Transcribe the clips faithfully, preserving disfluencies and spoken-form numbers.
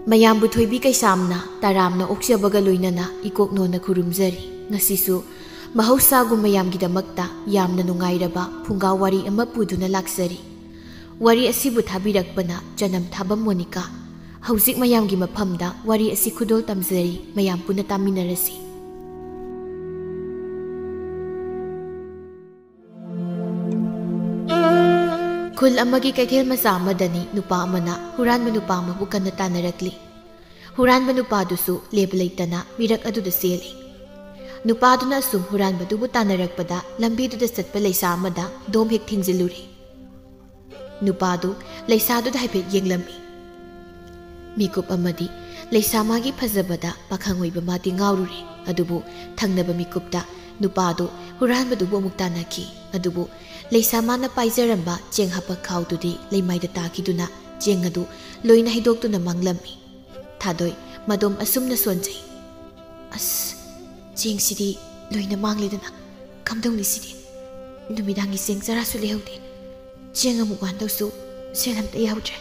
ꯃꯌꯥꯝꯕꯨ ꯊꯣꯏꯕꯤ ꯀꯩꯁꯥꯝꯅ ꯇꯔꯥꯝꯅ ꯑꯣꯛꯆꯕꯒ ꯂꯣꯏꯅꯅ ꯏꯀꯣꯛ ꯅꯣꯟꯅ ꯈꯨꯔꯨꯝꯖꯔꯤ꯫ ꯉꯁꯤꯁꯨ ꯃꯍꯧꯁꯥꯒꯨꯝ ꯃꯌꯥꯝꯒꯤꯗꯃꯛꯇ ꯌꯥꯝꯅ ꯅꯨꯡꯉꯥꯏꯔꯕ ꯐꯨꯡꯒꯥ ꯋꯥꯔꯤ ꯑꯃ ꯄꯨꯗꯨꯅ ꯂꯥꯛꯆꯔꯤ꯫ ꯋꯥꯔꯤ ꯑꯁꯤꯕꯨ ꯊꯥꯕꯤꯔꯛꯄꯅ ꯆꯅꯝ ꯊꯥꯕꯝ ꯃꯣꯅꯤꯀꯥ꯫ ꯍꯧꯖꯤꯛ ꯃꯌꯥꯝꯒꯤ ꯃꯐꯝꯗ ꯋꯥꯔꯤ ꯑꯁꯤ ꯈꯨꯗꯣꯜ ꯇꯝꯖꯔꯤ, ꯃꯌꯥꯝ ꯄꯨꯟꯅ ꯇꯥꯃꯤꯟꯅꯔꯁꯤ꯫ ꯈꯨꯜ ꯑꯃꯒꯤ ꯀꯩꯊꯦꯜ ꯃꯆꯥ ꯑꯃꯗꯅꯤ ꯅꯨꯄꯥ ꯑꯃꯅ ꯍꯨꯔꯥꯟꯕ ꯅꯨꯄꯥ ꯑꯃꯕꯨ ꯀꯟꯅ ꯇꯥꯟꯅꯔꯛꯂꯤ꯫ ꯍꯨꯔꯥꯟꯕ ꯅꯨꯄꯥꯗꯨꯁꯨ ꯂꯦꯞꯄ ꯂꯩꯇꯅ ꯃꯤꯔꯛ ꯑꯗꯨꯗ ꯆꯦꯜꯂꯤ꯫ ꯅꯨꯄꯥꯗꯨꯅ ꯑꯁꯨꯝ ꯍꯨꯔꯥꯟꯕꯗꯨꯕꯨ ꯇꯥꯟꯅꯔꯛꯄꯗ ꯂꯝꯕꯤꯗꯨꯗ ꯆꯠꯄ ꯂꯩꯁꯥ ꯑꯃꯗ ꯗꯣꯝ ꯍꯦꯛ ꯊꯤꯡꯖꯤꯜꯂꯨꯔꯦ꯫ ꯅꯨꯄꯥꯗꯨ ꯂꯩꯁꯥꯗꯨꯗ ꯍꯥꯏꯐꯦꯠ ꯌꯦꯡꯂꯝꯃꯤ꯫ ꯃꯤꯀꯨꯞ ꯑꯃꯗꯤ ꯂꯩꯁꯥ ꯃꯥꯒꯤ ꯐꯖꯕꯗ ꯄꯥꯈꯪ ꯑꯣꯏꯕ ꯃꯥꯗꯤ ꯉꯥꯎꯔꯨꯔꯦ꯫ ꯑꯗꯨꯕꯨ ꯊꯪꯅꯕ ꯃꯤꯀꯨꯞꯇ ꯅꯨꯄꯥꯗꯨ ꯍꯨꯔꯥꯟꯕꯗꯨꯕꯨ ꯑꯃꯨꯛ ꯇꯥꯟꯅꯈꯤ꯫ ꯑꯗꯨꯕꯨ ꯂꯩꯁꯥ ꯃꯥꯅ ꯄꯥꯏꯖꯔꯝꯕ ꯆꯦꯡ ꯍꯥꯞꯄ ꯈꯥꯎꯗꯨꯗꯤ ꯂꯩꯃꯥꯏꯗ ꯇꯥꯈꯤꯗꯨꯅ ꯆꯦꯡ ꯑꯗꯨ ꯂꯣꯏꯅ ꯍꯩꯗꯣꯛꯇꯨꯅ ꯃꯥꯡꯂꯝꯃꯤ꯫ ꯊꯥꯗꯣꯏ ꯃꯗꯣꯝ ꯑꯁꯨꯝꯅ ꯁꯣꯟꯖꯩ꯫ "ꯑꯁ, ꯆꯦꯡꯁꯤꯗꯤ ꯂꯣꯏꯅ ꯃꯥꯡꯂꯦꯗꯅ꯫ ꯀꯝꯗꯧꯅꯤ ꯁꯤꯗꯤ? ꯅꯨꯃꯤꯗꯥꯡꯒꯤ ꯆꯦꯡ ꯆꯔꯥꯁꯨ ꯂꯩꯍꯧꯗꯦ꯫ ꯆꯦꯡ ꯑꯃꯨꯛ ꯋꯥꯟꯗꯧꯁꯨ ꯁꯦꯜ ꯑꯝꯇ ꯌꯥꯎꯗ꯭ꯔꯦ꯫"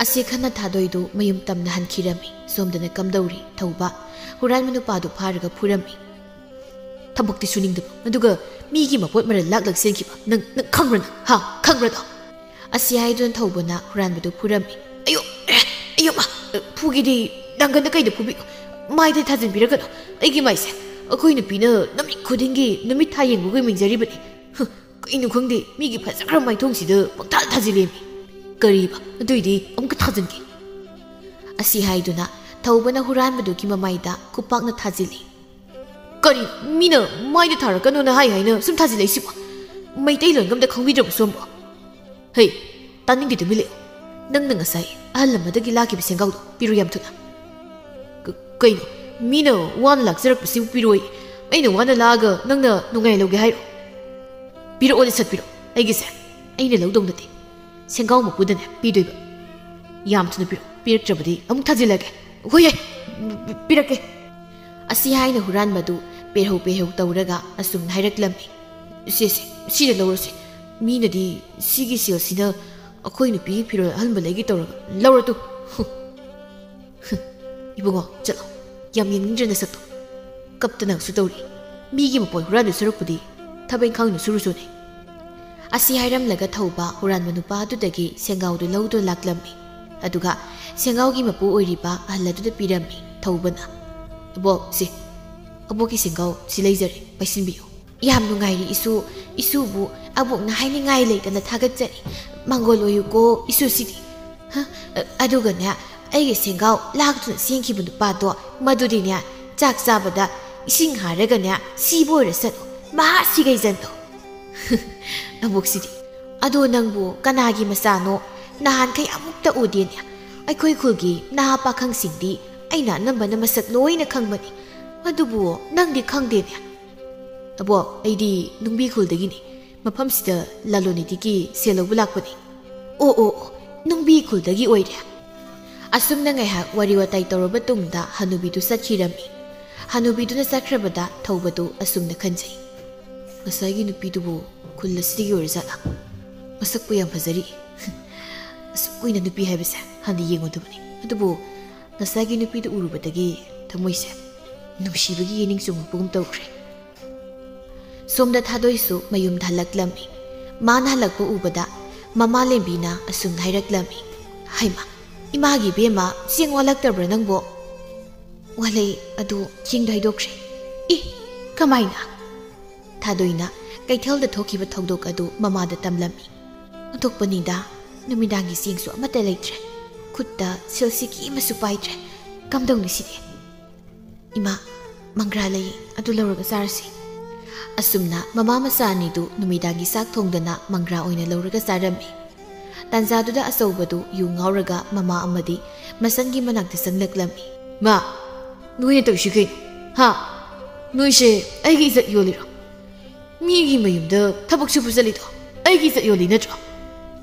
ꯑꯁꯤ ꯈꯟꯅ ꯊꯥꯗꯣꯏꯗꯨ ꯃꯌꯨꯝ ꯇꯝꯅ ꯍꯟꯈꯤꯔꯝꯃꯤ꯫ ꯁꯣꯝꯗꯅ ꯀꯝꯗꯧꯔꯤ? ꯊꯧꯕ ꯍꯨꯔꯥꯟꯕ ꯅꯨꯄꯥꯗꯨ ꯐꯥꯔꯒ ꯐꯨꯔꯝꯃꯤ꯫ "ꯊꯕꯛꯇꯤ ꯁꯨꯅꯤꯡꯗꯕ, ꯑꯗꯨꯒ ꯃꯤꯒꯤ ꯃꯄꯣꯠ ꯃꯔꯜ ꯂꯥꯛꯂꯒ ꯆꯦꯟꯈꯤꯕ꯫ ꯅꯪ, ꯅꯪ ꯈꯪꯕ꯭ꯔꯥ ꯅꯪ? ꯍꯥ? ꯈꯪꯕ꯭ꯔꯥ ꯅꯪ?" ꯑꯁꯤ ꯍꯥꯏꯗꯨꯅ ꯊꯧꯕꯅ ꯍꯨꯔꯥꯟꯕꯗꯨ ꯐꯨꯔꯝꯃꯤ꯫ "ꯑꯌꯣ! ꯑꯦ! ꯑꯌꯣ! ꯃꯥ! ꯐꯨꯒꯦꯗꯤ ꯅꯪꯒꯟꯗ ꯀꯩꯗ ꯐꯨꯕꯤꯌꯣ꯫ ꯃꯥꯏꯗ ꯊꯥꯖꯤꯟꯕꯤꯔꯒꯅꯨ꯫ ꯑꯩꯒꯤ ꯃꯥꯏꯁꯦ ꯑꯩꯈꯣꯏ ꯅꯨꯄꯤꯅ ꯅꯨꯃꯤꯠ ꯈꯨꯗꯤꯡꯒꯤ ꯅꯨꯃꯤꯠ ꯊꯥ ꯌꯦꯡꯕꯒ ꯃꯤꯡꯖꯔꯤꯕꯅꯤ꯫ ꯍꯨ, ꯀꯩꯅꯣ ꯈꯪꯗꯦ, ꯃꯤꯒꯤ ꯐꯖꯈ꯭ꯔꯕ ꯃꯥꯏꯊꯣꯡꯁꯤꯗ ꯄꯪꯊꯥ ꯊꯥꯖꯤꯜꯂꯦꯃꯤ꯫ ꯀꯔꯤꯕ? ꯑꯗꯨꯏꯗꯤ ꯑꯃꯨꯛꯀ ꯊꯥꯖꯤꯟꯒꯦ꯫" ꯑꯁꯤ ꯍꯥꯏꯗꯨꯅ ꯊꯧꯕꯅ ꯍꯨꯔꯥꯟꯕꯗꯨꯒꯤ ꯃꯃꯥꯏꯗ ꯈꯨꯄꯥꯛꯅ ꯊꯥꯖꯤꯜꯂꯤ꯫ "ꯀꯔꯤ? ꯃꯤꯅ ꯃꯥꯏꯗ ꯊꯥꯔꯛꯀꯅꯣꯅ ꯍꯥꯏ ꯍꯥꯏꯅ ꯁꯨꯝ ꯊꯥꯖꯤꯜꯂꯛꯏꯁꯤꯕꯣ? ꯃꯩꯇꯩꯂꯣꯟꯒ ꯑꯝꯇ ꯈꯪꯕꯤꯗ꯭ꯔꯕꯣ ꯁꯣꯝꯕꯣ?" "ꯍꯩ, ꯇꯥꯅꯤꯡꯗꯦ, ꯇꯨꯃꯤꯟ ꯂꯩꯌꯨ꯫ ꯅꯪꯅ ꯉꯁꯥꯏ ꯑꯍꯜ ꯑꯃꯗꯒꯤ ꯂꯥꯛꯈꯤꯕ ꯁꯦꯡꯒꯥꯎꯗꯣ ꯄꯤꯔꯨ ꯌꯥꯝ ꯊꯨꯅ꯫" "ꯀ-, ꯀꯩꯅꯣ? ꯃꯤꯅ ꯋꯥꯅ ꯂꯥꯛꯆꯔꯛꯄꯁꯤꯕꯨ ꯄꯤꯔꯣꯏ? ꯑꯩꯅ ꯋꯥꯅ ꯂꯥꯛꯑꯒ ꯅꯪꯅ ꯅꯨꯡꯉꯥꯏ ꯂꯧꯒꯦ ꯍꯥꯏꯔꯣ? ꯄꯤꯔꯛꯑꯣꯅꯦ, ꯁꯠ ꯄꯤꯔꯛꯑꯣ꯫ ꯑꯩꯒꯤꯁꯦ ꯑꯩꯅ ꯂꯧꯗꯧ ꯅꯠꯇꯦ꯫ ꯁꯦꯡꯒꯥꯎ ꯃꯄꯨꯗꯅꯦ ꯄꯤꯗꯣꯏꯕ꯫ ꯌꯥꯝ ꯊꯨꯅ ꯄꯤꯔꯛꯑꯣ꯫ ꯄꯤꯔꯛꯇ꯭ꯔꯕꯗꯤ ꯑꯃꯨꯛ ꯊꯥꯖꯤꯜꯂꯒꯦ꯫" "ꯍꯣꯏ, ꯌꯥꯏ, ꯄꯤ-, ꯄꯤꯔꯛꯀꯦ꯫" ꯑꯁꯤ ꯍꯥꯏꯅ ꯍꯨꯔꯥꯟꯕꯗꯨ ꯄꯦꯔꯧ ꯄꯦꯔꯧ ꯇꯧꯔꯒ ꯑꯁꯨꯝꯅ ꯍꯥꯏꯔꯛꯂꯝꯃꯤ꯫ "ꯁꯦ, ꯁꯦ, ꯁꯤꯗ ꯂꯧꯔꯁꯦ꯫ ꯃꯤꯅꯗꯤ ꯁꯤꯒꯤ ꯁꯦꯜꯁꯤꯅ ꯑꯩꯈꯣꯏ ꯅꯨꯄꯤꯒꯤ ꯐꯤꯔꯣꯜ ꯑꯍꯟꯕ ꯂꯩꯒꯦ ꯇꯧꯔꯒ ꯂꯧꯔ ꯇꯨ꯫ ꯍꯨ꯫ ꯏꯕꯨꯡꯉꯣ, ꯆꯠꯂꯣ꯫ ꯌꯥꯝ ꯌꯦꯡꯅꯤꯡꯗ꯭ꯔꯦ ꯅꯁꯛꯇꯣ꯫ ꯀꯞꯇꯅꯁꯨ ꯇꯧꯔꯤ꯫ ꯃꯤꯒꯤ ꯃꯄꯣꯠ ꯍꯨꯔꯥꯟꯗꯣꯏ ꯁꯔꯨꯛꯄꯨꯗꯤ ꯊꯕꯛ ꯏꯪꯈꯥꯡ ꯑꯣꯏꯅ ꯁꯨꯔꯨꯆꯣꯅꯦ꯫ ꯑꯁꯤ ꯍꯥꯏꯔꯝꯂꯒ ꯊꯧꯕ ꯍꯨꯔꯥꯟꯕ ꯅꯨꯄꯥ ꯑꯗꯨꯗꯒꯤ ꯁꯦꯡꯒꯥꯎꯗꯨ ꯂꯧꯗꯨꯅ ꯂꯥꯛꯂꯝꯃꯤ꯫ ꯑꯗꯨꯒ ꯁꯦꯡꯒꯥꯎꯒꯤ ꯃꯄꯨ ꯑꯣꯏꯔꯤꯕ ꯑꯍꯜ ꯑꯗꯨꯗ ꯄꯤꯔꯝꯃꯤ꯫ ꯊꯧꯕꯅ, "ꯑꯕꯣꯛ, ꯁꯤ, ꯑꯕꯣꯛꯀꯤ ꯁꯦꯡꯒꯥꯎ ꯁꯤ ꯂꯩꯖꯔꯦ, ꯄꯥꯏꯁꯤꯟꯕꯤꯌꯨ꯫" "ꯌꯥꯝ ꯅꯨꯡꯉꯥꯏꯔꯤ ꯏꯁꯨ꯫ ꯏꯁꯨꯕꯨ ꯑꯕꯣꯛꯅ ꯍꯥꯏꯅꯤꯡꯉꯥꯏ ꯂꯩꯇꯅ ꯊꯥꯒꯠꯆꯔꯤ꯫ ꯃꯥꯡꯒꯣꯜ ꯑꯣꯏꯌꯨꯀꯣ ꯏꯁꯨꯁꯤꯗꯤ꯫ ꯍ, ꯑꯗꯨꯒꯅꯦ, ꯑꯩꯒꯤ ꯁꯦꯡꯒꯥꯎ ꯂꯥꯛꯇꯨꯅ ꯆꯦꯟꯈꯤꯕ ꯅꯨꯄꯥꯗꯣ, ꯃꯗꯨꯗꯤꯅꯦ, ꯆꯥꯛ ꯆꯥꯕꯗ ꯏꯁꯤꯡ ꯍꯥꯏꯔꯒꯅꯦ, ꯁꯤꯕ ꯑꯣꯏꯔꯁꯅꯨ, ꯃꯍꯥ ꯁꯤꯒꯩꯖꯟꯗꯣ꯫" ꯑꯕꯣꯛꯁꯤꯗꯤ, "ꯑꯗꯣ ꯅꯪꯕꯨ ꯀꯅꯥꯒꯤ ꯃꯆꯥꯅꯣ? ꯅꯍꯥꯟꯈꯩ ꯑꯃꯨꯛꯇ ꯎꯗꯦꯅꯦ꯫ ꯑꯩꯈꯣꯏ ꯈꯨꯜꯒꯤ ꯅꯍꯥ ꯄꯥꯈꯪꯁꯤꯡꯗꯤ ꯑꯩꯅ ꯑꯅꯝꯕꯅ ꯃꯁꯛ ꯂꯣꯏꯅ ꯈꯪꯕꯅꯤ꯫ ꯑꯗꯨꯕꯨ ꯅꯪꯗꯤ ꯈꯪꯗꯦꯅꯦ꯫" "ꯑꯕꯣꯛ, ꯑꯩꯗꯤ ꯅꯨꯡꯕꯤ ꯈꯨꯜꯗꯒꯤꯅꯤ꯫ ꯃꯐꯝꯁꯤꯗ ꯂꯂꯣꯟ ꯏꯇꯤꯛꯀꯤ ꯁꯦꯜ ꯂꯧꯕ ꯂꯥꯛꯄꯅꯤ꯫" "ꯑꯣ, ꯑꯣ, ꯑꯣ, ꯅꯨꯡꯕꯤ ꯈꯨꯜꯗꯒꯤ ꯑꯣꯏꯔꯦ꯫" ꯑꯁꯨꯝꯅ ꯉꯥꯏꯍꯥꯛ ꯋꯥꯔꯤ ꯋꯥꯇꯥꯏ ꯇꯧꯔꯕ ꯇꯨꯡꯗ ꯍꯅꯨꯕꯤꯗꯨ ꯆꯠꯈꯤꯔꯝꯃꯤ꯫ ꯍꯅꯨꯕꯤꯗꯨꯅ ꯆꯠꯈ꯭ꯔꯕꯗ ꯊꯧꯕꯗꯨ ꯑꯁꯨꯝꯅ ꯈꯟꯖꯩ, "ꯉꯁꯥꯏꯒꯤ ꯅꯨꯄꯤꯗꯨꯕꯨ ꯈꯨꯜ ꯑꯁꯤꯗꯒꯤ ꯑꯣꯏꯔꯖꯥꯠꯂꯥ? ꯃꯁꯛꯄꯨ ꯌꯥꯝ ꯐꯖꯔꯤ꯫ ꯑꯁꯨꯛ ꯀꯨꯏꯅ ꯅꯨꯄꯤ ꯍꯥꯏꯕꯁꯦ ꯍꯥꯟꯅ ꯌꯦꯡꯉꯨꯗꯕꯅꯤ꯫ ꯑꯗꯨꯕꯨ ꯉꯁꯥꯏꯒꯤ ꯅꯨꯄꯤꯗꯨ ꯎꯔꯨꯕꯗꯒꯤ ꯊꯃꯣꯏꯁꯦ ꯅꯨꯡꯁꯤꯕꯒꯤ ꯌꯦꯅꯤꯡ ꯆꯣꯡꯉꯛꯄꯒꯨꯝ ꯇꯧꯈ꯭ꯔꯦ꯫" ꯁꯣꯝꯗ ꯊꯥꯗꯣꯏꯁꯨ ꯃꯌꯨꯝꯗ ꯍꯜꯂꯛꯂꯝꯃꯤ꯫ ꯃꯥꯅ ꯍꯜꯂꯛꯄ ꯎꯕꯗ ꯃꯃꯥ ꯂꯦꯝꯕꯤꯅ ꯑꯁꯨꯝꯅ ꯍꯥꯏꯔꯛꯂꯝꯃꯤ, "ꯍꯩꯃꯥ, ꯏꯃꯥꯒꯤ ꯏꯕꯦꯝꯃ, ꯆꯦꯡ ꯋꯥꯠꯂꯛꯇꯕ꯭ꯔꯥ ꯅꯪꯕꯣ?" "ꯋꯥꯠꯂꯦ, ꯑꯗꯨ ꯆꯦꯡꯗꯣ ꯍꯩꯗꯣꯛꯈ꯭ꯔꯦ꯫" "ꯏ, ꯀꯃꯥꯏꯅ?" ꯊꯥꯗꯣꯏꯅ ꯀꯩꯊꯦꯜꯗ ꯊꯣꯛꯈꯤꯕ ꯊꯧꯗꯣꯛ ꯑꯗꯨ ꯃꯃꯥꯗ ꯇꯝꯂꯝꯃꯤ꯫ "ꯑꯣꯟꯊꯣꯛꯄꯅꯤꯗ, ꯅꯨꯃꯤꯗꯥꯡꯒꯤ ꯆꯦꯡꯁꯨ ꯑꯃꯠꯇ ꯂꯩꯇ꯭ꯔꯦ꯫ ꯈꯨꯠꯇ ꯁꯦꯜ ꯁꯤꯀꯤ ꯑꯃꯁꯨ ꯄꯥꯏꯗ꯭ꯔꯦ꯫ ꯀꯝꯗꯧꯅꯤ ꯁꯤꯗꯤ?" "ꯏꯃꯥ, ꯃꯪꯒ꯭ꯔꯥ ꯂꯩ, ꯑꯗꯨ ꯂꯧꯔꯒ ꯆꯥꯔꯁꯤ꯫" ꯑꯁꯨꯝꯅ ꯃꯃꯥ ꯃꯆꯥ ꯑꯅꯤꯗꯨ ꯅꯨꯃꯤꯗꯥꯡꯒꯤ ꯆꯥꯛ ꯊꯣꯡꯗꯅ ꯃꯪꯒ꯭ꯔꯥ ꯑꯣꯏꯅ ꯂꯧꯔꯒ ꯆꯥꯔꯝꯃꯤ꯫ ꯇꯥꯟꯖꯥꯗꯨꯗ ꯑꯆꯧꯕꯗꯨ ꯌꯨ ꯉꯥꯎꯔꯒ ꯃꯃꯥ ꯑꯃꯗꯤ ꯃꯆꯟꯒꯤ ꯃꯅꯥꯛꯇ ꯆꯪꯂꯛꯂꯝꯃꯤ꯫ "ꯃꯥ, ꯅꯣꯏꯅ ꯇꯧꯔꯤꯁꯤ ꯀꯩꯅꯣ? ꯍꯥ? ꯅꯣꯏꯁꯦ ꯑꯩꯒꯤ ꯏꯖꯠ ꯌꯣꯜꯂꯤꯔꯣ? ꯃꯤꯒꯤ ꯃꯌꯨꯝꯗ ꯊꯕꯛ ꯁꯨꯕ ꯆꯠꯂꯤꯗꯣ ꯑꯩꯒꯤ ꯏꯖꯠ ꯌꯣꯜꯂꯤ ꯅꯠꯇ꯭ꯔꯣ?"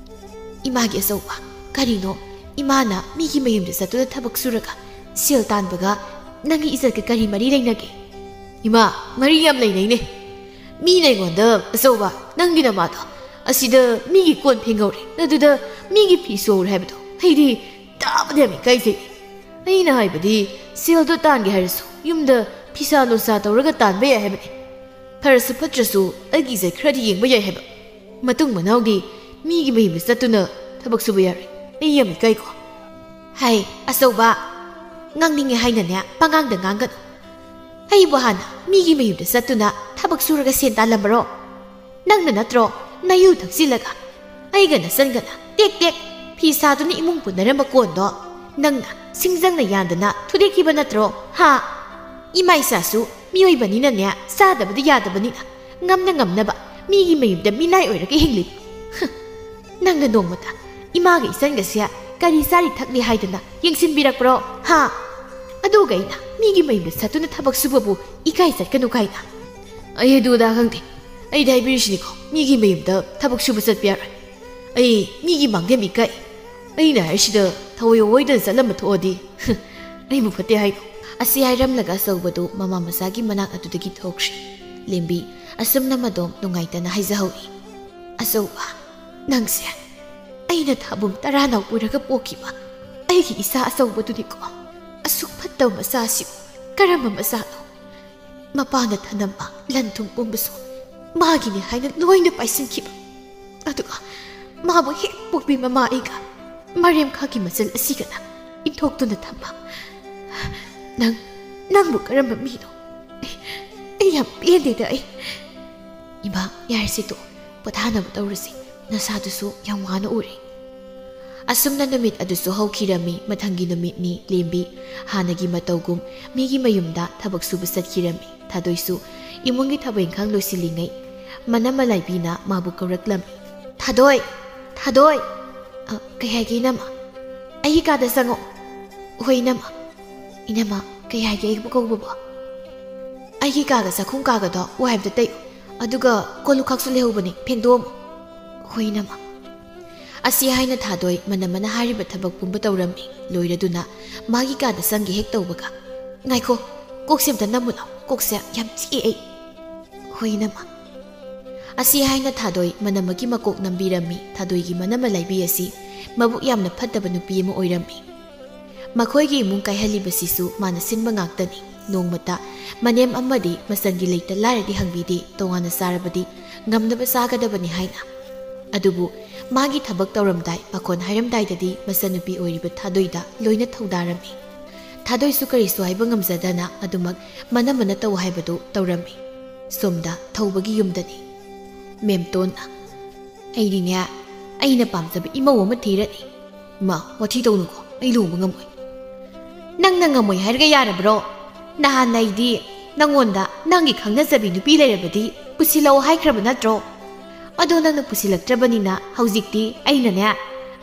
"ꯏꯃꯥꯒꯤ ꯑꯆꯧꯕ, ꯀꯔꯤꯅꯣ? ꯏꯃꯥꯅ ꯃꯤꯒꯤ ꯃꯌꯨꯝꯗ ꯆꯠꯇꯨꯅ ꯊꯕꯛ ꯁꯨꯔꯒ ꯁꯦꯜ ꯇꯥꯟꯕꯒ ꯅꯪꯒꯤ ꯏꯖꯠꯀ ꯀꯔꯤ ꯃꯔꯤ ꯂꯩꯅꯒꯦ?" "ꯏꯃꯥ, ꯃꯔꯤ ꯌꯥꯝ ꯂꯩꯅꯩꯅꯦ꯫ ꯃꯤꯅ ꯑꯩꯉꯣꯟꯗ, 'ꯑꯆꯧꯕ, ꯅꯪꯒꯤ ꯅꯃꯥꯗꯣ ꯑꯁꯤꯗ ꯃꯤꯒꯤ ꯀꯣꯟ ꯐꯦꯡꯍꯧꯔꯦ, ꯑꯗꯨꯗ ꯃꯤꯒꯤ ꯐꯤ ꯁꯨꯍꯧꯔꯦ' ꯍꯥꯏꯕꯗꯣ ꯑꯩꯗꯤ ꯇꯥꯕꯗ ꯌꯥꯝ ꯏꯀꯥꯏꯖꯩ꯫ ꯑꯩꯅ ꯍꯥꯏꯕꯗꯤ, ꯁꯦꯜꯗꯣ ꯇꯥꯟꯒꯦ ꯍꯥꯏꯔꯁꯨ ꯌꯨꯝꯗ ꯐꯤꯁꯥ ꯂꯣꯟꯁꯥ ꯇꯧꯔꯒ ꯇꯥꯟꯕ ꯌꯥꯏ ꯍꯥꯏꯕꯅꯤ꯫ ꯐꯔꯁꯨ ꯐꯠꯇ꯭ꯔꯁꯨ ꯑꯩꯒꯤ ꯏꯖꯠ ꯈꯔꯗꯤ ꯌꯦꯡꯕ ꯌꯥꯏ ꯍꯥꯏꯕ꯫ ꯃꯇꯨꯡ ꯃꯅꯥꯎꯗꯤ ꯃꯤꯒꯤ ꯃꯌꯨꯝꯗ ꯆꯠꯇꯨꯅ ꯊꯕꯛ ꯁꯨꯕ ꯌꯥꯔꯣꯏ꯫ ꯑꯩ ꯌꯥꯝ ꯏꯀꯥꯏꯀꯣ꯫ ꯍꯥꯏ, ꯑꯆꯧꯕ, ꯉꯥꯡꯅꯤꯡꯉꯦ ꯍꯥꯏꯅꯅꯦ ꯄꯉꯥꯡꯗ ꯉꯥꯡꯒꯅꯨ꯫ ꯑꯩꯕꯨ ꯍꯥꯟꯅ ꯃꯤꯒꯤ ꯃꯌꯨꯝꯗ ꯆꯠꯇꯨꯅ ꯊꯕꯛ ꯁꯨꯔꯒ ꯁꯦꯟ ꯇꯥꯜꯂꯝꯕꯔꯣ? ꯅꯪꯅ ꯅꯠꯇ꯭ꯔꯣ ꯅꯌꯨ ꯊꯛꯆꯤꯜꯂꯒ ꯑꯩꯒ ꯅꯆꯟꯒꯅ ꯇꯦꯛ ꯇꯦꯛ ꯐꯤ ꯁꯥꯗꯨꯅ ꯏꯃꯨꯡ ꯄꯨꯅꯔꯝꯕ ꯀꯣꯟꯗꯣ ꯅꯪꯅ ꯁꯤꯡꯖꯪꯅ ꯌꯥꯟꯗꯅ ꯊꯨꯗꯦꯛꯈꯤꯕ ꯅꯠꯇ꯭ꯔꯣ? ꯍꯥ? ꯏꯃꯥ ꯏꯆꯥꯁꯨ ꯃꯤꯑꯣꯏꯕꯅꯤꯅꯅꯦ, ꯆꯥꯗꯕꯗꯤ ꯌꯥꯗꯕꯅꯤꯅ ꯉꯝꯅ ꯉꯝꯅꯕ ꯃꯤꯒꯤ ꯃꯌꯨꯝꯗ ꯃꯤꯅꯥꯏ ꯑꯣꯏꯔꯒ ꯍꯤꯡꯂꯤꯕ꯫ ꯍ, ꯅꯪꯅ ꯅꯣꯡꯃꯇ ꯏꯃꯥꯒ ꯏꯆꯟꯒꯁꯦ ꯀꯔꯤ ꯆꯥꯔꯤ ꯊꯛꯂꯤ ꯍꯥꯏꯗꯅ ꯌꯦꯡꯁꯤꯟꯕꯤꯔꯛꯄ꯭ꯔꯣ? ꯍꯥ? ꯑꯗꯨꯒ ꯑꯩꯅ ꯃꯤꯒꯤ ꯃꯌꯨꯝꯗ ꯆꯠꯇꯨꯅ ꯊꯕꯛ ꯁꯨꯕꯕꯨ ꯏꯀꯥꯏ ꯆꯠꯀꯅꯨ ꯀꯥꯏꯅ꯫ ꯑꯩ ꯑꯗꯨ ꯑꯗꯥ ꯈꯪꯗꯦ꯫ ꯑꯩꯗꯤ ꯍꯥꯏꯕꯤꯔꯤꯁꯤꯅꯤꯀꯣ, ꯃꯤꯒꯤ ꯃꯌꯨꯝꯗ ꯊꯕꯛ ꯁꯨꯕ ꯆꯠꯄ ꯌꯥꯔꯣꯏ꯫ ꯑꯩ ꯃꯤꯒꯤ ꯃꯥꯡꯗ ꯌꯥꯝ ꯏꯀꯥꯏ꯫ ꯑꯩꯅ ꯍꯥꯏꯔꯤꯁꯤꯗ ꯊꯑꯣꯏ ꯑꯣꯏꯗꯅ ꯆꯠꯂꯝꯕ ꯊꯣꯛꯑꯗꯤ, ꯑꯩꯕꯨ ꯐꯠꯇꯦ ꯍꯥꯏꯅꯣ꯫ ꯑꯁꯤ ꯍꯥꯏꯔꯝꯂꯒ ꯑꯆꯧꯕꯗꯨ ꯃꯃꯥ ꯃꯆꯥꯒꯤ ꯃꯅꯥꯛ ꯑꯗꯨꯗꯒꯤ ꯊꯣꯛꯈ꯭ꯔꯤ꯫ ꯂꯦꯝꯕꯤ ꯑꯁꯨꯝꯅ ꯃꯗꯣꯝ ꯅꯨꯡꯉꯥꯏꯇꯅ ꯍꯥꯏꯖꯍꯧꯏ꯫ ꯑꯆꯧꯕ, ꯅꯪꯁꯦ ꯑꯩꯅ ꯊꯥꯕꯨꯝ ꯇꯔꯥꯅꯥꯎ ꯄꯨꯔꯒ ꯄꯣꯛꯈꯤꯕ ꯑꯩꯒꯤ ꯏꯆꯥ ꯑꯆꯧꯕꯗꯨꯅꯤꯀꯣ꯫ ꯑꯁꯨꯛ ꯐꯠꯇꯕ ꯃꯆꯥꯁꯤꯕꯨ ꯀꯔꯝꯕ ꯃꯆꯥꯅꯣ? ꯃꯄꯥꯅ ꯊꯅꯝꯕ ꯂꯟ ꯊꯨꯝ ꯄꯨꯝꯕꯁꯨ ꯃꯥꯒꯤꯅꯤ ꯍꯥꯏꯅ ꯂꯣꯏꯅ ꯄꯥꯏꯁꯤꯟꯈꯤꯕ꯫ ꯑꯗꯨꯒ ꯃꯥꯕꯨ ꯍꯦꯛ ꯄꯣꯛꯄꯤ ꯃꯃꯥ ꯑꯩꯒ ꯃꯔꯦꯝꯈꯥꯒꯤ ꯃꯆꯜ ꯑꯁꯤꯒꯅ ꯏꯟꯊꯣꯛꯇꯨꯅ ꯊꯝꯕ꯫ ꯅꯪ, ꯅꯪꯕꯨ ꯀꯔꯝꯕ ꯃꯤꯅꯣ? ꯑꯩ, ꯑꯩ ꯌꯥꯝ ꯄꯦꯟꯗꯦꯗ ꯑꯩ꯫ ꯏꯃꯥ, ꯌꯥꯔꯦꯁꯦ ꯇꯣꯛꯑꯣ꯫ ꯄꯣꯊꯥꯅꯕ ꯇꯧꯔꯁꯤ꯫ ꯅꯁꯥꯗꯨꯁꯨ ꯌꯥꯝ ꯋꯥꯅ ꯎꯔꯦ꯫ ꯑꯁꯨꯝꯅ ꯅꯨꯃꯤꯠ ꯑꯗꯨꯁꯨ ꯍꯧꯈꯤꯔꯝꯃꯤ꯫ ꯃꯊꯪꯒꯤ ꯅꯨꯃꯤꯠꯅꯤ꯫ ꯂꯦꯝꯕꯤ ꯍꯥꯟꯅꯒꯤ ꯃꯇꯧꯒꯨꯝ ꯃꯤꯒꯤ ꯃꯌꯨꯝꯗ ꯊꯕꯛ ꯁꯨꯕ ꯆꯠꯈꯤꯔꯝꯃꯤ꯫ ꯊꯥꯗꯣꯏꯁꯨ ꯏꯃꯨꯡꯒꯤ ꯊꯕꯛ ꯏꯪꯈꯥꯡ ꯂꯣꯏꯁꯤꯜꯂꯤꯉꯩ ꯃꯅꯝꯃ ꯂꯥꯏꯕꯤꯅ ꯃꯥꯕꯨ ꯀꯧꯔꯛꯂꯝꯃꯤ꯫ "ꯊꯥꯗꯣꯏ! ꯊꯥꯗꯣꯏ!" "ꯑ, ꯀꯩ ꯍꯥꯏꯒꯦ, ꯏꯅꯝꯃ?" "ꯑꯩꯒꯤ ꯀꯥꯗ ꯆꯪꯉꯛꯑꯣ꯫" "ꯍꯣꯏ, ꯏꯅꯝꯃ꯫" "ꯏꯅꯝꯃ, ꯀꯩ ꯍꯥꯏꯒꯦ ꯑꯩꯕꯨ ꯀꯧꯕꯕꯣ?" "ꯑꯩꯒꯤ ꯀꯥꯒ ꯆꯥꯛꯈꯨꯝ ꯀꯥꯒꯗꯣ ꯋꯥꯏ ꯑꯝꯇ ꯇꯩꯌꯨ꯫ ꯑꯗꯨꯒ ꯀꯣꯜ ꯂꯨꯈꯥꯛꯁꯨ ꯂꯩꯍꯧꯕꯅꯤ, ꯐꯦꯡꯗꯣꯛꯑꯝꯃꯨ꯫" "ꯍꯣꯏ, ꯏꯅꯝꯃ꯫" ꯑꯁꯤ ꯍꯥꯏꯅ ꯊꯥꯗꯣꯏ ꯃꯅꯝꯃꯅ ꯍꯥꯏꯔꯤꯕ ꯊꯕꯛ ꯄꯨꯝꯕ ꯇꯧꯔꯝꯃꯤ꯫ ꯂꯣꯏꯔꯗꯨꯅ ꯃꯥꯒꯤ ꯀꯥꯗ ꯆꯪꯒꯦ ꯍꯦꯛ ꯇꯧꯕꯒ, "ꯉꯥꯏꯈꯣ, ꯀꯣꯛꯁꯦ ꯑꯝꯇ ꯅꯝꯃꯨ ꯂꯥꯎ, ꯀꯣꯛꯁꯦ ꯌꯥꯝ ꯆꯤꯛꯑꯦ ꯑꯩ꯫" "ꯍꯣꯏ, ꯏꯅꯝꯃ꯫" ꯑꯁꯤ ꯍꯥꯏꯅ ꯊꯥꯗꯣꯏ ꯃꯅꯝꯃꯒꯤ ꯃꯀꯣꯛ ꯅꯝꯕꯤꯔꯝꯃꯤ꯫ ꯊꯥꯗꯣꯏꯒꯤ ꯃꯅꯝꯃ ꯂꯥꯏꯕꯤ ꯑꯁꯤ ꯃꯕꯨꯛ ꯌꯥꯝꯅ ꯐꯠꯇꯕ ꯅꯨꯄꯤ ꯑꯃ ꯑꯣꯏꯔꯝꯃꯤ꯫ ꯃꯈꯣꯏꯒꯤ ꯏꯃꯨꯡ ꯀꯥꯏꯍꯜꯂꯤꯕꯁꯤꯁꯨ ꯃꯥꯅ ꯁꯤꯟꯕ ꯉꯥꯛꯇꯅꯤ꯫ ꯅꯣꯡꯃꯇ ꯃꯅꯦꯝ ꯑꯃꯗꯤ ꯃꯆꯟꯒꯤ ꯂꯩꯇ ꯂꯥꯏꯔꯗꯤ ꯍꯪꯕꯤꯗꯦ, ꯇꯣꯉꯥꯟꯅ ꯆꯥꯔꯕꯗꯤ ꯉꯝꯅꯕ ꯆꯥꯒꯗꯕꯅꯤ ꯍꯥꯏꯅ꯫ ꯑꯗꯨꯕꯨ ꯃꯥꯒꯤ ꯊꯕꯛ ꯇꯧꯔꯝꯗꯥꯏ, ꯄꯥꯈꯣꯟ ꯍꯥꯏꯔꯝꯗꯥꯏꯗꯗꯤ ꯃꯆꯟꯅꯨꯄꯤ ꯑꯣꯏꯔꯤꯕ ꯊꯥꯗꯣꯏꯗ ꯂꯣꯏꯅ ꯊꯧꯗꯥꯔꯝꯃꯤ꯫ ꯊꯥꯗꯣꯏꯁꯨ ꯀꯔꯤꯁꯨ ꯍꯥꯏꯕ ꯉꯝꯖꯗꯅ ꯑꯗꯨꯃꯛ ꯃꯅ ꯃꯅ ꯇꯧ ꯍꯥꯏꯕꯗꯨ ꯇꯧꯔꯝꯃꯤ꯫ ꯁꯣꯝꯗ ꯊꯧꯕꯒꯤ ꯌꯨꯝꯗꯅꯤ꯫ ꯃꯦꯝꯇꯣꯟꯅ, "ꯑꯩꯗꯤꯅꯦ, ꯑꯩꯅ ꯄꯥꯝꯖꯕ ꯏꯃꯧ ꯑꯃ ꯊꯤꯔꯅꯤ꯫ ꯏꯃꯥ, ꯋꯥꯊꯤ ꯇꯧꯅꯨꯀꯣ, ꯑꯩ ꯂꯨꯍꯣꯡꯕ ꯉꯝꯃꯣꯏ꯫" "ꯅꯪꯅ ꯉꯝꯃꯣꯏ ꯍꯥꯏꯔꯒ ꯌꯥꯔꯕ꯭ꯔꯣ? ꯅꯍꯥꯟ ꯑꯩꯗꯤ ꯅꯪꯉꯣꯟꯗ ꯅꯪꯒꯤ ꯈꯪꯅꯖꯕꯤ ꯅꯨꯄꯤ ꯂꯩꯔꯕꯗꯤ ꯄꯨꯁꯤꯜꯂꯛꯑꯣ ꯍꯥꯏꯈ꯭ꯔꯕ ꯅꯠꯇ꯭ꯔꯣ? ꯑꯗꯣ ꯅꯪꯅ ꯄꯨꯁꯤꯜꯂꯛꯇ꯭ꯔꯕꯅꯤꯅ ꯍꯧꯖꯤꯛꯇꯤ ꯑꯩꯅꯅꯦ,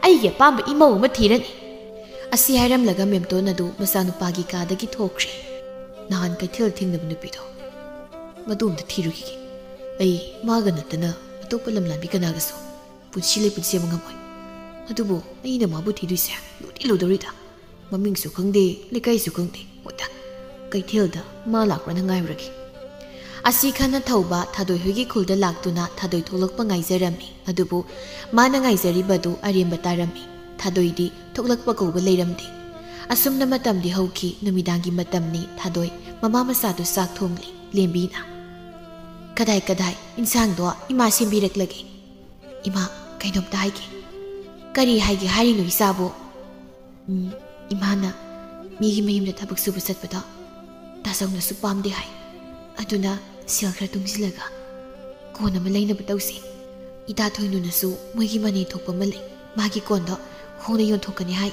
ꯑꯩꯒꯤ ꯑꯄꯥꯝꯕ ꯏꯃꯧ ꯑꯃ ꯊꯤꯔꯅꯤ꯫" ꯑꯁꯤ ꯍꯥꯏꯔꯝꯂꯒ ꯃꯦꯝꯇꯣꯟ ꯑꯗꯨ ꯃꯆꯥꯅꯨꯄꯥꯒꯤ ꯀꯥꯗꯒꯤ ꯊꯣꯛꯈ꯭ꯔꯦ꯫ ꯅꯍꯥꯟ ꯀꯩꯊꯦꯜ ꯊꯦꯡꯅꯕ ꯅꯨꯄꯤꯗꯣ, ꯃꯗꯨ ꯑꯝꯇ ꯊꯤꯔꯨꯈꯤꯒꯦ꯫ ꯑꯩ ꯃꯥꯒ ꯅꯠꯇꯅ ꯑꯇꯣꯞꯄ ꯂꯝꯂꯥꯟꯕꯤ ꯀꯅꯥꯒꯁꯨ ꯄꯨꯟꯁꯤ ꯂꯩꯄꯨꯟ ꯁꯦꯝꯕ ꯉꯝꯃꯣꯏ꯫ ꯑꯗꯨꯕꯨ ꯑꯩꯅ ꯃꯥꯕꯨ ꯊꯤꯗꯣꯏꯁꯦ ꯂꯨꯗꯤ ꯂꯨꯗꯧꯔꯤꯗ꯫ ꯃꯃꯤꯡꯁꯨ ꯈꯪꯗꯦ, ꯂꯩꯀꯥꯏꯁꯨ ꯈꯪꯗꯦ꯫ ꯍꯣꯏꯗ, ꯀꯩꯊꯦꯜꯗ ꯃꯥ ꯂꯥꯛꯄ꯭ꯔꯅ ꯉꯥꯏꯔꯨꯔꯒꯦ꯫ ꯑꯁꯤ ꯈꯟꯅ ꯊꯧꯕ ꯊꯥꯗꯣꯏ ꯍꯣꯏꯒꯤ ꯈꯨꯜꯗ ꯂꯥꯛꯇꯨꯅ ꯊꯥꯗꯣꯏ ꯊꯣꯛꯂꯛꯄ ꯉꯥꯏꯖꯔꯝꯃꯤ꯫ ꯑꯗꯨꯕꯨ ꯃꯥꯅ ꯉꯥꯏꯖꯔꯤꯕꯗꯨ ꯑꯔꯦꯝꯕ ꯇꯥꯔꯝꯃꯤ꯫ ꯊꯥꯗꯣꯏꯗꯤ ꯊꯣꯛꯂꯛꯄ ꯀꯧꯕ ꯂꯩꯔꯝꯗꯦ꯫ ꯑꯁꯨꯝꯅ ꯃꯇꯝꯗꯤ ꯍꯧꯈꯤ꯫ ꯅꯨꯃꯤꯗꯥꯡꯒꯤ ꯃꯇꯝꯅꯤ꯫ ꯊꯥꯗꯣꯏ ꯃꯃꯥ ꯃꯆꯥꯗꯨ ꯆꯥꯛ ꯊꯣꯡꯂꯤ꯫ ꯂꯦꯝꯕꯤꯅ, "ꯀꯗꯥꯏ ꯀꯗꯥꯏ, ꯏꯟꯁꯥꯡꯗꯣ ꯏꯃꯥ ꯁꯦꯝꯕꯤꯔꯛꯂꯒꯦ꯫" "ꯏꯃꯥ, ꯀꯩꯅꯣꯝꯇ ꯍꯥꯏꯒꯦ꯫" "ꯀꯔꯤ ꯍꯥꯏꯒꯦ ꯍꯥꯏꯔꯤꯅꯣ ꯏꯆꯥꯕꯨ?" "ꯎꯝ, ꯏꯃꯥꯅ ꯃꯤꯒꯤ ꯃꯌꯨꯝꯗ ꯊꯕꯛ ꯁꯨꯕ ꯆꯠꯄꯗꯣ ꯇꯥꯆꯧꯅꯁꯨ ꯄꯥꯝꯗꯦ ꯍꯥꯏ꯫ ꯑꯗꯨꯅ ꯁꯦꯜ ꯈꯔ ꯇꯨꯡꯁꯤꯜꯂꯒ ꯀꯣꯟ ꯑꯃ ꯂꯩꯅꯕ ꯇꯧꯁꯤ꯫ ꯏꯇꯥ ꯊꯣꯏꯅꯨꯅꯁꯨ ꯃꯣꯏꯒꯤ ꯃꯅꯦ ꯊꯣꯛꯄ ꯑꯃ ꯂꯩ, ꯃꯥꯒꯤ ꯀꯣꯟꯗꯣ ꯍꯣꯡꯅ ꯌꯣꯟꯊꯣꯛꯀꯅꯤ ꯍꯥꯏ꯫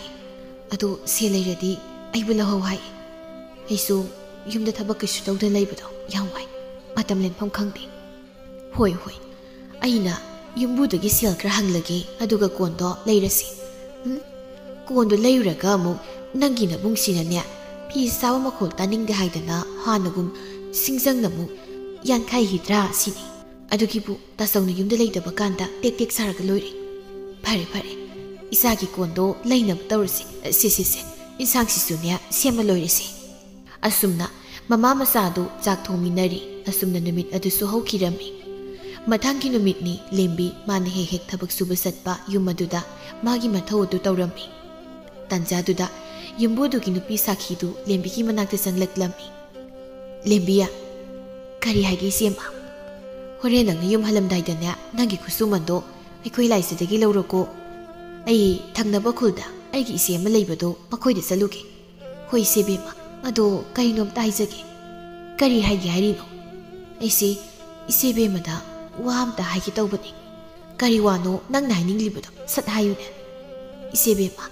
ꯑꯗꯣ ꯁꯦꯜ ꯂꯩꯔꯗꯤ ꯑꯩꯕꯨ ꯂꯧꯍꯧ ꯍꯥꯏ꯫ ꯑꯩꯁꯨ ꯌꯨꯝꯗ ꯊꯕꯛ ꯀꯩꯁꯨ ꯇꯧꯗꯅ ꯂꯩꯕꯗꯣ ꯌꯥꯝ ꯋꯥꯏ, ꯃꯇꯝ ꯂꯦꯟꯐꯝ ꯈꯪꯗꯦ꯫" "ꯍꯣꯏ, ꯍꯣꯏ, ꯑꯩꯅ ꯌꯨꯝꯕꯨꯗꯒꯤ ꯁꯦꯜ ꯈꯔ ꯍꯪꯂꯒꯦ, ꯑꯗꯨꯒ ꯀꯣꯟꯗꯣ ꯂꯩꯔꯁꯤ꯫" "ꯎꯝ? ꯀꯣꯟꯗꯣ ꯂꯩꯔꯨꯔꯒ ꯑꯃꯨꯛ ꯅꯪꯒꯤ ꯅꯕꯨꯡꯁꯤꯅꯅꯦ, ꯐꯤ ꯁꯥꯕ ꯃꯈꯣꯜ ꯇꯥꯅꯤꯡꯗꯦ ꯍꯥꯏꯗꯅ ꯍꯥꯟꯅꯒꯨꯝ ꯁꯤꯡꯖꯪꯅ ꯑꯃꯨꯛ ꯌꯥꯟꯈꯥꯏꯈꯤꯗ꯭ꯔꯥ ꯁꯤꯅꯤ꯫ ꯑꯗꯨꯒꯤꯕꯨ ꯇꯥꯆꯧꯅ ꯌꯨꯝꯗ ꯂꯩꯇꯕ ꯀꯥꯟꯗ ꯇꯦꯛ ꯇꯦꯛ ꯁꯥꯔꯒ ꯂꯣꯏꯔꯦ꯫" "ꯐꯔꯦ, ꯐꯔꯦ, ꯏꯆꯥꯒꯤ ꯀꯣꯟꯗꯣ ꯂꯩꯅꯕ ꯇꯧꯔꯁꯤ꯫ ꯁꯦ, ꯁꯦ, ꯁꯦ, ꯏꯟꯁꯥꯡꯁꯤꯁꯨꯅꯦ ꯁꯦꯝꯃ ꯂꯣꯏꯔꯁꯤ꯫" ꯑꯁꯨꯝꯅ ꯃꯃꯥ ꯃꯆꯥꯗꯨ ꯆꯥꯛ ꯊꯣꯡꯃꯤꯟꯅꯔꯤ꯫ ꯑꯁꯨꯝꯅ ꯅꯨꯃꯤꯠ ꯑꯗꯨꯁꯨ ꯍꯧꯈꯤꯔꯝꯃꯤ꯫ ꯃꯊꯪꯒꯤ ꯅꯨꯃꯤꯠꯅꯤ꯫ ꯂꯦꯝꯕꯤ ꯃꯥꯅ ꯍꯦꯛ ꯍꯦꯛ ꯊꯕꯛ ꯁꯨꯕ ꯆꯠꯄ ꯌꯨꯝ ꯑꯗꯨꯗ ꯃꯥꯒꯤ ꯃꯊꯧ ꯑꯗꯨ ꯇꯧꯔꯝꯃꯤ꯫ ꯇꯥꯟꯖꯥꯗꯨꯗ ꯌꯨꯝꯕꯨꯗꯨꯒꯤ ꯅꯨꯄꯤ ꯁꯥꯈꯤꯗꯨ ꯂꯦꯝꯕꯤꯒꯤ ꯃꯅꯥꯛꯇ ꯆꯪꯂꯛꯂꯝꯃꯤ꯫ "ꯂꯦꯝꯕꯤꯌꯥ, ꯀꯔꯤ ꯍꯥꯏꯒꯦ ꯏꯆꯦꯃ? ꯍꯣꯔꯦꯟ ꯅꯪꯅ ꯌꯨꯝ ꯍꯜꯂꯝꯗꯥꯏꯗꯅꯦ, ꯅꯪꯒꯤ ꯈꯨꯠꯁꯨꯃꯟꯗꯣ ꯑꯩꯈꯣꯏ ꯂꯥꯏꯁꯤꯗꯒꯤ ꯂꯧꯔꯣꯀꯣ꯫ ꯑꯩ ꯊꯪꯅꯕ ꯈꯨꯜꯗ ꯑꯩꯒꯤ ꯏꯆꯦ ꯑꯃ ꯂꯩꯕꯗꯣ, ꯃꯈꯣꯏꯗ ꯆꯠꯂꯨꯒꯦ꯫" "ꯍꯣꯏ ꯏꯆꯦꯕꯦꯝꯃ, ꯑꯗꯣ ꯀꯔꯤꯅꯣꯝꯇ ꯍꯥꯏꯖꯒꯦ꯫" "ꯀꯔꯤ ꯍꯥꯏꯒꯦ ꯍꯥꯏꯔꯤꯅꯣ?" "ꯑꯩꯁꯦ ꯏꯆꯦꯕꯦꯝꯃꯗ ꯋꯥ ꯑꯝꯇ ꯍꯥꯏꯒꯦ ꯇꯧꯕꯅꯤ꯫" "ꯀꯔꯤ ꯋꯥꯅꯣ ꯅꯪꯅ ꯍꯥꯏꯅꯤꯡꯂꯤꯕꯗꯣ? ꯁꯠ ꯍꯥꯏꯌꯨꯅꯦ꯫" "ꯏꯆꯦꯕꯦꯝꯃ,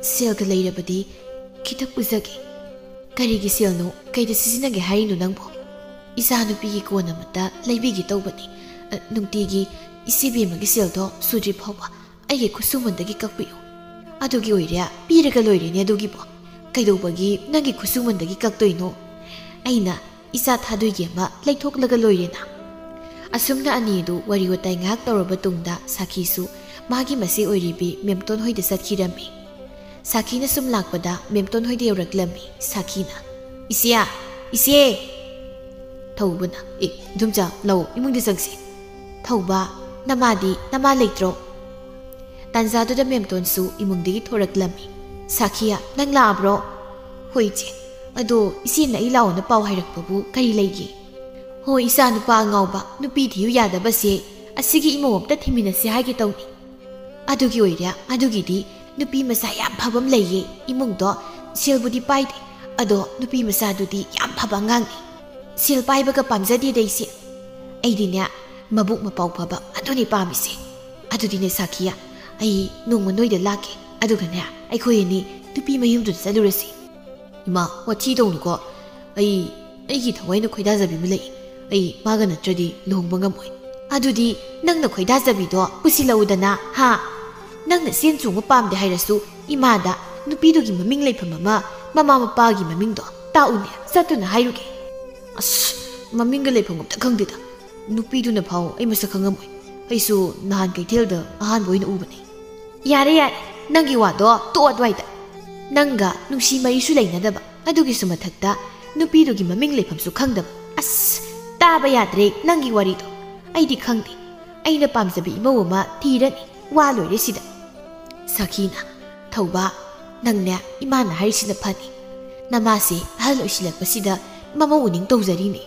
ꯁꯦꯜꯒ ꯂꯩꯔꯕꯗꯤ ꯈꯤꯇ ꯄꯨꯖꯒꯦ꯫" "ꯀꯔꯤꯒꯤ ꯁꯦꯜꯅꯣ? ꯀꯩꯗ ꯁꯤꯖꯤꯟꯅꯒꯦ ꯍꯥꯏꯔꯤꯅꯣ ꯅꯪꯕꯣ?" "ꯏꯆꯥꯅꯨꯄꯤꯒꯤ ꯀꯣꯟ ꯑꯃꯇ ꯂꯩꯕꯤꯒꯦ ꯇꯧꯕꯅꯤ꯫ ꯑ, ꯅꯨꯡꯇꯤꯒꯤ ꯏꯆꯦꯕꯦꯝꯃꯒꯤ ꯁꯦꯜꯗꯣ ꯁꯨꯗ꯭ꯔꯤ ꯐꯥꯎꯕ ꯑꯩꯒꯤ ꯈꯨꯠꯁꯨꯃꯟꯗꯒꯤ ꯀꯛꯄꯤꯌꯨ꯫" "ꯑꯗꯨꯒꯤ ꯑꯣꯏꯔꯦ, ꯄꯤꯔꯒ ꯂꯣꯏꯔꯦꯅꯦ ꯑꯗꯨꯒꯤꯕꯣ꯫ ꯀꯩꯗꯧꯕꯒꯤ ꯅꯪꯒꯤ ꯈꯨꯠꯁꯨꯃꯟꯗꯒꯤ ꯀꯛꯇꯣꯏꯅꯣ? ꯑꯩꯅ ꯏꯆꯥ ꯊꯥꯗꯣꯏꯒꯤ ꯑꯃ ꯂꯩꯊꯣꯛꯂꯒ ꯂꯣꯏꯔꯦꯅ꯫" ꯑꯁꯨꯝꯅ ꯑꯅꯤꯗꯨ ꯋꯥꯔꯤ ꯋꯥꯇꯥꯏ ꯉꯥꯏꯍꯥꯛ ꯇꯧꯔꯕ ꯇꯨꯡꯗ ꯁꯥꯈꯤꯁꯨ ꯃꯥꯒꯤ ꯃꯆꯦ ꯑꯣꯏꯔꯤꯕꯤ ꯃꯦꯝꯇꯣꯟ ꯍꯣꯏꯗ ꯆꯠꯈꯤꯔꯝꯃꯤ꯫ ꯁꯥꯈꯤꯅ ꯁꯨꯝ ꯂꯥꯛꯄꯗ ꯃꯦꯝꯇꯣꯟ ꯍꯣꯏꯗ ꯌꯧꯔꯛꯂꯝꯃꯤ꯫ ꯁꯥꯈꯤꯅ, "ꯏꯆꯦ! ꯏꯆꯦ!" ꯊꯧꯕꯅ, "ꯑꯦ, ꯏꯗꯣꯝꯆꯥ, ꯂꯥꯛꯑꯣ, ꯏꯃꯨꯡꯗ ꯆꯪꯁꯤ꯫" "ꯊꯧꯕ, ꯅꯃꯥꯗꯤ, ꯅꯃꯥ ꯂꯩꯇ꯭ꯔꯣ?" ꯇꯥꯟꯖꯥꯗꯨꯗ ꯃꯦꯝꯇꯣꯟꯁꯨ ꯏꯃꯨꯡꯗꯒꯤ ꯊꯣꯔꯛꯂꯝꯃꯤ꯫ "ꯁꯥꯈꯤꯌꯥ, ꯅꯪ ꯂꯥꯛꯑꯕ꯭ꯔꯣ?" "ꯍꯣꯏ ꯏꯆꯦ, ꯑꯗꯣ ꯏꯆꯦꯅ ꯑꯩ ꯂꯥꯛꯑꯣꯅ ꯄꯥꯎ ꯍꯥꯏꯔꯛꯄꯕꯨ ꯀꯔꯤ ꯂꯩꯒꯦ?" "ꯍꯣꯏ, ꯏꯆꯥ ꯅꯨꯄꯥ ꯑꯉꯥꯎꯕ, ꯅꯨꯄꯤ ꯊꯤꯌꯨ ꯌꯥꯗꯕꯁꯦ, ꯑꯁꯤꯒꯤ ꯏꯃꯧ ꯑꯝꯇ ꯊꯤꯃꯤꯟꯅꯁꯦ ꯍꯥꯏꯒꯦ ꯇꯧꯅꯤ꯫" "ꯑꯗꯨꯒꯤ ꯑꯣꯏꯔꯦ, ꯑꯗꯨꯒꯤꯗꯤ ꯅꯨꯄꯤ ꯃꯆꯥ ꯌꯥꯝ ꯐꯕ ꯑꯃ ꯂꯩꯌꯦ ꯏꯃꯨꯡꯗꯣ꯫ ꯁꯦꯜꯕꯨꯗꯤ ꯄꯥꯏꯗꯦ, ꯑꯗꯣ ꯅꯨꯄꯤ ꯃꯆꯥꯗꯨꯗꯤ ꯌꯥꯝ ꯐꯕ ꯑꯉꯥꯡꯅꯤ꯫ ꯁꯦꯜ ꯄꯥꯏꯕꯒ ꯄꯥꯝꯖꯗꯦꯗ ꯏꯆꯦ꯫ ꯑꯩꯗꯤꯅꯦ, ꯃꯕꯨꯛ ꯃꯄꯥꯎ ꯐꯕ ꯑꯗꯨꯅꯤ ꯄꯥꯝꯃꯤꯁꯦ꯫ ꯑꯗꯨꯗꯤꯅꯦ ꯁꯥꯈꯤꯌꯥ, ꯑꯩ ꯅꯣꯡꯃ ꯅꯣꯏꯗ ꯂꯥꯛꯀꯦ, ꯑꯗꯨꯒꯅꯦ ꯑꯩꯈꯣꯏ ꯑꯅꯤ ꯅꯨꯄꯤ ꯃꯌꯨꯝꯗꯨꯗ ꯆꯠꯂꯨꯔꯁꯤ꯫" "ꯏꯃꯥ, ꯋꯥꯊꯤ ꯇꯧꯅꯨꯀꯣ꯫ ꯑꯩ, ꯑꯩꯒꯤ ꯊꯋꯥꯏꯅ ꯈꯣꯏꯗꯥꯖꯕꯤ ꯑꯃ ꯂꯩ꯫ ꯑꯩ ꯃꯥꯒ ꯅꯠꯇ꯭ꯔꯗꯤ ꯂꯨꯍꯣꯡꯕ ꯉꯝꯃꯣꯏ꯫" "ꯑꯗꯨꯗꯤ ꯅꯪꯅ ꯈꯣꯏꯗꯥꯖꯕꯤꯗꯣ ꯄꯨꯁꯤꯜꯂꯛꯎꯗꯅ, ꯍꯥ? ꯅꯪꯅ ꯁꯦꯟ ꯆꯣꯡꯕ ꯄꯥꯝꯗꯦ ꯍꯥꯏꯔꯁꯨ, ꯏꯃꯥꯗ ꯅꯨꯄꯤꯗꯨꯒꯤ ꯃꯃꯤꯡ ꯂꯩꯐꯝ ꯑꯃ, ꯃꯃꯥ ꯃꯄꯥꯒꯤ ꯃꯃꯤꯡꯗꯣ ꯇꯥꯛꯎꯅꯦ, ꯆꯠꯇꯨꯅ ꯍꯥꯏꯔꯨꯒꯦ꯫" "ꯑꯁ, ꯃꯃꯤꯡꯒ ꯂꯩꯐꯝ ꯑꯝꯇ ꯈꯪꯗꯦꯗ꯫ ꯅꯨꯄꯤꯗꯨꯅ ꯐꯥꯎ ꯑꯩ ꯃꯁꯛ ꯈꯪꯉꯝꯃꯣꯏ꯫ ꯑꯩꯁꯨ ꯅꯍꯥꯟ ꯀꯩꯊꯦꯜꯗ ꯑꯍꯥꯟꯕ ꯑꯣꯏꯅ ꯎꯕꯅꯦ꯫" "ꯌꯥꯔꯦ, ꯌꯥꯔꯦ, ꯅꯪꯒꯤ ꯋꯥꯗꯣ ꯇꯣꯛꯑꯣ ꯑꯗꯨꯋꯥꯏꯗ꯫ ꯅꯪꯒ ꯅꯨꯡꯁꯤ ꯃꯔꯤꯁꯨ ꯂꯩꯅꯗꯕ, ꯑꯗꯨꯒꯤꯁꯨ ꯃꯊꯛꯇ ꯅꯨꯄꯤꯗꯨꯒꯤ ꯃꯃꯤꯡ ꯂꯩꯐꯝꯁꯨ ꯈꯪꯗꯕ꯫ ꯑꯁ, ꯇꯥꯕ ꯌꯥꯗ꯭ꯔꯦ ꯅꯪꯒꯤ ꯋꯥꯔꯤꯗꯣ꯫ ꯑꯩꯗꯤ ꯈꯪꯗꯦ꯫ ꯑꯩꯅ ꯄꯥꯝꯖꯕꯤ ꯏꯃꯧ ꯑꯃ ꯊꯤꯔꯅꯤ꯫ ꯋꯥ ꯂꯣꯏꯔꯦ ꯁꯤꯗ꯫" ꯁꯥꯈꯤꯅ, "ꯊꯧꯕ, "ꯅꯪꯅꯦ, ꯏꯃꯥꯅ ꯍꯥꯏꯔꯤꯁꯤꯅ ꯐꯅꯤ꯫ ꯅꯃꯥꯁꯦ ꯑꯍꯜ ꯑꯣꯏꯁꯤꯜꯂꯛꯄꯁꯤꯗ ꯃꯃꯧ ꯎꯅꯤꯡ ꯇꯧꯖꯔꯤꯅꯤ"꯫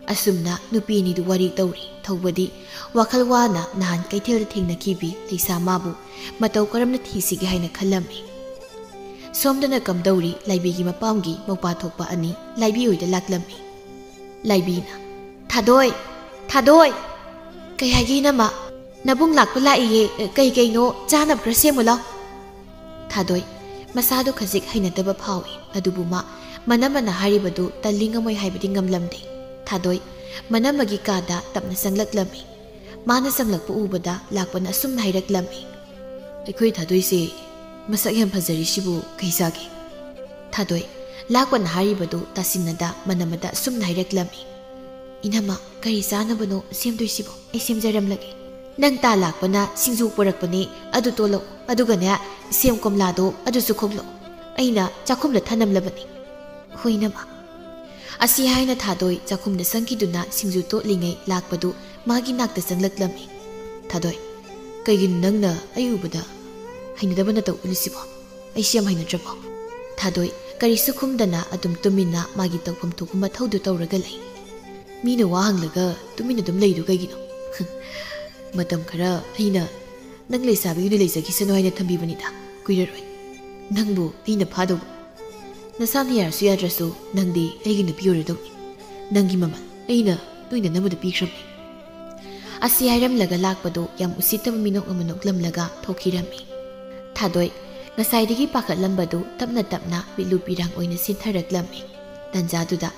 ꯑꯁꯨꯝꯅ ꯅꯨꯄꯤ ꯑꯅꯤꯗꯨ ꯋꯥꯔꯤ ꯇꯧꯔꯤ꯫ ꯊꯧꯕꯗꯤ ꯋꯥꯈꯜ ꯋꯥꯅ ꯅꯍꯥꯟ ꯀꯩꯊꯦꯜꯗ ꯊꯦꯡꯅꯈꯤꯕꯤ ꯂꯩꯁꯥ ꯃꯥꯕꯨ ꯃꯇꯧ ꯀꯔꯝꯅ ꯊꯤꯁꯤꯒꯦ ꯍꯥꯏꯅ ꯈꯜꯂꯝꯃꯤ꯫ ꯁꯣꯝꯗꯅ ꯀꯝꯗꯧꯔꯤ, ꯂꯥꯏꯕꯤꯒꯤ ꯃꯄꯥꯝꯒꯤ ꯃꯧꯄꯥ ꯊꯣꯛꯄ ꯑꯅꯤ ꯂꯥꯏꯕꯤ ꯍꯣꯏꯗ ꯂꯥꯛꯂꯝꯃꯤ꯫ ꯂꯥꯏꯕꯤꯅ, "ꯊꯥꯗꯣꯏ, ꯊꯥꯗꯣꯏ!" "ꯀꯩ ꯍꯥꯏꯒꯦ, ꯏꯅꯝꯃ?" "ꯅꯕꯨꯡ ꯂꯥꯛꯄ ꯂꯥꯛꯏꯌꯦ, ꯀꯩ ꯀꯩꯅꯣ ꯆꯥꯅꯕ ꯈꯔ ꯁꯦꯝꯃꯨ ꯂꯥꯎ"꯫ ꯊꯥꯗꯣꯏ ꯃꯁꯥꯗꯨ ꯈꯖꯤꯛ ꯍꯩꯅꯗꯕ ꯐꯥꯎꯏ, ꯑꯗꯨꯕꯨ ꯃꯥ ꯃꯅꯝꯃꯅ ꯍꯥꯏꯔꯤꯕꯗꯨ ꯇꯜꯂꯤ ꯉꯝꯃꯣꯏ ꯍꯥꯏꯕꯗꯤ ꯉꯝꯂꯝꯗꯦ꯫ ꯊꯥꯗꯣꯏ ꯃꯅꯝꯃꯒꯤ ꯀꯥꯗ ꯇꯞꯅ ꯆꯪꯂꯛꯂꯝꯃꯤ꯫ ꯃꯥꯅ ꯆꯪꯂꯛꯄ ꯎꯕꯗ ꯂꯥꯛꯄꯅ ꯑꯁꯨꯝꯅ ꯍꯥꯏꯔꯛꯂꯝꯃꯤ, "ꯑꯩꯈꯣꯏ ꯊꯥꯗꯣꯏꯁꯦ ꯃꯁꯛ ꯌꯥꯝ ꯐꯖꯔꯤꯁꯤꯕꯨ ꯀꯩ ꯆꯥꯒꯦ?" ꯊꯥꯗꯣꯏ ꯂꯥꯛꯄꯅ ꯍꯥꯏꯔꯤꯕꯗꯨ ꯇꯥꯁꯤꯟꯅꯗ ꯃꯅꯝꯃꯗ ꯑꯁꯨꯝꯅ ꯍꯥꯏꯔꯛꯂꯝꯃꯤ, "ꯏꯅꯝꯃ, ꯀꯔꯤ ꯆꯥꯅꯕꯅꯣ ꯁꯦꯝꯗꯣꯏꯁꯤꯕꯣ? ꯑꯩ ꯁꯦꯝꯖꯔꯝꯂꯒꯦ꯫ ꯅꯪ ꯇꯥ ꯂꯥꯛꯄꯅ ꯁꯤꯡꯖꯨ ꯄꯨꯔꯛꯄꯅꯦ, ꯑꯗꯨ ꯇꯣꯠꯂꯛꯎ, ꯑꯗꯨꯒꯅꯦ, ꯁꯦꯝ ꯀꯣꯝꯂꯥꯗꯣ ꯑꯗꯨꯁꯨ ꯈꯣꯛꯂꯛꯎ꯫ ꯑꯩꯅ ꯆꯥꯛꯈꯨꯝꯗ ꯊꯅꯝꯂꯕꯅꯤ"꯫ "ꯍꯣꯏ, ꯏꯅꯝꯃ"꯫ ꯑꯁꯤ ꯍꯥꯏꯅ ꯊꯥꯗꯣꯏ ꯆꯥꯛꯈꯨꯝꯗ ꯆꯪꯈꯤꯗꯨꯅ ꯁꯤꯡꯖꯨ ꯇꯣꯠꯂꯤꯉꯩ ꯂꯥꯛꯄꯗꯨ ꯃꯥꯒꯤ ꯅꯥꯛꯇ ꯆꯪꯂꯛꯂꯝꯃꯤ꯫ "ꯊꯥꯗꯣꯏ, ꯀꯩꯒꯤꯅꯣ ꯅꯪꯅ ꯑꯩ ꯎꯕꯗ ꯍꯩꯅꯗꯕ ꯅꯇꯧ ꯎꯠꯂꯤꯁꯤꯕꯣ? ꯑꯩꯁꯤ ꯌꯥꯝ ꯍꯩꯅꯗ꯭ꯔꯕꯣ?" ꯊꯥꯗꯣꯏ ꯀꯔꯤꯁꯨ ꯈꯨꯝꯗꯅ ꯑꯗꯨꯝ ꯇꯨꯃꯤꯟꯅ ꯃꯥꯒꯤ ꯇꯧꯐꯝ ꯊꯣꯛꯄ ꯃꯊꯧꯗꯨ ꯇꯧꯔꯒ ꯂꯩ꯫ "ꯃꯤꯅ ꯋꯥ ꯍꯪꯂꯒ ꯇꯨꯃꯤꯟꯅ ꯑꯗꯨꯝ ꯂꯩꯗꯨ ꯀꯩꯒꯤꯅꯣ?" "ꯃꯇꯝ ꯈꯔ ꯑꯩꯅ ꯅꯪ ꯂꯩꯁꯥꯕꯤ ꯑꯣꯏꯅ ꯂꯩꯖꯈꯤꯁꯅꯨ ꯍꯥꯏꯅ ꯊꯝꯕꯤꯕꯅꯤꯗ, ꯀꯨꯏꯔꯔꯣꯏ꯫ ꯅꯪꯕꯨ ꯑꯩꯅ ꯐꯥꯗꯧꯕ꯫ ꯅꯁꯥꯅ ꯌꯥꯔꯁꯨ ꯌꯥꯗ꯭ꯔꯁꯨ ꯅꯪꯗꯤ ꯑꯩꯒꯤ ꯅꯨꯄꯤ ꯑꯣꯏꯔꯗꯧꯅꯤ꯫ ꯅꯪꯒꯤ ꯃꯃꯜ ꯑꯩꯅ ꯇꯣꯏꯅ ꯅꯝꯕꯗ ꯄꯤꯈ꯭ꯔꯕꯅꯤ"꯫ ꯑꯁꯤ ꯍꯥꯏꯔꯝꯂꯒ ꯂꯥꯛꯄꯗꯨ ꯌꯥꯝ ꯎꯁꯤꯠꯇꯕ ꯃꯤꯅꯣꯛ ꯑꯃ ꯅꯣꯛꯂꯝꯂꯒ ꯊꯣꯛꯈꯤꯔꯝꯃꯤ꯫ ꯊꯥꯗꯣꯏ ꯉꯁꯥꯏꯗꯒꯤ ꯄꯥꯈꯠꯂꯝꯕꯗꯨ ꯇꯞꯅ ꯇꯞꯅ ꯄꯤꯠꯂꯨ ꯄꯤꯔꯥꯡ ꯑꯣꯏꯅ ꯁꯤꯟꯊꯔꯛꯂꯝꯃꯤ꯫ ꯇꯟꯖꯥꯗꯨꯗ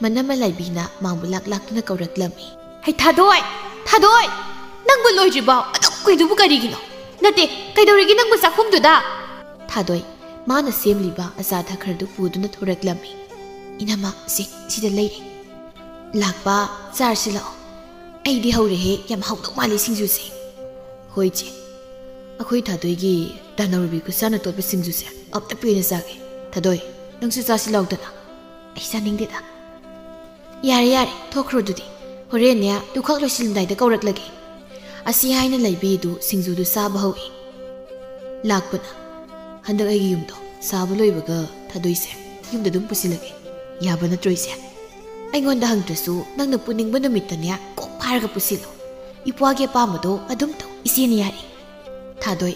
ꯃꯅꯝꯃ ꯂꯥꯏꯕꯤꯅ ꯃꯥꯕꯨ ꯂꯥꯛ ꯂꯥꯛꯇꯨꯅ ꯀꯧꯔꯛꯂꯝꯃꯤ꯫ "ꯍꯩ ꯊꯥꯗꯣꯏ! ꯊꯥꯗꯣꯏ! ꯅꯪꯕꯨ ꯂꯣꯏꯗ꯭ꯔꯤꯕꯣ? ꯑꯗꯨꯛ ꯀꯨꯏꯗꯨꯕꯨ ꯀꯔꯤꯒꯤꯅꯣ? ꯅꯠꯇꯦ, ꯀꯩꯗꯧꯔꯤꯒꯦ ꯅꯪꯕꯨ ꯆꯥꯛꯈꯨꯝꯗꯨꯗ?" ꯊꯥꯗꯣꯏ ꯃꯥꯅ ꯁꯦꯝꯂꯤꯕ ꯑꯆꯥ ꯑꯊꯛ ꯈꯔꯗꯨ ꯄꯨꯗꯨꯅ ꯊꯣꯔꯛꯂꯝꯃꯤ꯫ "ꯏꯅꯝꯃ, ꯁꯦ, ꯁꯤꯗ ꯂꯩꯔꯦ꯫ ꯂꯥꯛꯄ, ꯆꯥꯔꯁꯤ ꯂꯥꯛꯑꯣ꯫ ꯑꯩꯗꯤ ꯍꯧꯔꯦꯍꯦ, ꯌꯥꯝ ꯍꯥꯎꯗꯧ ꯃꯥꯜꯂꯤ ꯁꯤꯡꯖꯨꯁꯦ"꯫ "ꯍꯣꯏ ꯏꯆꯦ, ꯑꯩꯈꯣꯏ ꯊꯥꯗꯣꯏꯒꯤ ꯇꯥꯅꯧꯔꯨꯕꯤ ꯈꯨꯠꯁꯥꯅ ꯇꯣꯠꯄ ꯁꯤꯡꯖꯨꯁꯦ ꯑꯝꯇ ꯄꯦꯟꯅ ꯆꯥꯒꯦ꯫ ꯊꯥꯗꯣꯏ, ꯅꯪꯁꯨ ꯆꯥꯁꯤ ꯂꯥꯎꯗꯅ"꯫ "ꯑꯩ ꯆꯥꯅꯤꯡꯗꯦꯗ"꯫ "ꯌꯥꯔꯦ ꯌꯥꯔꯦ, ꯊꯣꯛꯈ꯭ꯔꯣ ꯑꯗꯨꯗꯤ꯫ ꯍꯣꯔꯦꯟꯅꯦ ꯇꯨꯈꯛ ꯂꯣꯏꯁꯤꯜꯂꯝꯗꯥꯏꯗ ꯀꯧꯔꯛꯂꯒꯦ"꯫ ꯑꯁꯤ ꯍꯥꯏꯅ ꯂꯩꯕꯤꯗꯨ ꯁꯤꯡꯖꯨꯗꯨ ꯆꯥꯕ ꯍꯧꯏ꯫ ꯂꯥꯛꯄꯅ, ꯍꯟꯗꯛ ꯑꯩꯒꯤ ꯌꯨꯝꯗꯣ ꯁꯥꯕ ꯂꯣꯏꯕꯒ ꯊꯥꯗꯣꯏꯁꯦ ꯌꯨꯝꯗ ꯑꯗꯨꯝ ꯄꯨꯁꯤꯜꯂꯒꯦ꯫ ꯌꯥꯕ ꯅꯠꯇ꯭ꯔꯣ ꯏꯆꯦ? ꯑꯩꯉꯣꯟꯗ ꯍꯪꯗ꯭ꯔꯁꯨ ꯅꯪꯅ ꯄꯨꯅꯤꯡꯕ ꯅꯨꯃꯤꯠꯇꯅꯦ ꯀꯣꯛ ꯐꯥꯔꯒ ꯄꯨꯁꯤꯜꯂꯣ꯫ ꯏꯄ꯭ꯋꯥꯒꯤ ꯑꯄꯥꯝꯕꯗꯣ ꯑꯗꯨꯝ ꯇꯧ, ꯏꯆꯦꯅ ꯌꯥꯔꯤ꯫ ꯊꯥꯗꯣꯏ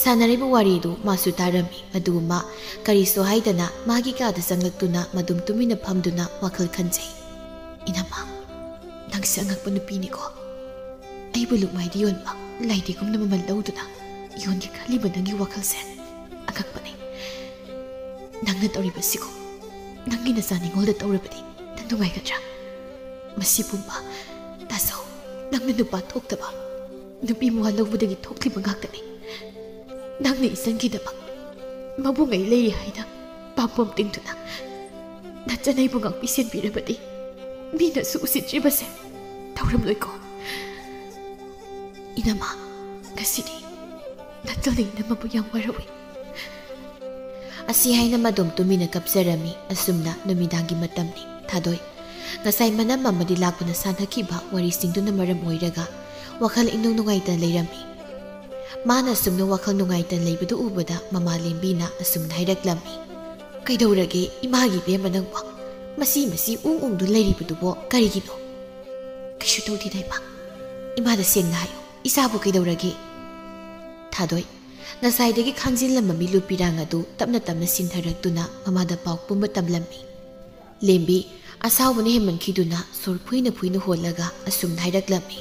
ꯁꯥꯟꯅꯔꯤꯕ ꯋꯥꯔꯤꯗꯨ ꯃꯥꯁꯨ ꯇꯥꯔꯝꯃꯤ꯫ ꯑꯗꯨꯕꯨ ꯃꯥ ꯀꯔꯤꯁꯨ ꯍꯥꯏꯗꯅ ꯃꯥꯒꯤ ꯀꯥꯗ ꯆꯪꯂꯛꯇꯨꯅ ꯃꯗꯨꯝ ꯇꯨꯃꯤꯟꯅ ꯐꯝꯗꯨꯅ ꯋꯥꯈꯜ ꯈꯟꯖꯩ꯫ "ꯏꯅꯝꯃ, ꯅꯪꯁꯦ ꯑꯉꯛꯄ ꯅꯨꯄꯤꯅꯤꯀꯣ꯫ ꯑꯩꯕꯨ ꯂꯨꯛꯃꯥꯏꯗ ꯌꯣꯟꯕ ꯂꯥꯏꯙꯤꯒꯨꯝꯅ ꯃꯃꯜ ꯂꯧꯗꯨꯅ ꯌꯣꯟꯒꯦ ꯈꯜꯂꯤꯕ ꯅꯪꯒꯤ ꯋꯥꯈꯜꯁꯦ ꯑꯉꯛꯄꯅꯤ꯫ ꯅꯪꯅ ꯇꯧꯔꯤꯕꯁꯤꯀꯣ ꯅꯪꯒꯤ ꯅꯆꯥ ꯅꯤꯉꯣꯜꯗ ꯇꯧꯔꯕꯗꯤ ꯅꯪ ꯅꯨꯡꯉꯥꯏꯒꯗ꯭ꯔꯥ? ꯃꯁꯤ ꯄꯨꯝꯕ ꯇꯥꯖꯧ, ꯅꯪꯅ ꯅꯨꯄꯥ ꯊꯣꯛꯇꯕ, ꯅꯨꯄꯤ ꯃꯋꯥ ꯂꯧꯕꯗꯒꯤ ꯊꯣꯛꯂꯤꯕ ꯉꯥꯛꯇꯅꯤ꯫ ꯅꯪꯅ ꯏꯆꯟꯒꯤꯗꯃꯛ ꯃꯕꯨꯡ ꯑꯩ ꯂꯩꯔꯤ ꯍꯥꯏꯅ ꯄꯥꯝꯕꯣꯝ ꯇꯤꯡꯗꯨꯅ ꯅꯆꯟ ꯑꯩꯕꯨ ꯉꯥꯛꯄꯤ ꯁꯦꯟꯕꯤꯔꯕꯗꯤ ꯃꯤꯅꯁꯨ ꯎꯁꯤꯠꯇ꯭ꯔꯤꯕꯁꯦ ꯇꯧꯔꯝꯂꯣꯏꯀꯣ꯫ ꯏꯅꯝꯃ, ꯉꯁꯤꯗꯤ ꯅꯠꯇꯅ ꯏꯅꯝꯃꯕꯨ ꯌꯥꯝ ꯋꯥꯔꯧꯏ꯫" ꯑꯁꯤ ꯍꯥꯏꯅ ꯃꯗꯨꯝ ꯇꯨꯃꯤꯟꯅ ꯀꯞꯆꯔꯝꯃꯤ꯫ ꯑꯁꯨꯝꯅ ꯅꯨꯃꯤꯗꯥꯡꯒꯤ ꯃꯇꯝꯅꯤ꯫ ꯊꯥꯗꯣꯏ ꯉꯁꯥꯏ ꯃꯅꯝ ꯑꯃꯗꯤ ꯂꯥꯛꯄꯅ ꯁꯥꯟꯅꯈꯤꯕ ꯋꯥꯔꯤꯁꯤꯡꯗꯨꯅ ꯃꯔꯝ ꯑꯣꯏꯔꯒ ꯋꯥꯈꯜ ꯏꯅꯨꯡ ꯅꯨꯡꯉꯥꯏꯇꯅ ꯂꯩꯔꯝꯃꯤ꯫ ꯃꯥꯅ ꯑꯁꯨꯝꯅ ꯋꯥꯈꯜ ꯅꯨꯡꯉꯥꯏꯇꯅ ꯂꯩꯕꯗꯨ ꯎꯕꯗ ꯃꯃꯥ ꯂꯦꯝꯕꯤꯅ ꯑꯁꯨꯝꯅ ꯍꯥꯏꯔꯛꯂꯝꯃꯤ꯫ "ꯀꯩꯗꯧꯔꯒꯦ ꯏꯃꯥꯒꯤ ꯏꯕꯦꯝꯃ ꯅꯪꯕꯣ? ꯃꯁꯤ ꯃꯁꯤ ꯎꯪ ꯎꯪꯗꯨꯅ ꯂꯩꯔꯤꯕꯗꯨꯕꯣ ꯀꯔꯤꯒꯤꯅꯣ?" "ꯀꯩꯁꯨ ꯇꯧꯗꯦꯗ ꯏꯃꯥ꯫ ꯏꯃꯥꯗ ꯁꯦꯡꯅ ꯍꯥꯏꯌꯨ, ꯏꯆꯥꯕꯨ ꯀꯩꯗꯧꯔꯒꯦ?" ꯊꯥꯗꯣꯏ ꯉꯁꯥꯏꯗꯒꯤ ꯈꯥꯡꯖꯤꯜꯂꯝꯕ ꯃꯤꯂꯨ ꯄꯤꯔꯥꯡ ꯑꯗꯨ ꯇꯞꯅ ꯇꯞꯅ ꯁꯤꯟꯊꯔꯛꯇꯨꯅ ꯃꯃꯥꯗ ꯄꯥꯎ ꯄꯨꯝꯕ ꯇꯝꯂꯝꯃꯤ꯫ ꯂꯦꯝꯕꯤ ꯑꯁꯥꯎꯕꯅ ꯍꯦꯟꯃꯟꯈꯤꯗꯨꯅ ꯁꯣꯔ ꯐꯨꯏꯅ ꯐꯨꯏꯅ ꯍꯣꯜꯂꯒ ꯑꯁꯨꯝꯅ ꯍꯥꯏꯔꯛꯂꯝꯃꯤ꯫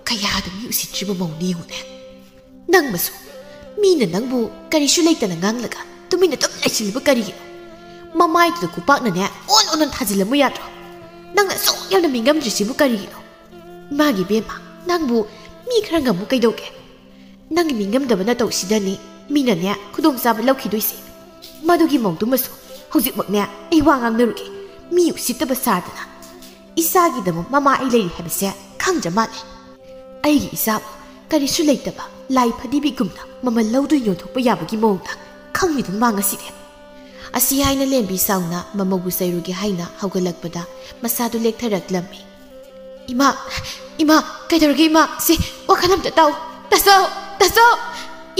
"ꯀꯌꯥꯗ ꯃꯤ ꯎꯁꯤꯠꯇ꯭ꯔꯤꯕ ꯃꯧꯅꯤ ꯌꯦꯡꯉꯨꯅꯦ꯫ ꯅꯪꯃꯁꯨ ꯃꯤꯅ ꯅꯪꯕꯨ ꯀꯔꯤꯁꯨ ꯂꯩꯇꯅ ꯉꯥꯡꯂꯒ ꯇꯨꯃꯤꯟꯅ ꯑꯗꯨꯝ ꯂꯩꯁꯤꯜꯂꯤꯕ ꯀꯔꯤꯒꯤꯅꯣ? ꯃꯃꯥꯏꯗꯨꯗ ꯈꯨꯄꯥꯛꯅꯅꯦ ꯑꯣꯟ ꯑꯣꯟꯅ ꯊꯥꯖꯤꯜꯂꯝꯃꯨ ꯌꯥꯗ꯭ꯔꯣ? ꯅꯪꯅ ꯑꯁꯨꯛ ꯌꯥꯝꯅ ꯃꯤꯉꯝꯗ꯭ꯔꯤꯁꯤꯕꯨ ꯀꯔꯤꯒꯤꯅꯣ? ꯏꯃꯥꯒꯤ ꯏꯕꯦꯝꯃ, ꯅꯪꯕꯨ ꯃꯤ ꯈꯔ ꯉꯝꯃꯨ ꯀꯩꯗꯧꯒꯦ? ꯅꯪꯒꯤ ꯃꯤꯉꯝꯗꯕ ꯅꯇꯧꯁꯤꯗꯅꯤ ꯃꯤꯅꯅꯦ ꯈꯨꯗꯣꯡꯆꯥꯕ ꯂꯧꯈꯤꯗꯣꯏꯁꯦ꯫ ꯃꯗꯨꯒꯤ ꯃꯧꯗꯨꯃꯁꯨ ꯍꯧꯖꯤꯛꯃꯛꯅꯦ ꯑꯩ ꯋꯥ ꯉꯥꯡꯅꯔꯨꯒꯦ꯫ ꯃꯤ ꯎꯁꯤꯠꯇꯕ ꯁꯥꯗꯅ꯫ ꯏꯆꯥꯒꯤꯗꯃꯛ ꯃꯃꯥ ꯑꯩ ꯂꯩꯔꯤ ꯍꯥꯏꯕꯁꯦ ꯈꯪꯗ꯭ꯔ ꯃꯥꯜꯂꯦ꯫ ꯑꯩꯒꯤ ꯏꯆꯥꯕꯨ ꯀꯔꯤꯁꯨ ꯂꯩꯇꯕ ꯂꯥꯏ ꯐꯗꯤꯕꯤꯒꯨꯝꯅ ꯃꯃꯜ ꯂꯧꯗꯨꯅ ꯌꯣꯟꯊꯣꯛꯄ ꯌꯥꯕꯒꯤ ꯃꯑꯣꯡꯗ ꯈꯪꯂꯤꯗꯨꯅ ꯃꯥ ꯉꯁꯤꯗꯤ꯫" ꯑꯁꯤ ꯍꯥꯏꯅ ꯂꯦꯝꯕꯤ ꯁꯥꯎꯅ ꯃꯃꯧꯕꯨ ꯆꯩꯔꯨꯒꯦ ꯍꯥꯏꯅ ꯍꯧꯒꯠꯂꯛꯄꯗ ꯃꯁꯥꯗꯨ ꯂꯦꯛꯊꯔꯛꯂꯝꯃꯤ꯫ "ꯏꯃꯥ, ꯏꯃꯥ, ꯀꯩꯗꯧꯔꯒꯦ ꯏꯃꯥ? ꯁꯤ ꯋꯥꯈꯜ ꯑꯝꯇ ꯇꯥꯎ꯫ ꯇꯥꯖꯧ!" ꯇꯥꯆꯧ!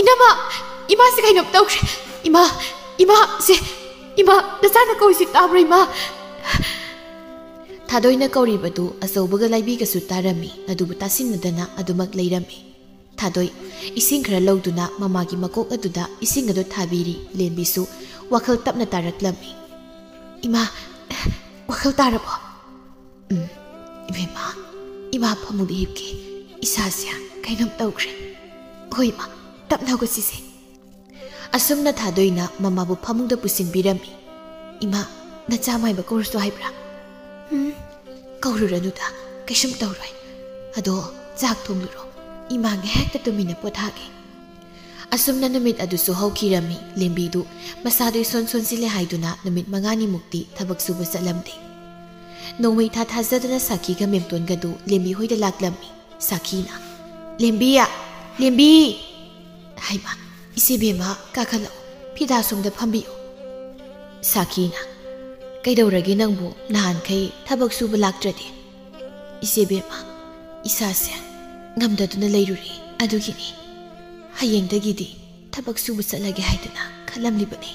ꯏꯅꯝꯃ! ꯏꯃꯥꯁꯦ ꯀꯩꯅꯣꯝ ꯇꯧꯈ꯭ꯔꯦ꯫ ꯏꯃꯥ! ꯏꯃꯥ! ꯁꯦ! ꯏꯃꯥ! ꯅꯆꯥꯅ ꯀꯧꯔꯤꯁꯤ ꯇꯥꯕ꯭ꯔꯣ, ꯏꯃꯥ? ꯊꯥꯗꯣꯏꯅ ꯀꯧꯔꯤꯕꯗꯨ ꯑꯆꯧꯕꯒ ꯂꯥꯏꯕꯤꯒꯁꯨ ꯇꯥꯔꯝꯃꯤ, ꯑꯗꯨꯕꯨ ꯇꯥꯁꯤꯟꯅꯗꯅ ꯑꯗꯨꯃꯛ ꯂꯩꯔꯝꯃꯤ꯫ ꯊꯥꯗꯣꯏ ꯏꯁꯤꯡ ꯈꯔ ꯂꯧꯗꯨꯅ ꯃꯃꯥꯒꯤ ꯃꯀꯣꯛ ꯑꯗꯨꯗ ꯏꯁꯤꯡ ꯑꯗꯨ ꯊꯥꯕꯤꯔꯤ꯫ ꯂꯦꯝꯕꯤꯁꯨ ꯋꯥꯈꯜ ꯇꯞꯅ ꯇꯥꯔꯛꯂꯝꯃꯤ꯫ "ꯏꯃꯥ, ꯋꯥꯈꯜ ꯇꯥꯔꯕꯣ?" "ꯎꯝ, ꯏꯕꯦꯝꯃ, ꯏꯃꯥ ꯐꯃꯨꯡꯗ ꯍꯤꯞꯀꯦ꯫ ꯏꯁꯥꯁꯦ ꯀꯩꯅꯣꯝ ꯇꯧꯈ꯭ꯔꯦ꯫ ꯍꯣꯏ, ꯏꯃꯥ, ꯇꯞꯅ ꯍꯧꯒꯠꯁꯤꯁꯦ꯫" ꯑꯁꯨꯝꯅ ꯊꯥꯗꯣꯏꯅ ꯃꯃꯥꯕꯨ ꯐꯃꯨꯡꯗ ꯄꯨꯁꯤꯟꯕꯤꯔꯝꯃꯤ꯫ "ꯏꯃꯥ, ꯅꯆꯥ ꯃꯥꯏꯕ ꯀꯧꯔꯁꯨ ꯍꯥꯏꯕ꯭ꯔꯥ?" "ꯎꯝ, ꯀꯧꯔꯨꯔꯅꯨꯗ, ꯀꯩꯁꯨꯝ ꯇꯧꯔꯣꯏ꯫ ꯑꯗꯣ ꯆꯥꯛ ꯊꯣꯡꯂꯨꯔꯣ, ꯏꯃꯥ ꯉꯥꯏꯍꯥꯛꯇ ꯇꯨꯃꯤꯟꯅ ꯄꯣꯊꯥꯒꯦ꯫" ꯑꯁꯨꯝꯅ ꯅꯨꯃꯤꯠ ꯑꯗꯨꯁꯨ ꯍꯧꯈꯤꯔꯝꯃꯤ꯫ ꯂꯦꯝꯕꯤꯗꯨ ꯃꯁꯥꯗꯨ ꯏꯁꯣꯟ ꯁꯣꯟꯁꯤꯜꯂꯦ ꯍꯥꯏꯗꯨꯅ ꯅꯨꯃꯤꯠ ꯃꯉꯥꯅꯤꯃꯨꯛꯇꯤ ꯊꯕꯛ ꯁꯨꯕ ꯆꯠꯂꯝꯗꯦ꯫ ꯅꯣꯡꯃꯩ ꯊꯥ ꯊꯥꯖꯗꯅ ꯁꯥꯈꯤꯒ ꯃꯦꯝꯇꯣꯟꯒꯗꯨ ꯂꯦꯝꯕꯤ ꯍꯣꯏꯗ ꯂꯥꯛꯂꯝꯃꯤ꯫ ꯁꯥꯈꯤꯅ, "ꯂꯦꯝꯕꯤ! ꯂꯦꯝꯕꯤ!" "ꯍꯩꯃꯥ, ꯏꯆꯦ ꯕꯦꯝꯃ, ꯀꯥꯈꯠꯂꯛꯑꯣ, ꯐꯤꯗꯥ ꯁꯣꯝꯗ ꯐꯝꯕꯤꯌꯨ꯫" ꯁꯥꯈꯤꯅ, "ꯀꯩꯗꯧꯔꯒꯦ ꯅꯪꯕꯨ? ꯅꯍꯥꯟꯈꯩ ꯊꯕꯛ ꯁꯨꯕ ꯂꯥꯛꯇ꯭ꯔꯗꯤ?" "ꯏꯆꯦ ꯕꯦꯝꯃ, ꯏꯁꯥꯁꯦ ꯉꯝꯗꯗꯨꯅ ꯂꯩꯔꯨꯔꯦ, ꯑꯗꯨꯒꯤꯅꯤ꯫ ꯍꯌꯦꯡꯗꯒꯤꯗꯤ ꯊꯕꯛ ꯁꯨꯕ ꯆꯠꯂꯒꯦ ꯍꯥꯏꯗꯅ ꯈꯜꯂꯝꯂꯤꯕꯅꯤ꯫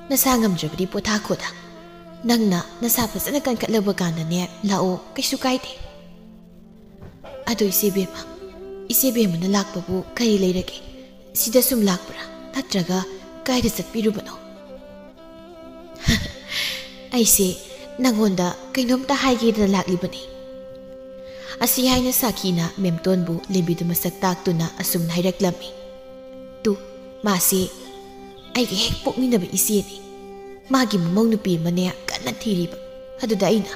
ꯅꯁꯥ ꯉꯝꯗ꯭ꯔꯕꯗꯤ ꯄꯣꯊꯥꯈꯣꯗ꯫ ꯅꯪꯅ ꯅꯁꯥ ꯐꯖꯅ ꯀꯟꯈꯠꯂꯕ ꯀꯥꯟꯗꯅꯦ ꯂꯥꯛꯑꯣ, ꯀꯩꯁꯨ ꯀꯥꯏꯗꯦ꯫" "ꯑꯗꯣ ꯏꯆꯦ ꯕꯦꯝꯃ, ꯏꯆꯦ ꯕꯦꯝꯃꯅ ꯂꯥꯛꯄꯕꯨ ꯀꯔꯤ ꯂꯩꯔꯒꯦ? ꯁꯤꯗ ꯁꯨꯝ ꯂꯥꯛꯄ꯭ꯔꯥ? ꯅꯠꯇ꯭ꯔꯒ ꯀꯥꯏꯗ ꯆꯠꯄꯤꯔꯨꯕꯅꯣ?" "ꯑꯩꯁꯦ ꯅꯪꯉꯣꯟꯗ ꯀꯩꯅꯣꯝꯇ ꯍꯥꯏꯒꯦꯗꯅ ꯂꯥꯛꯂꯤꯕꯅꯤ꯫" ꯑꯁꯤ ꯍꯥꯏꯅ ꯁꯥꯈꯤꯅ ꯃꯦꯝꯇꯣꯟꯕꯨ ꯂꯦꯝꯕꯤꯗꯨ ꯃꯁꯛ ꯇꯥꯛꯇꯨꯅ ꯑꯁꯨꯝꯅ ꯍꯥꯏꯔꯛꯂꯝꯃꯤ꯫ "ꯇꯨ, ꯃꯥꯁꯤ ꯑꯩꯒ ꯍꯦꯛ ꯄꯣꯛꯃꯤꯟꯅꯕ ꯏꯆꯦꯅꯤ꯫ ꯃꯥꯒꯤ ꯃꯃꯧ ꯅꯨꯄꯤ ꯑꯃꯅꯦ ꯀꯟꯅ ꯊꯤꯔꯤꯕ꯫ ꯑꯗꯨꯗ ꯑꯩꯅ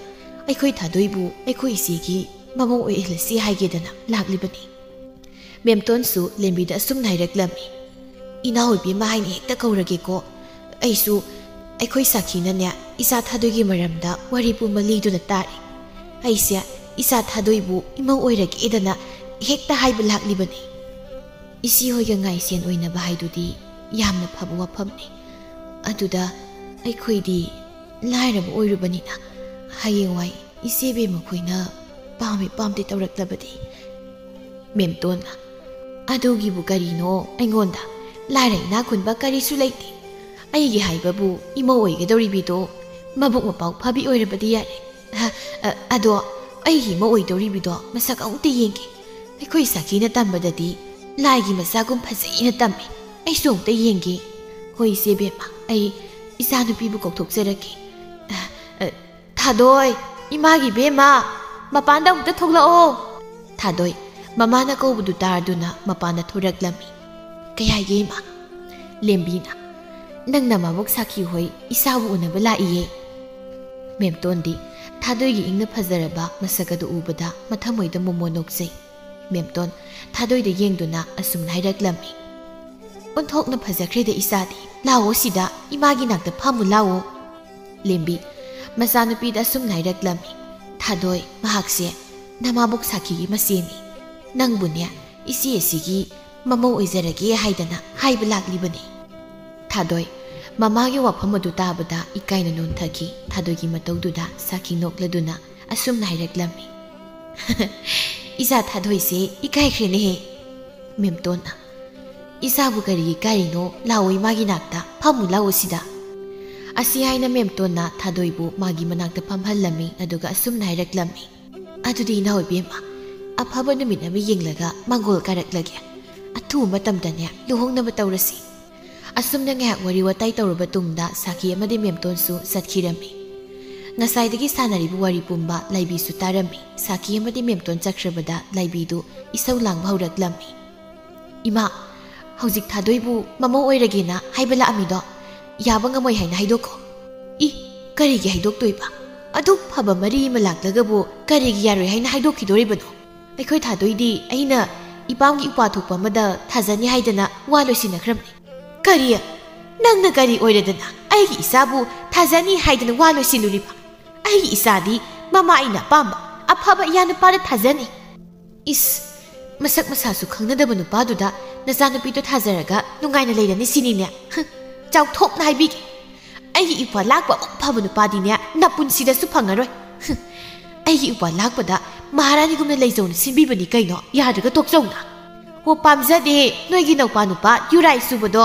ꯑꯩꯈꯣꯏ ꯊꯥꯗꯣꯏꯕꯨ ꯑꯩꯈꯣꯏ ꯏꯆꯦꯒꯤ ꯃꯃꯧ ꯑꯣꯏꯍꯜꯂꯁꯤ ꯍꯥꯏꯒꯦꯗꯅ ꯂꯥꯛꯂꯤꯕꯅꯤ꯫" ꯃꯦꯝꯇꯣꯟꯁꯨ ꯂꯦꯝꯕꯤꯗ ꯑꯁꯨꯝꯅ ꯍꯥꯏꯔꯛꯂꯝꯃꯤ꯫ "ꯏꯅꯥꯎ ꯏꯕꯦꯝꯃ ꯍꯥꯏꯅ ꯍꯦꯛꯇ ꯀꯧꯔꯒꯦꯀꯣ꯫ ꯑꯩꯁꯨ ꯑꯩꯈꯣꯏ ꯁꯥꯈꯤꯅꯅꯦ ꯏꯆꯥ ꯊꯥꯗꯣꯏꯒꯤ ꯃꯔꯝꯗ ꯋꯥꯔꯤ ꯄꯨꯝꯕ ꯂꯤꯗꯨꯅ ꯇꯥꯔꯤ꯫ ꯑꯩꯁꯦ ꯏꯆꯥ ꯊꯥꯗꯣꯏꯕꯨ ꯏꯃꯧ ꯑꯣꯏꯔꯒꯦꯗꯅ ꯍꯦꯛꯇ ꯍꯥꯏꯕ ꯂꯥꯛꯂꯤꯕꯅꯤ꯫" "ꯏꯆꯦ ꯍꯣꯏꯒ ꯉꯥꯏꯁꯦꯟ ꯑꯣꯏꯅꯕ ꯍꯥꯏꯗꯨꯗꯤ ꯌꯥꯝꯅ ꯐꯕ ꯋꯥꯐꯝꯅꯤ꯫ ꯑꯗꯨꯗ ꯑꯩꯈꯣꯏꯗꯤ ꯂꯥꯏꯔꯕ ꯑꯣꯏꯔꯨꯕꯅꯤꯅ ꯍꯌꯦꯡꯋꯥꯏ ꯏꯆꯦ ꯕꯦꯝꯃ ꯈꯣꯏꯅ ꯄꯥꯝꯃꯤ ꯄꯥꯝꯗꯦ ꯇꯧꯔꯛꯂꯕꯗꯤ?" ꯃꯦꯝꯇꯣꯟꯅ, "ꯑꯗꯨꯒꯤꯕꯨ ꯀꯔꯤꯅꯣ? ꯑꯩꯉꯣꯟꯗ ꯂꯥꯏꯔ ꯏꯅꯥꯛ ꯈꯨꯟꯕ ꯀꯔꯤꯁꯨ ꯂꯩꯇꯦ꯫ ꯑꯩꯒꯤ ꯍꯥꯏꯕꯕꯨ ꯏꯃꯧ ꯑꯣꯏꯒꯗꯧꯔꯤꯕꯤꯗꯣ ꯃꯕꯨꯛ ꯃꯄꯥꯎ ꯐꯕꯤ ꯑꯣꯏꯔꯕꯗꯤ ꯌꯥꯔꯦ꯫ ꯑ, ꯑ, ꯑꯗꯣ ꯑꯩꯒꯤ ꯏꯃꯧ ꯑꯣꯏꯗꯧꯔꯤꯕꯤꯗꯣ ꯃꯁꯛ ꯑꯃꯨꯛꯇ ꯌꯦꯡꯒꯦ꯫ ꯑꯩꯈꯣꯏ ꯁꯥꯈꯤꯅ ꯇꯝꯕꯗꯗꯤ ꯂꯥꯏꯒꯤ ꯃꯆꯥꯒꯨꯝ ꯐꯖꯩꯅ ꯇꯝꯃꯤ꯫ ꯑꯩꯁꯨ ꯑꯃꯨꯛꯇ ꯌꯦꯡꯒꯦ꯫" "ꯍꯣꯏ ꯏꯆꯦ ꯕꯦꯝꯃ, ꯑꯩ ꯏꯆꯥꯅꯨꯄꯤꯕꯨ ꯀꯧꯊꯣꯛꯆꯔꯛꯀꯦ꯫ ꯑ, ꯑ, ꯊꯥꯗꯣꯏ, ꯏꯃꯥꯒꯤ ꯕꯦꯝꯃ, ꯃꯄꯥꯟꯗ ꯑꯃꯨꯛꯇ ꯊꯣꯛꯂꯛꯑꯣ꯫" ꯊꯥꯗꯣꯏ ꯃꯃꯥꯅ ꯀꯧꯕꯗꯨ ꯇꯥꯔꯗꯨꯅ ꯃꯄꯥꯟꯗ ꯊꯣꯔꯛꯂꯝꯃꯤ꯫ "ꯀꯩ ꯍꯥꯏꯒꯦ ꯏꯃꯥ?" ꯂꯦꯝꯕꯤꯅ, "ꯅꯪ ꯅꯃꯥꯕꯣꯛ ꯁꯥꯈꯤ ꯍꯣꯏ ꯏꯆꯥꯕꯨ ꯎꯅꯕ ꯂꯥꯛꯏꯌꯦ꯫" ꯃꯦꯝꯇꯣꯟꯗꯤ ꯊꯥꯗꯣꯏꯒꯤ ꯏꯪꯅ ꯐꯖꯔꯕ ꯃꯁꯛ ꯑꯗꯨ ꯎꯕꯗ ꯃꯊꯃꯣꯏꯗ ꯃꯣꯃꯣ ꯅꯣꯛꯆꯩ꯫ ꯃꯦꯝꯇꯣꯟ ꯊꯥꯗꯣꯏꯗ ꯌꯦꯡꯗꯨꯅ ꯑꯁꯨꯝꯅ ꯍꯥꯏꯔꯛꯂꯝꯃꯤ, "ꯑꯣꯟꯊꯣꯛꯅ ꯐꯖꯈ꯭ꯔꯦꯗ ꯏꯆꯥꯗꯤ꯫ ꯂꯥꯛꯑꯣ ꯁꯤꯗ, ꯏꯃꯥꯒꯤ ꯅꯥꯛꯇ ꯐꯝꯃꯨ ꯂꯥꯛꯑꯣ꯫" ꯂꯦꯝꯕꯤ ꯃꯆꯥꯅꯨꯄꯤꯗ ꯑꯁꯨꯝꯅ ꯍꯥꯏꯔꯛꯂꯝꯃꯤ, "ꯊꯥꯗꯣꯏ, ꯃꯍꯥꯛꯁꯦ ꯅꯃꯥꯕꯣꯛ ꯁꯥꯈꯤꯒꯤ ꯃꯆꯦꯅꯤ꯫ ꯅꯪꯕꯨꯅꯦ ꯏꯆꯦ ꯑꯁꯤꯒꯤ ꯃꯃꯧ ꯑꯣꯏꯖꯔꯒꯦ ꯍꯥꯏꯗꯅ ꯍꯥꯏꯕ ꯂꯥꯛꯂꯤꯕꯅꯤ꯫" ꯊꯥꯗꯣꯏ ꯃꯃꯥꯒꯤ ꯋꯥꯐꯝ ꯑꯗꯨ ꯇꯥꯕꯗ ꯏꯀꯥꯏꯅ ꯅꯣꯟꯊꯈꯤ꯫ ꯊꯥꯗꯣꯏꯒꯤ ꯃꯇꯧꯗꯨꯗ ꯁꯥꯈꯤ ꯅꯣꯛꯂꯗꯨꯅ ꯑꯁꯨꯝꯅ ꯍꯥꯏꯔꯛꯂꯝꯃꯤ, "ꯏꯆꯥ ꯊꯥꯗꯣꯏꯁꯦ ꯏꯀꯥꯏꯈ꯭ꯔꯦꯅꯦꯍꯦ꯫" ꯃꯦꯝꯇꯣꯟꯅ, "ꯏꯆꯥꯕꯨ ꯀꯔꯤꯒꯤ ꯏꯀꯥꯏꯔꯤꯅꯣ? ꯂꯥꯛꯑꯣ ꯏꯃꯥꯒꯤ ꯅꯥꯛꯇ, ꯐꯝꯃꯨ ꯂꯥꯛꯑꯣ ꯁꯤꯗ꯫" ꯑꯁꯤ ꯍꯥꯏꯅ ꯃꯦꯝꯇꯣꯟꯅ ꯊꯥꯗꯣꯏꯕꯨ ꯃꯥꯒꯤ ꯃꯅꯥꯛꯇ ꯐꯝꯍꯜꯂꯝꯃꯤ, ꯑꯗꯨꯒ ꯑꯁꯨꯝꯅ ꯍꯥꯏꯔꯛꯂꯝꯃꯤ, "ꯑꯗꯨꯗꯤ ꯏꯅꯥꯎ ꯏꯕꯦꯝꯃ, ꯑꯐꯕ ꯅꯨꯃꯤꯠ ꯑꯃ ꯌꯦꯡꯂꯒ ꯃꯥꯡꯒꯣꯜ ꯀꯥꯔꯛꯂꯒꯦ꯫ ꯑꯊꯨꯕ ꯃꯇꯝꯗꯅꯦ ꯂꯨꯍꯣꯡꯅꯕ ꯇꯧꯔꯁꯤ꯫" ꯑꯁꯨꯝꯅ ꯉꯥꯏꯍꯥꯛ ꯋꯥꯔꯤ ꯋꯥꯇꯥꯏ ꯇꯧꯔꯕ ꯇꯨꯡꯗ ꯁꯥꯈꯤ ꯑꯃꯗꯤ ꯃꯦꯝꯇꯣꯟꯁꯨ ꯆꯠꯈꯤꯔꯝꯃꯤ꯫ ꯉꯁꯥꯏꯗꯒꯤ ꯁꯥꯟꯅꯔꯤꯕ ꯋꯥꯔꯤ ꯄꯨꯝꯕ ꯂꯥꯏꯕꯤꯁꯨ ꯇꯥꯔꯝꯃꯤ꯫ ꯁꯥꯈꯤ ꯑꯃꯗꯤ ꯃꯦꯝꯇꯣꯟ ꯆꯠꯈ꯭ꯔꯕꯗ ꯂꯥꯏꯕꯤꯗꯨ ꯏꯁꯧ ꯂꯥꯡꯕ ꯍꯧꯔꯛꯂꯝꯃꯤ꯫ "ꯏꯃꯥ, ꯍꯧꯖꯤꯛ ꯊꯥꯗꯣꯏꯕꯨ ꯃꯃꯧ ꯑꯣꯏꯔꯒꯦꯅ ꯍꯥꯏꯕ ꯂꯥꯛꯑꯝꯃꯤꯗꯣ ꯌꯥꯕ ꯉꯝꯃꯣꯏ ꯍꯥꯏꯅ ꯍꯥꯏꯗꯣꯛꯈꯣ꯫" "ꯏ, ꯀꯔꯤꯒꯤ ꯍꯥꯏꯗꯣꯛꯇꯣꯏꯕ? ꯑꯗꯨꯛ ꯐꯕ ꯃꯔꯤ ꯑꯃ ꯂꯥꯛꯂꯒꯕꯨ ꯀꯔꯤꯒꯤ ꯌꯥꯔꯣꯏ ꯍꯥꯏꯅ ꯍꯥꯏꯗꯣꯛꯈꯤꯗꯣꯔꯤꯕꯅꯣ? ꯑꯩꯈꯣꯏ ꯊꯥꯗꯣꯏꯗꯤ ꯑꯩꯅ ꯏꯄꯥꯝꯒꯤ ꯎꯄꯥ ꯊꯣꯛꯄ ꯑꯃꯗ ꯊꯥꯖꯅꯤ ꯍꯥꯏꯗꯅ ꯋꯥ ꯂꯣꯏꯁꯤꯟꯅꯈ꯭ꯔꯕꯅꯤ꯫" "ꯀꯔꯤ? ꯅꯪꯅ ꯀꯔꯤ ꯑꯣꯏꯔꯗꯅ ꯑꯩꯒꯤ ꯏꯆꯥꯕꯨ ꯊꯥꯖꯅꯤ ꯍꯥꯏꯗꯅ ꯋꯥ ꯂꯣꯏꯁꯤꯜꯂꯨꯔꯤꯕ? ꯑꯩꯒꯤ ꯏꯆꯥꯗꯤ ꯃꯃꯥ ꯑꯩꯅ ꯑꯄꯥꯝꯕ ꯑꯐꯕ ꯏꯌꯥ ꯅꯨꯄꯥꯗ ꯊꯥꯖꯅꯤ꯫" "ꯏꯁ, ꯃꯁꯛ ꯃꯁꯥꯁꯨ ꯈꯪꯅꯗꯕ ꯅꯨꯄꯥꯗꯨꯗ ꯅꯆꯥꯅꯨꯄꯤꯗꯣ ꯊꯥꯖꯔꯒ ꯅꯨꯡꯉꯥꯏꯅ ꯂꯩꯔꯅꯤ ꯁꯤꯅꯤꯅꯦ? ꯍꯨꯝ, ꯆꯥꯎꯊꯣꯛꯅ ꯍꯥꯏꯕꯤꯒꯦ, ꯑꯩꯒꯤ ꯏꯄ꯭ꯋꯥ ꯂꯥꯛꯄ ꯑꯃꯨꯛ ꯐꯕ ꯅꯨꯄꯥꯗꯤꯅꯦ ꯅꯄꯨꯟꯁꯤꯗꯁꯨ ꯐꯪꯉꯔꯣꯏ꯫ ꯍꯨꯝ, ꯑꯩꯒꯤ ꯏꯄ꯭ꯋꯥ ꯂꯥꯛꯄꯗ ꯃꯍꯥꯔꯥꯅꯤꯒꯨꯝꯅ ꯂꯩꯖꯧꯅ ꯁꯤꯟꯕꯤꯕꯅꯤ ꯀꯩꯅꯣ, ꯌꯥꯗ꯭ꯔꯒ ꯇꯣꯛꯆꯧꯅ꯫" ꯑꯣ, ꯄꯥꯝꯖꯗꯦ ꯅꯣꯏꯒꯤ ꯅꯧꯄꯥ ꯅꯨꯄꯥ ꯌꯨꯔꯥꯏ ꯁꯨꯕꯗꯣ꯫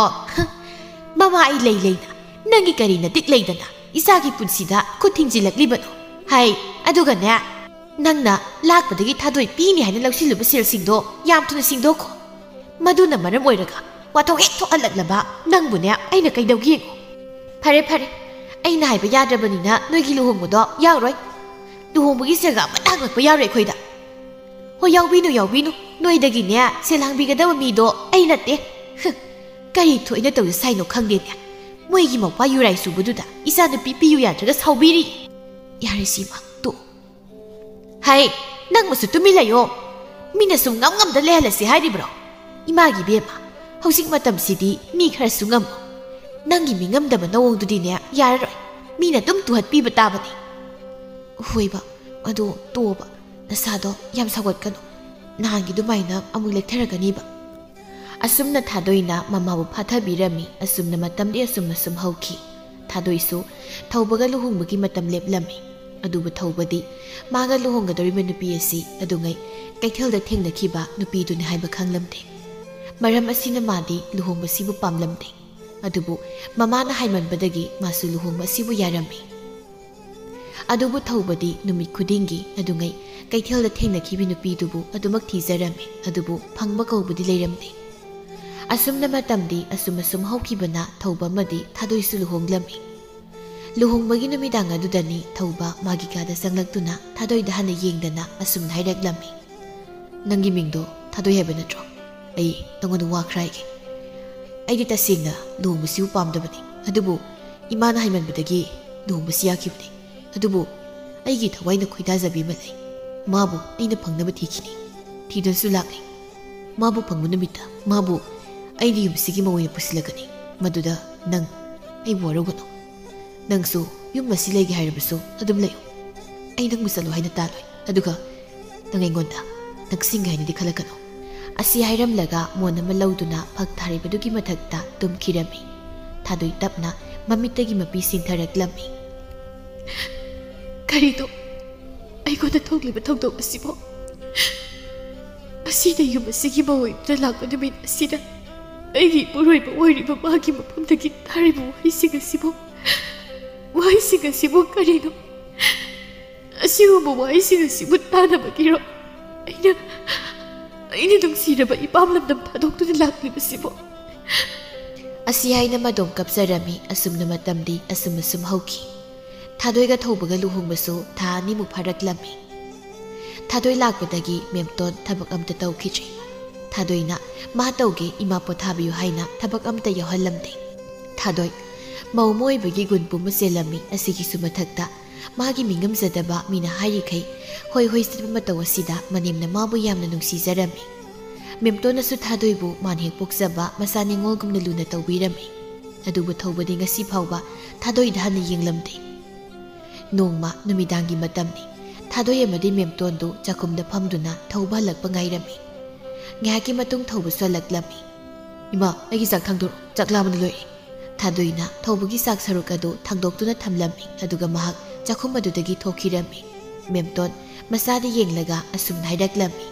ꯃꯃꯥ ꯑꯩ ꯂꯩ ꯂꯩꯅ ꯅꯪꯒꯤ ꯀꯔꯤ ꯅꯇꯤꯛ ꯂꯩꯗꯅ ꯏꯆꯥꯒꯤ ꯄꯨꯟꯁꯤꯗ ꯈꯨꯠ ꯊꯤꯡꯖꯤꯜꯂꯛꯂꯤꯕꯅꯣ? ꯍꯥꯏ, ꯑꯗꯨꯒꯅꯦ, ꯅꯪꯅ ꯂꯥꯛꯄꯗꯒꯤ ꯊꯥꯗꯣꯏ ꯄꯤꯅꯤ ꯍꯥꯏꯅ ꯂꯧꯁꯤꯜꯂꯨꯕ ꯁꯦꯜꯁꯤꯡꯗꯣ ꯌꯥꯝ ꯊꯨꯅ ꯁꯤꯡꯗꯣꯛꯈꯣ꯫ ꯃꯗꯨꯅ ꯃꯔꯝ ꯑꯣꯏꯔꯒ ꯋꯥꯊꯣꯛ ꯍꯦꯛ ꯊꯣꯛꯍꯜꯂꯛꯂꯕ ꯅꯪꯕꯨꯅꯦ ꯑꯩꯅ ꯀꯩꯗꯧꯒꯦ ꯌꯦꯡꯉꯣ꯫ ꯐꯔꯦ, ꯐꯔꯦ, ꯑꯩꯅ ꯍꯥꯏꯕ ꯌꯥꯗ꯭ꯔꯕꯅꯤꯅ ꯅꯣꯏꯒꯤ ꯂꯨꯍꯣꯡꯕꯗꯣ ꯌꯥꯎꯔꯣꯏ꯫ ꯂꯨꯍꯣꯡꯕꯒꯤ ꯁꯦꯜꯒ ꯑꯃꯠꯇ ꯍꯪꯂꯛꯄ ꯌꯥꯔꯣꯏ ꯑꯩꯈꯣꯏꯗ꯫ ꯍꯣꯏ, ꯌꯥꯎꯕꯤꯅꯨ, ꯌꯥꯎꯕꯤꯅꯨ꯫ ꯅꯣꯏꯗꯒꯤꯅꯦ ꯁꯦꯜ ꯍꯪꯕꯤꯒꯗꯕ ꯃꯤꯗꯣ ꯑꯩ ꯅꯠꯇꯦ꯫ ꯍ, ꯀꯔꯤ ꯊꯣꯛꯏꯅ ꯇꯧꯖ ꯁꯥꯏꯅꯣ ꯈꯪꯗꯦꯅꯦ꯫ ꯃꯣꯏꯒꯤ ꯃꯧꯄꯥ ꯌꯨꯔꯥꯏ ꯁꯨꯕꯗꯨꯗ ꯏꯆꯥꯅꯨꯄꯤ ꯄꯤꯌꯨ ꯌꯥꯗ꯭ꯔꯒ ꯁꯥꯎꯕꯤꯔꯤ꯫ ꯌꯥꯔꯦ ꯁꯤꯃ ꯇꯣꯛꯑꯣ꯫ ꯍꯩ, ꯅꯪ ꯃꯁꯨ ꯇꯨꯃꯤꯟ ꯂꯩꯌꯣ꯫ ꯃꯤꯅ ꯁꯨꯝ ꯉꯝ ꯉꯝꯗ ꯂꯩꯍꯜꯂꯁꯤ ꯍꯥꯏꯔꯤꯕ꯭ꯔꯣ? ꯏꯃꯥꯒꯤ ꯕꯦꯝꯃ, ꯍꯧꯖꯤꯛ ꯃꯇꯝꯁꯤꯗꯤ ꯃꯤ ꯈꯔꯁꯨ ꯉꯝꯃꯣ꯫ ꯅꯪꯒꯤ ꯃꯤ ꯉꯝꯗꯕ ꯅꯑꯣꯡꯗꯨꯗꯤꯅꯦ ꯌꯥꯔꯔꯣꯏ꯫ ꯃꯤꯅ ꯑꯗꯨꯝ ꯇꯨꯍꯠꯄꯤꯕ ꯇꯥꯕꯅꯤ꯫ ꯍꯣꯏꯕ, ꯑꯗꯣ ꯇꯣꯛꯑꯣꯕ꯫ ꯅꯁꯥꯗꯣ ꯌꯥꯝ ꯁꯥꯎꯒꯠꯀꯅꯨ꯫ ꯅꯍꯥꯟꯒꯤ ꯑꯗꯨꯃꯥꯏꯅ ꯑꯃꯨꯛ ꯂꯦꯛꯊꯔꯛꯀꯅꯤꯕ꯫ ꯑꯁꯨꯝꯅ ꯊꯥꯗꯣꯏꯅ ꯃꯃꯥꯕꯨ ꯐꯥꯊꯕꯤꯔꯝꯃꯤ꯫ ꯑꯁꯨꯝꯅ ꯃꯇꯝꯗꯤ ꯑꯁꯨꯝ ꯑꯁꯨꯝ ꯍꯧꯈꯤ꯫ ꯊꯥꯗꯣꯏꯁꯨ ꯊꯧꯕꯒ ꯂꯨꯍꯣꯡꯕꯒꯤ ꯃꯇꯝ ꯂꯦꯞꯂꯝꯃꯤ꯫ ꯑꯗꯨꯕꯨ ꯊꯧꯕꯗꯤ ꯃꯥꯒ ꯂꯨꯍꯣꯡꯒꯗꯧꯔꯤꯕ ꯅꯨꯄꯤ ꯑꯁꯤ ꯑꯗꯨꯉꯩ ꯀꯩꯊꯦꯜꯗ ꯊꯦꯡꯅꯈꯤꯕ ꯅꯨꯄꯤꯗꯨꯅꯤ ꯍꯥꯏꯕ ꯈꯪꯂꯝꯗꯦ꯫ ꯃꯔꯝ ꯑꯁꯤꯅ ꯃꯥꯗꯤ ꯂꯨꯍꯣꯡꯕꯁꯤꯕꯨ ꯄꯥꯝꯂꯝꯗꯦ꯫ ꯑꯗꯨꯕꯨ ꯃꯃꯥꯅ ꯍꯥꯏꯃꯟꯕꯗꯒꯤ ꯃꯥꯁꯨ ꯂꯨꯍꯣꯡꯕ ꯑꯁꯤꯕꯨ ꯌꯥꯔꯝꯃꯤ꯫ ꯑꯗꯨꯕꯨ ꯊꯧꯕꯗꯤ ꯅꯨꯃꯤꯠ ꯈꯨꯗꯤꯡꯒꯤ ꯑꯗꯨꯉꯩ ꯀꯩꯊꯦꯜꯗ ꯊꯦꯡꯅꯈꯤꯕꯤ ꯅꯨꯄꯤꯗꯨꯕꯨ ꯑꯗꯨꯃꯛ ꯊꯤꯖꯔꯝꯃꯤ, ꯑꯗꯨꯕꯨ ꯐꯪꯕ ꯀꯧꯕꯗꯤ ꯂꯩꯔꯝꯗꯦ꯫ ꯑꯁꯨꯝꯅ ꯃꯇꯝꯗꯤ ꯑꯁꯨꯝ ꯑꯁꯨꯝ ꯍꯧꯈꯤꯕꯅ ꯊꯧꯕ ꯑꯃꯗꯤ ꯊꯥꯗꯣꯏꯁꯨ ꯂꯨꯍꯣꯡꯂꯝꯃꯤ꯫ ꯂꯨꯍꯣꯡꯕꯒꯤ ꯅꯨꯃꯤꯗꯥꯡ ꯑꯗꯨꯗꯅꯤ ꯊꯧꯕ ꯃꯥꯒꯤ ꯀꯥꯗ ꯆꯪꯂꯛꯇꯨꯅ ꯊꯥꯗꯣꯏꯗ ꯍꯥꯟꯅ ꯌꯦꯡꯗꯅ ꯑꯁꯨꯝꯅ ꯍꯥꯏꯔꯛꯂꯝꯃꯤ, "ꯅꯪꯒꯤ ꯃꯤꯡꯗꯣ ꯊꯥꯗꯣꯏ ꯍꯥꯏꯕ ꯅꯠꯇ꯭ꯔꯣ? ꯑꯩ ꯅꯪꯉꯣꯟꯗ ꯋꯥ ꯈꯔ ꯍꯥꯏꯒꯦ꯫ ꯑꯩꯗꯤ ꯇꯁꯦꯡꯅ ꯂꯨꯍꯣꯡꯕꯁꯤꯕꯨ ꯄꯥꯝꯗꯕꯅꯤ, ꯑꯗꯨꯕꯨ ꯏꯃꯥꯅ ꯍꯥꯏꯃꯟꯕꯗꯒꯤ ꯂꯨꯍꯣꯡꯕꯁꯤ ꯌꯥꯈꯤꯕꯅꯤ꯫ ꯑꯗꯨꯕꯨ ꯑꯩꯒꯤ ꯊꯋꯥꯏꯅ ꯈꯣꯏꯗꯥꯖꯕꯤ ꯑꯃ ꯂꯩ꯫ ꯃꯥꯕꯨ ꯑꯩꯅ ꯐꯪꯅꯕ ꯊꯤꯈꯤꯅꯤ꯫ ꯊꯤꯗꯨꯅꯁꯨ ꯂꯥꯛꯂꯤ꯫ ꯃꯥꯕꯨ ꯐꯪꯕ ꯅꯨꯃꯤꯠꯇ ꯃꯥꯕꯨ ꯑꯩꯒꯤ ꯌꯨꯝꯁꯤꯒꯤ ꯃꯧ ꯑꯣꯏꯅ ꯄꯨꯁꯤꯜꯂꯛꯀꯅꯤ꯫ ꯃꯗꯨꯗ ꯅꯪ ꯑꯩꯕꯨ ꯋꯥꯔꯧꯒꯅꯨ꯫ ꯅꯪꯁꯨ ꯌꯨꯝ ꯑꯁꯤ ꯂꯩꯒꯦ ꯍꯥꯏꯔꯕꯁꯨ ꯑꯗꯨꯝ ꯂꯩꯌꯨ꯫ ꯑꯩ ꯅꯪꯕꯨ ꯆꯠꯂꯣ ꯍꯥꯏꯅ ꯇꯥꯜꯂꯣꯏ꯫ ꯑꯗꯨꯒ ꯅꯪ ꯑꯩꯉꯣꯟꯗ ꯅꯛꯁꯤꯡꯒꯦ ꯍꯥꯏꯅꯗꯤ ꯈꯜꯂꯛꯀꯅꯨ꯫" ꯑꯁꯤ ꯍꯥꯏꯔꯝꯂꯒ ꯃꯣꯟ ꯑꯃ ꯂꯧꯗꯨꯅ ꯐꯛ ꯊꯥꯔꯤꯕꯗꯨꯒꯤ ꯃꯊꯛꯇ ꯇꯨꯝꯈꯤꯔꯝꯃꯤ꯫ ꯊꯥꯗꯣꯏ ꯇꯞꯅ ꯃꯃꯤꯠꯇꯒꯤ ꯃꯄꯤ ꯁꯤꯟꯊꯔꯛꯂꯝꯃꯤ꯫ "ꯀꯔꯤꯅꯣ ꯑꯩꯉꯣꯟꯗ ꯊꯣꯛꯂꯤꯕ ꯊꯧꯗꯣꯛ ꯑꯁꯤꯕꯣ? ꯑꯁꯤꯅ ꯌꯨꯝ ꯑꯁꯤꯒꯤ ꯃꯑꯣꯡꯗ ꯂꯥꯛꯄ ꯅꯨꯃꯤꯠ ꯑꯁꯤꯗ ꯑꯩꯒꯤ ꯏꯄꯨꯔꯣꯏꯕ ꯑꯣꯏꯔꯤꯕ ꯃꯥꯒꯤ ꯃꯐꯝꯗꯒꯤ ꯇꯥꯔꯤꯕ ꯋꯥꯍꯩꯁꯤꯡ ꯑꯁꯤꯕꯨ, ꯋꯥꯍꯩꯁꯤꯡ ꯑꯁꯤꯕꯨ ꯀꯔꯤꯅꯣ? ꯑꯁꯤꯒꯨꯝꯕ ꯋꯥꯍꯩꯁꯤꯡ ꯑꯁꯤꯕꯨ ꯇꯥꯅꯕꯒꯤꯔꯣ ꯑꯩꯅ, ꯑꯩꯅ ꯅꯨꯡꯁꯤꯔꯕ ꯏꯄꯥꯝ ꯂꯝꯗꯝ ꯊꯥꯗꯣꯛꯇꯨꯅ ꯂꯥꯛꯂꯤꯕꯁꯤꯕꯨ? ꯑꯁꯤ ꯍꯥꯏꯅ ꯃꯗꯣꯝ ꯀꯞꯆꯔꯝꯃꯤ꯫ ꯑꯁꯨꯝꯅ ꯃꯇꯝꯗꯤ ꯑꯁꯨꯝ ꯑꯁꯨꯝ ꯍꯧꯈꯤ꯫ ꯊꯥꯗꯣꯏꯒ ꯊꯧꯕꯒ ꯂꯨꯍꯣꯡꯕꯁꯨ ꯊꯥ ꯑꯅꯤꯃꯨꯛ ꯐꯥꯔꯛꯂꯝꯃꯤ꯫ ꯊꯥꯗꯣꯏ ꯂꯥꯛꯄꯗꯒꯤ ꯃꯦꯝꯇꯣꯟ ꯊꯕꯛ ꯑꯝꯇ ꯇꯧꯈꯤꯗ꯭ꯔꯦ꯫ ꯊꯥꯗꯣꯏꯅ ꯃꯥ ꯇꯧꯒꯦ, ꯏꯃꯥ ꯄꯣꯊꯥꯕꯤꯌꯨ ꯍꯥꯏꯅ ꯊꯕꯛ ꯑꯝꯇ ꯌꯥꯎꯍꯜꯂꯝꯗꯦ꯫ ꯊꯥꯗꯣꯏ ꯃꯧ ꯑꯃ ꯑꯣꯏꯕꯒꯤ ꯒꯨꯟ ꯄꯨꯝꯕ ꯆꯦꯜꯂꯝꯃꯤ꯫ ꯑꯁꯤꯒꯤꯁꯨ ꯃꯊꯛꯇ ꯃꯥꯒꯤ ꯃꯤꯉꯝꯖꯗꯕ ꯃꯤꯅ ꯍꯥꯏꯔꯤꯈꯩ ꯍꯣꯏ ꯍꯣꯏ ꯆꯠꯄ ꯃꯇꯧ ꯑꯁꯤꯗ ꯃꯅꯦꯝꯅ ꯃꯥꯕꯨ ꯌꯥꯝꯅ ꯅꯨꯡꯁꯤꯖꯔꯝꯃꯤ꯫ ꯃꯦꯝꯇꯣꯟꯅꯁꯨ ꯊꯥꯗꯣꯏꯕꯨ ꯃꯥꯅ ꯍꯦꯛ ꯄꯣꯛꯆꯕ ꯃꯆꯥ ꯅꯤꯉꯣꯜꯒꯨꯝꯅ ꯂꯨꯅ ꯇꯧꯕꯤꯔꯝꯃꯤ꯫ ꯑꯗꯨꯕꯨ ꯊꯧꯕꯗꯤ ꯉꯁꯤ ꯐꯥꯎꯕ ꯊꯥꯗꯣꯏꯗ ꯍꯟꯅ ꯌꯦꯡꯂꯝꯗꯦ꯫ ꯅꯣꯡꯃ ꯅꯨꯃꯤꯗꯥꯡꯒꯤ ꯃꯇꯝꯅꯤ꯫ ꯊꯥꯗꯣꯏ ꯑꯃꯗꯤ ꯃꯦꯝꯇꯣꯟꯗꯨ ꯆꯥꯛꯈꯨꯝꯗ ꯐꯝꯗꯨꯅ ꯊꯧꯕ ꯍꯜꯂꯛꯄ ꯉꯥꯏꯔꯝꯃꯤ꯫ ꯉꯥꯏꯍꯥꯛꯀꯤ ꯃꯇꯨꯡ ꯊꯧꯕꯁꯨ ꯍꯜꯂꯛꯂꯝꯃꯤ꯫ "ꯏꯃꯥ, ꯑꯩꯒꯤ ꯆꯥꯛ ꯊꯥꯡꯗꯣꯔꯛꯑꯣ, ꯆꯥꯛ ꯂꯥꯝꯕꯅ ꯂꯣꯏꯔꯦ꯫" ꯊꯥꯗꯣꯏꯅ ꯊꯧꯕꯒꯤ ꯆꯥꯛ ꯁꯔꯨꯛ ꯑꯗꯨ ꯊꯥꯡꯗꯣꯛꯇꯨꯅ ꯊꯝꯂꯝꯃꯤ꯫ ꯑꯗꯨꯒ ꯃꯍꯥꯛ ꯆꯥꯛꯈꯨꯝ ꯑꯗꯨꯗꯒꯤ ꯊꯣꯛꯈꯤꯔꯝꯃꯤ꯫ ꯃꯦꯝꯇꯣꯟ ꯃꯆꯥꯗ ꯌꯦꯡꯂꯒ ꯑꯁꯨꯝꯅ ꯍꯥꯏꯔꯛꯂꯝꯃꯤ,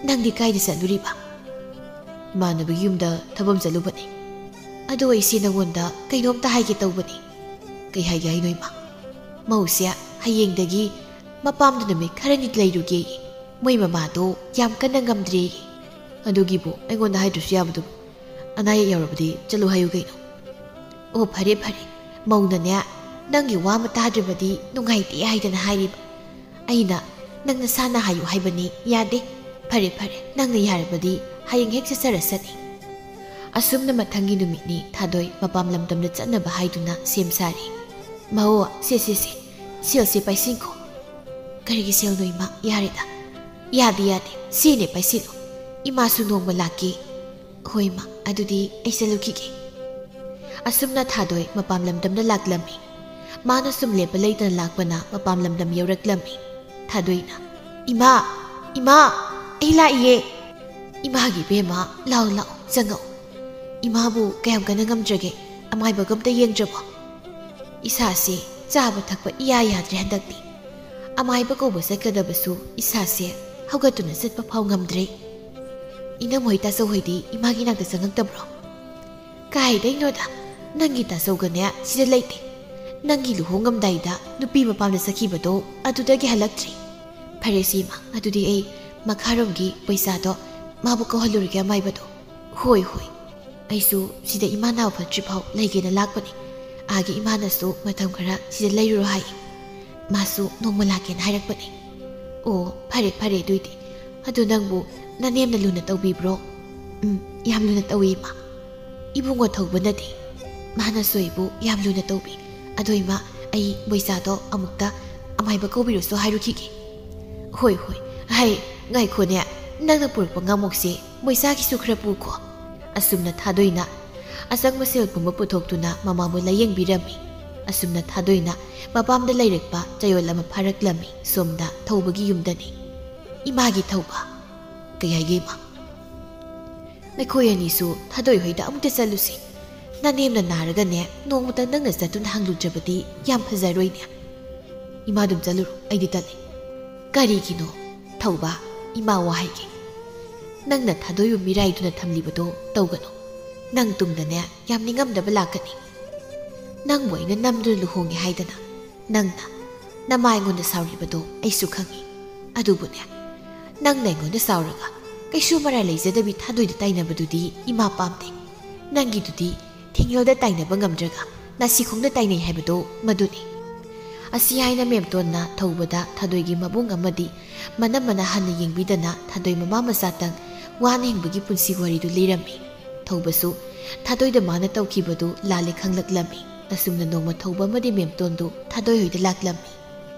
"ꯅꯪꯗꯤ ꯀꯥꯏꯗ ꯆꯠꯂꯨꯔꯤꯕ?" "ꯏꯃꯥꯟꯅꯕꯒꯤ ꯌꯨꯝꯗ ꯊꯕꯛ ꯑꯃ ꯆꯠꯂꯨꯕꯅꯤ꯫" "ꯑꯗꯨ ꯑꯩꯁꯦ ꯅꯉꯣꯟꯗ ꯀꯩꯅꯣꯝꯇ ꯍꯥꯏꯒꯦ ꯇꯧꯕꯅꯤ꯫" "ꯀꯩ ꯍꯥꯏꯒꯦ ꯍꯥꯏꯅꯣ ꯏꯃꯥ?" "ꯃꯧꯁꯦ ꯍꯌꯦꯡꯗꯒꯤ ꯃꯄꯥꯝꯗ ꯅꯨꯃꯤꯠ ꯈꯔꯅꯤ ꯂꯩꯔꯨꯒꯦꯌꯦ꯫ ꯃꯣꯏ ꯃꯃꯥꯗꯣ ꯌꯥꯝ ꯀꯟꯅ ꯉꯝꯗ꯭ꯔꯦꯌꯦ꯫" "ꯑꯗꯨꯒꯤꯕꯨ ꯑꯩꯉꯣꯟꯗ ꯍꯥꯏꯗ꯭ꯔꯁꯨ ꯌꯥꯕꯗꯨꯕꯨ? ꯑꯅꯥ ꯑꯌꯦꯛ ꯌꯥꯎꯔꯕꯗꯤ ꯆꯠꯂꯨ ꯍꯥꯏꯌꯨ ꯀꯩꯅꯣ?" "ꯑꯣ, ꯐꯔꯦ ꯐꯔꯦ, ꯃꯧꯅꯅꯦ ꯅꯪꯒꯤ ꯋꯥ ꯑꯃ ꯇꯥꯗ꯭ꯔꯕꯗꯤ ꯅꯨꯡꯉꯥꯏꯇꯦ ꯍꯥꯏꯗꯅ ꯍꯥꯏꯔꯤꯕ꯫ ꯑꯩꯅ ꯅꯪ ꯅꯁꯥꯅ ꯍꯥꯏꯌꯨ ꯍꯥꯏꯕꯅꯤ, ꯌꯥꯗꯦ꯫ ꯐꯔꯦ ꯐꯔꯦ, ꯅꯪꯅ ꯌꯥꯔꯕꯗꯤ ꯍꯌꯦꯡ ꯍꯦꯛ ꯆꯠꯆꯔꯁꯅꯤ꯫" ꯑꯁꯨꯝꯅ ꯃꯊꯪꯒꯤ ꯅꯨꯃꯤꯠꯅꯤ ꯊꯥꯗꯣꯏ ꯃꯄꯥꯝ ꯂꯝꯗꯝꯗ ꯆꯠꯅꯕ ꯍꯥꯏꯗꯨꯅ ꯁꯦꯝ ꯁꯥꯔꯤ꯫ "ꯃꯧ, ꯁꯦ ꯁꯦ ꯁꯦ, ꯁꯦꯜꯁꯦ ꯄꯥꯏꯁꯤꯟꯈꯣ꯫" "ꯀꯔꯤꯒꯤ ꯁꯦꯜꯅꯣ ꯏꯃꯥ? ꯌꯥꯔꯦꯗ꯫" "ꯌꯥꯗꯦ ꯌꯥꯗꯦ, ꯁꯤꯅꯦ ꯄꯥꯏꯁꯤꯜꯂꯨ꯫ ꯏꯃꯥꯁꯨ ꯅꯣꯡꯃ ꯂꯥꯛꯀꯦ꯫" "ꯍꯣꯏ ꯏꯃꯥ, ꯑꯗꯨꯗꯤ ꯑꯩ ꯆꯠꯂꯨꯈꯤꯒꯦ꯫" ꯑꯁꯨꯝꯅ ꯊꯥꯗꯣꯏ ꯃꯄꯥꯝ ꯂꯝꯗꯝꯗ ꯂꯥꯛꯂꯝꯃꯤ꯫ ꯃꯥꯅ ꯁꯨꯝ ꯂꯦꯞꯄ ꯂꯩꯇꯅ ꯂꯥꯛꯄꯅ ꯃꯄꯥꯝ ꯂꯝꯗꯝ ꯌꯧꯔꯛꯂꯝꯃꯤ꯫ ꯊꯥꯗꯣꯏꯅ, "ꯏꯃꯥ, ꯏꯃꯥ, ꯑꯩ ꯂꯥꯛꯏꯌꯦ꯫" "ꯏꯃꯥꯒꯤ ꯏꯕꯦꯝꯃ, ꯂꯥꯛꯑꯣ ꯂꯥꯛꯑꯣ, ꯆꯪꯉꯛꯑꯣ꯫ ꯏꯃꯥꯕꯨ ꯀꯌꯥꯝ ꯀꯟꯅ ꯉꯝꯗ꯭ꯔꯒꯦ? ꯑꯃꯥꯏꯕꯒ ꯑꯝꯇ ꯌꯦꯡꯗ꯭ꯔꯕꯣ?" "ꯏꯁꯥꯁꯦ ꯆꯥꯕ ꯊꯛꯄ ꯏꯌꯥ ꯌꯥꯗ꯭ꯔꯦ ꯍꯟꯗꯛꯇꯤ꯫ ꯑꯃꯥꯏꯕ ꯀꯧꯕ ꯆꯠꯀꯗꯕꯁꯨ ꯏꯁꯥꯁꯦ ꯍꯧꯒꯠꯇꯨꯅ ꯆꯠꯄ ꯐꯥꯎ ꯉꯝꯗ꯭ꯔꯦ꯫ ꯏꯅꯝꯍꯣꯏ ꯇꯥꯆꯧꯍꯣꯏꯗꯤ ꯏꯃꯥꯒꯤ ꯅꯥꯛꯇ ꯆꯪꯉꯛꯇꯕ꯭ꯔꯣ? ꯀꯥꯏꯗꯩꯅꯣꯗ, ꯅꯪꯒꯤ ꯇꯥꯆꯧꯒꯅꯦ ꯁꯤꯗ ꯂꯩꯇꯦ꯫ ꯅꯪꯒꯤ ꯂꯨꯍꯣꯡꯉꯝꯗꯥꯏꯗ ꯅꯨꯄꯤ ꯃꯄꯥꯝꯗ ꯆꯠꯈꯤꯕꯗꯣ ꯑꯗꯨꯗꯒꯤ ꯍꯜꯂꯛꯇ꯭ꯔꯤ꯫ ꯐꯔꯦꯁꯦ ꯏꯃꯥ, ꯑꯗꯨꯗꯤ ꯑꯩ ꯃꯈꯥꯔꯣꯝꯒꯤ ꯄꯩꯁꯥꯗꯣ ꯃꯥꯕꯨ ꯀꯧꯍꯜꯂꯨꯔꯒꯦ ꯑꯃꯥꯏꯕꯗꯣ꯫ ꯍꯣꯏ, ꯍꯣꯏ꯫ ꯑꯩꯁꯨ ꯁꯤꯗ ꯏꯃꯥ ꯅꯥꯕ ꯐꯠꯇ꯭ꯔꯤꯐꯥꯎ ꯂꯩꯒꯦꯅ ꯂꯥꯛꯄꯅꯦ꯫ ꯑꯥꯒꯤ ꯏꯃꯥꯅꯁꯨ ꯃꯇꯝ ꯈꯔ ꯁꯤꯗ ꯂꯩꯔꯨꯔꯣ ꯍꯥꯏ꯫ ꯃꯥꯁꯨ ꯅꯣꯡꯃ ꯂꯥꯛꯀꯦꯅ ꯍꯥꯏꯔꯛꯄꯅꯦ꯫ ꯑꯣ, ꯐꯔꯦ, ꯐꯔꯦ ꯑꯗꯨꯏꯗꯤ꯫ ꯑꯗꯨ ꯅꯪꯕꯨ ꯅꯅꯦꯝꯅ ꯂꯨꯅ ꯇꯧꯕꯤꯕ꯭ꯔꯣ? ꯎꯝ, ꯌꯥꯝ ꯂꯨꯅ ꯇꯧꯏ ꯏꯃꯥ꯫ ꯏꯕꯨꯡꯉꯣ ꯊꯧꯕꯅꯗꯤ? ꯃꯥꯅꯁꯨ ꯑꯩꯕꯨ ꯌꯥꯝ ꯂꯨꯅ ꯇꯧꯕꯤ꯫ ꯑꯗꯣ ꯏꯃꯥ, ꯑꯩ ꯃꯣꯏꯆꯥꯗꯣ ꯑꯃꯨꯛꯇ ꯑꯃꯥꯏꯕ ꯀꯧꯕꯤꯔꯨꯁꯨ ꯍꯥꯏꯔꯨꯈꯤꯒꯦ꯫ ꯍꯣꯏ, ꯍꯣꯏ꯫ ꯍꯩ, ꯉꯥꯏꯈꯣꯅꯦ, ꯅꯪꯅ ꯄꯨꯔꯛꯄ ꯉꯥꯃꯣꯛꯁꯦ ꯃꯣꯏꯆꯥꯒꯤꯁꯨ ꯈꯔ ꯄꯨꯈꯣ꯫ ꯑꯁꯨꯝꯅ ꯊꯥꯗꯣꯏꯅ ꯑꯆꯪꯕ ꯁꯦꯜ ꯄꯨꯝꯕ ꯄꯨꯊꯣꯛꯇꯨꯅ ꯃꯃꯥꯕꯨ ꯂꯥꯌꯦꯡꯕꯤꯔꯝꯃꯤ꯫ ꯑꯁꯨꯝꯅ ꯊꯥꯗꯣꯏꯅ ꯃꯄꯥꯝꯗ ꯂꯩꯔꯛꯄ ꯆꯌꯣꯜ ꯑꯃ ꯐꯥꯔꯛꯂꯝꯃꯤ꯫ ꯁꯣꯝꯗ ꯊꯧꯕꯒꯤ ꯌꯨꯝꯗꯅꯤ꯫ ꯏꯃꯥꯒꯤ ꯊꯧꯕ꯫ ꯀꯩ ꯍꯥꯏꯒꯦ ꯏꯃꯥ? ꯑꯩꯈꯣꯏ ꯑꯅꯤꯁꯨ ꯊꯥꯗꯣꯏ ꯍꯣꯏꯗ ꯑꯃꯨꯛꯇ ꯆꯠꯂꯨꯁꯤ꯫ ꯅꯅꯦꯝꯅ ꯅꯥꯔꯒꯅꯦ, ꯅꯣꯡꯃꯇ ꯅꯪꯅ ꯆꯠꯇꯨꯅ ꯍꯪꯂꯨꯗ꯭ꯔꯕꯗꯤ ꯌꯥꯝ ꯐꯖꯔꯣꯏꯅꯦ꯫ ꯏꯃꯥ ꯑꯗꯨꯝ ꯆꯠꯂꯨꯔꯣ, ꯑꯩꯗꯤ ꯇꯜꯂꯦ꯫ ꯀꯔꯤꯒꯤꯅꯣ? ꯊꯧꯕ, ꯏꯃꯥ ꯋꯥ ꯍꯥꯏꯒꯦ꯫ ꯅꯪꯅ ꯊꯥꯗꯣꯏꯕꯨ ꯃꯤꯔꯥꯏꯗꯨꯅ ꯊꯝꯂꯤꯕꯗꯣ ꯇꯧꯒꯅꯨ꯫ ꯅꯪ ꯇꯨꯡꯗꯅꯦ ꯌꯥꯝ ꯅꯤꯡꯉꯝꯗꯕ ꯂꯥꯛꯀꯅꯤ꯫ ꯅꯪꯕꯨ ꯑꯩꯅ ꯅꯝꯗꯨꯅ ꯂꯨꯍꯣꯡꯉꯦ ꯍꯥꯏꯗꯅ ꯅꯪꯅ ꯅꯃꯥ ꯑꯩꯉꯣꯟꯗ ꯁꯥꯎꯔꯤꯕꯗꯣ ꯑꯩꯁꯨ ꯈꯪꯉꯤ꯫ ꯑꯗꯨꯕꯨꯅꯦ, ꯅꯪꯅ ꯑꯩꯉꯣꯟꯗ ꯁꯥꯎꯔꯒ ꯀꯩꯁꯨ ꯃꯔꯥꯏ ꯂꯩꯖꯗꯕꯤ ꯊꯥꯗꯣꯏꯗ ꯇꯥꯏꯅꯕꯗꯨꯗꯤ ꯏꯃꯥ ꯄꯥꯝꯗꯦ꯫ ꯅꯪꯒꯤꯗꯨꯗꯤ ꯊꯤꯡꯉꯦꯜꯗ ꯇꯥꯏꯅꯕ ꯉꯝꯗ꯭ꯔꯒ ꯅꯥꯁꯤꯈꯣꯡꯗ ꯇꯥꯏꯅꯩ ꯍꯥꯏꯕꯗꯣ ꯃꯗꯨꯅꯤ꯫ ꯑꯁꯤ ꯍꯥꯏꯅ ꯃꯦꯝꯇꯣꯟꯅ ꯊꯧꯕꯗ ꯊꯥꯗꯣꯏꯒꯤ ꯃꯕꯨꯡ ꯑꯃꯗꯤ ꯃꯅꯝ ꯃꯅꯥ ꯍꯟꯅ ꯌꯦꯡꯕꯤꯗꯅ ꯊꯥꯗꯣꯏ ꯃꯃꯥ ꯃꯆꯥꯇꯪ ꯋꯥꯅ ꯍꯤꯡꯕꯒꯤ ꯄꯨꯟꯁꯤ ꯋꯥꯔꯤꯗꯨ ꯂꯤꯔꯝꯃꯤ꯫ ꯊꯧꯕꯁꯨ ꯊꯥꯗꯣꯏꯗ ꯃꯥꯅ ꯇꯧꯈꯤꯕꯗꯨ ꯂꯥꯜꯂꯦ ꯈꯪꯂꯛꯂꯝꯃꯤ꯫ ꯑꯁꯨꯝꯅ ꯅꯣꯡꯃ ꯊꯧꯕ ꯑꯃꯗꯤ ꯃꯦꯝꯇꯣꯟꯗꯨ ꯊꯥꯗꯣꯏ ꯍꯣꯏꯗ ꯂꯥꯛꯂꯝꯃꯤ꯫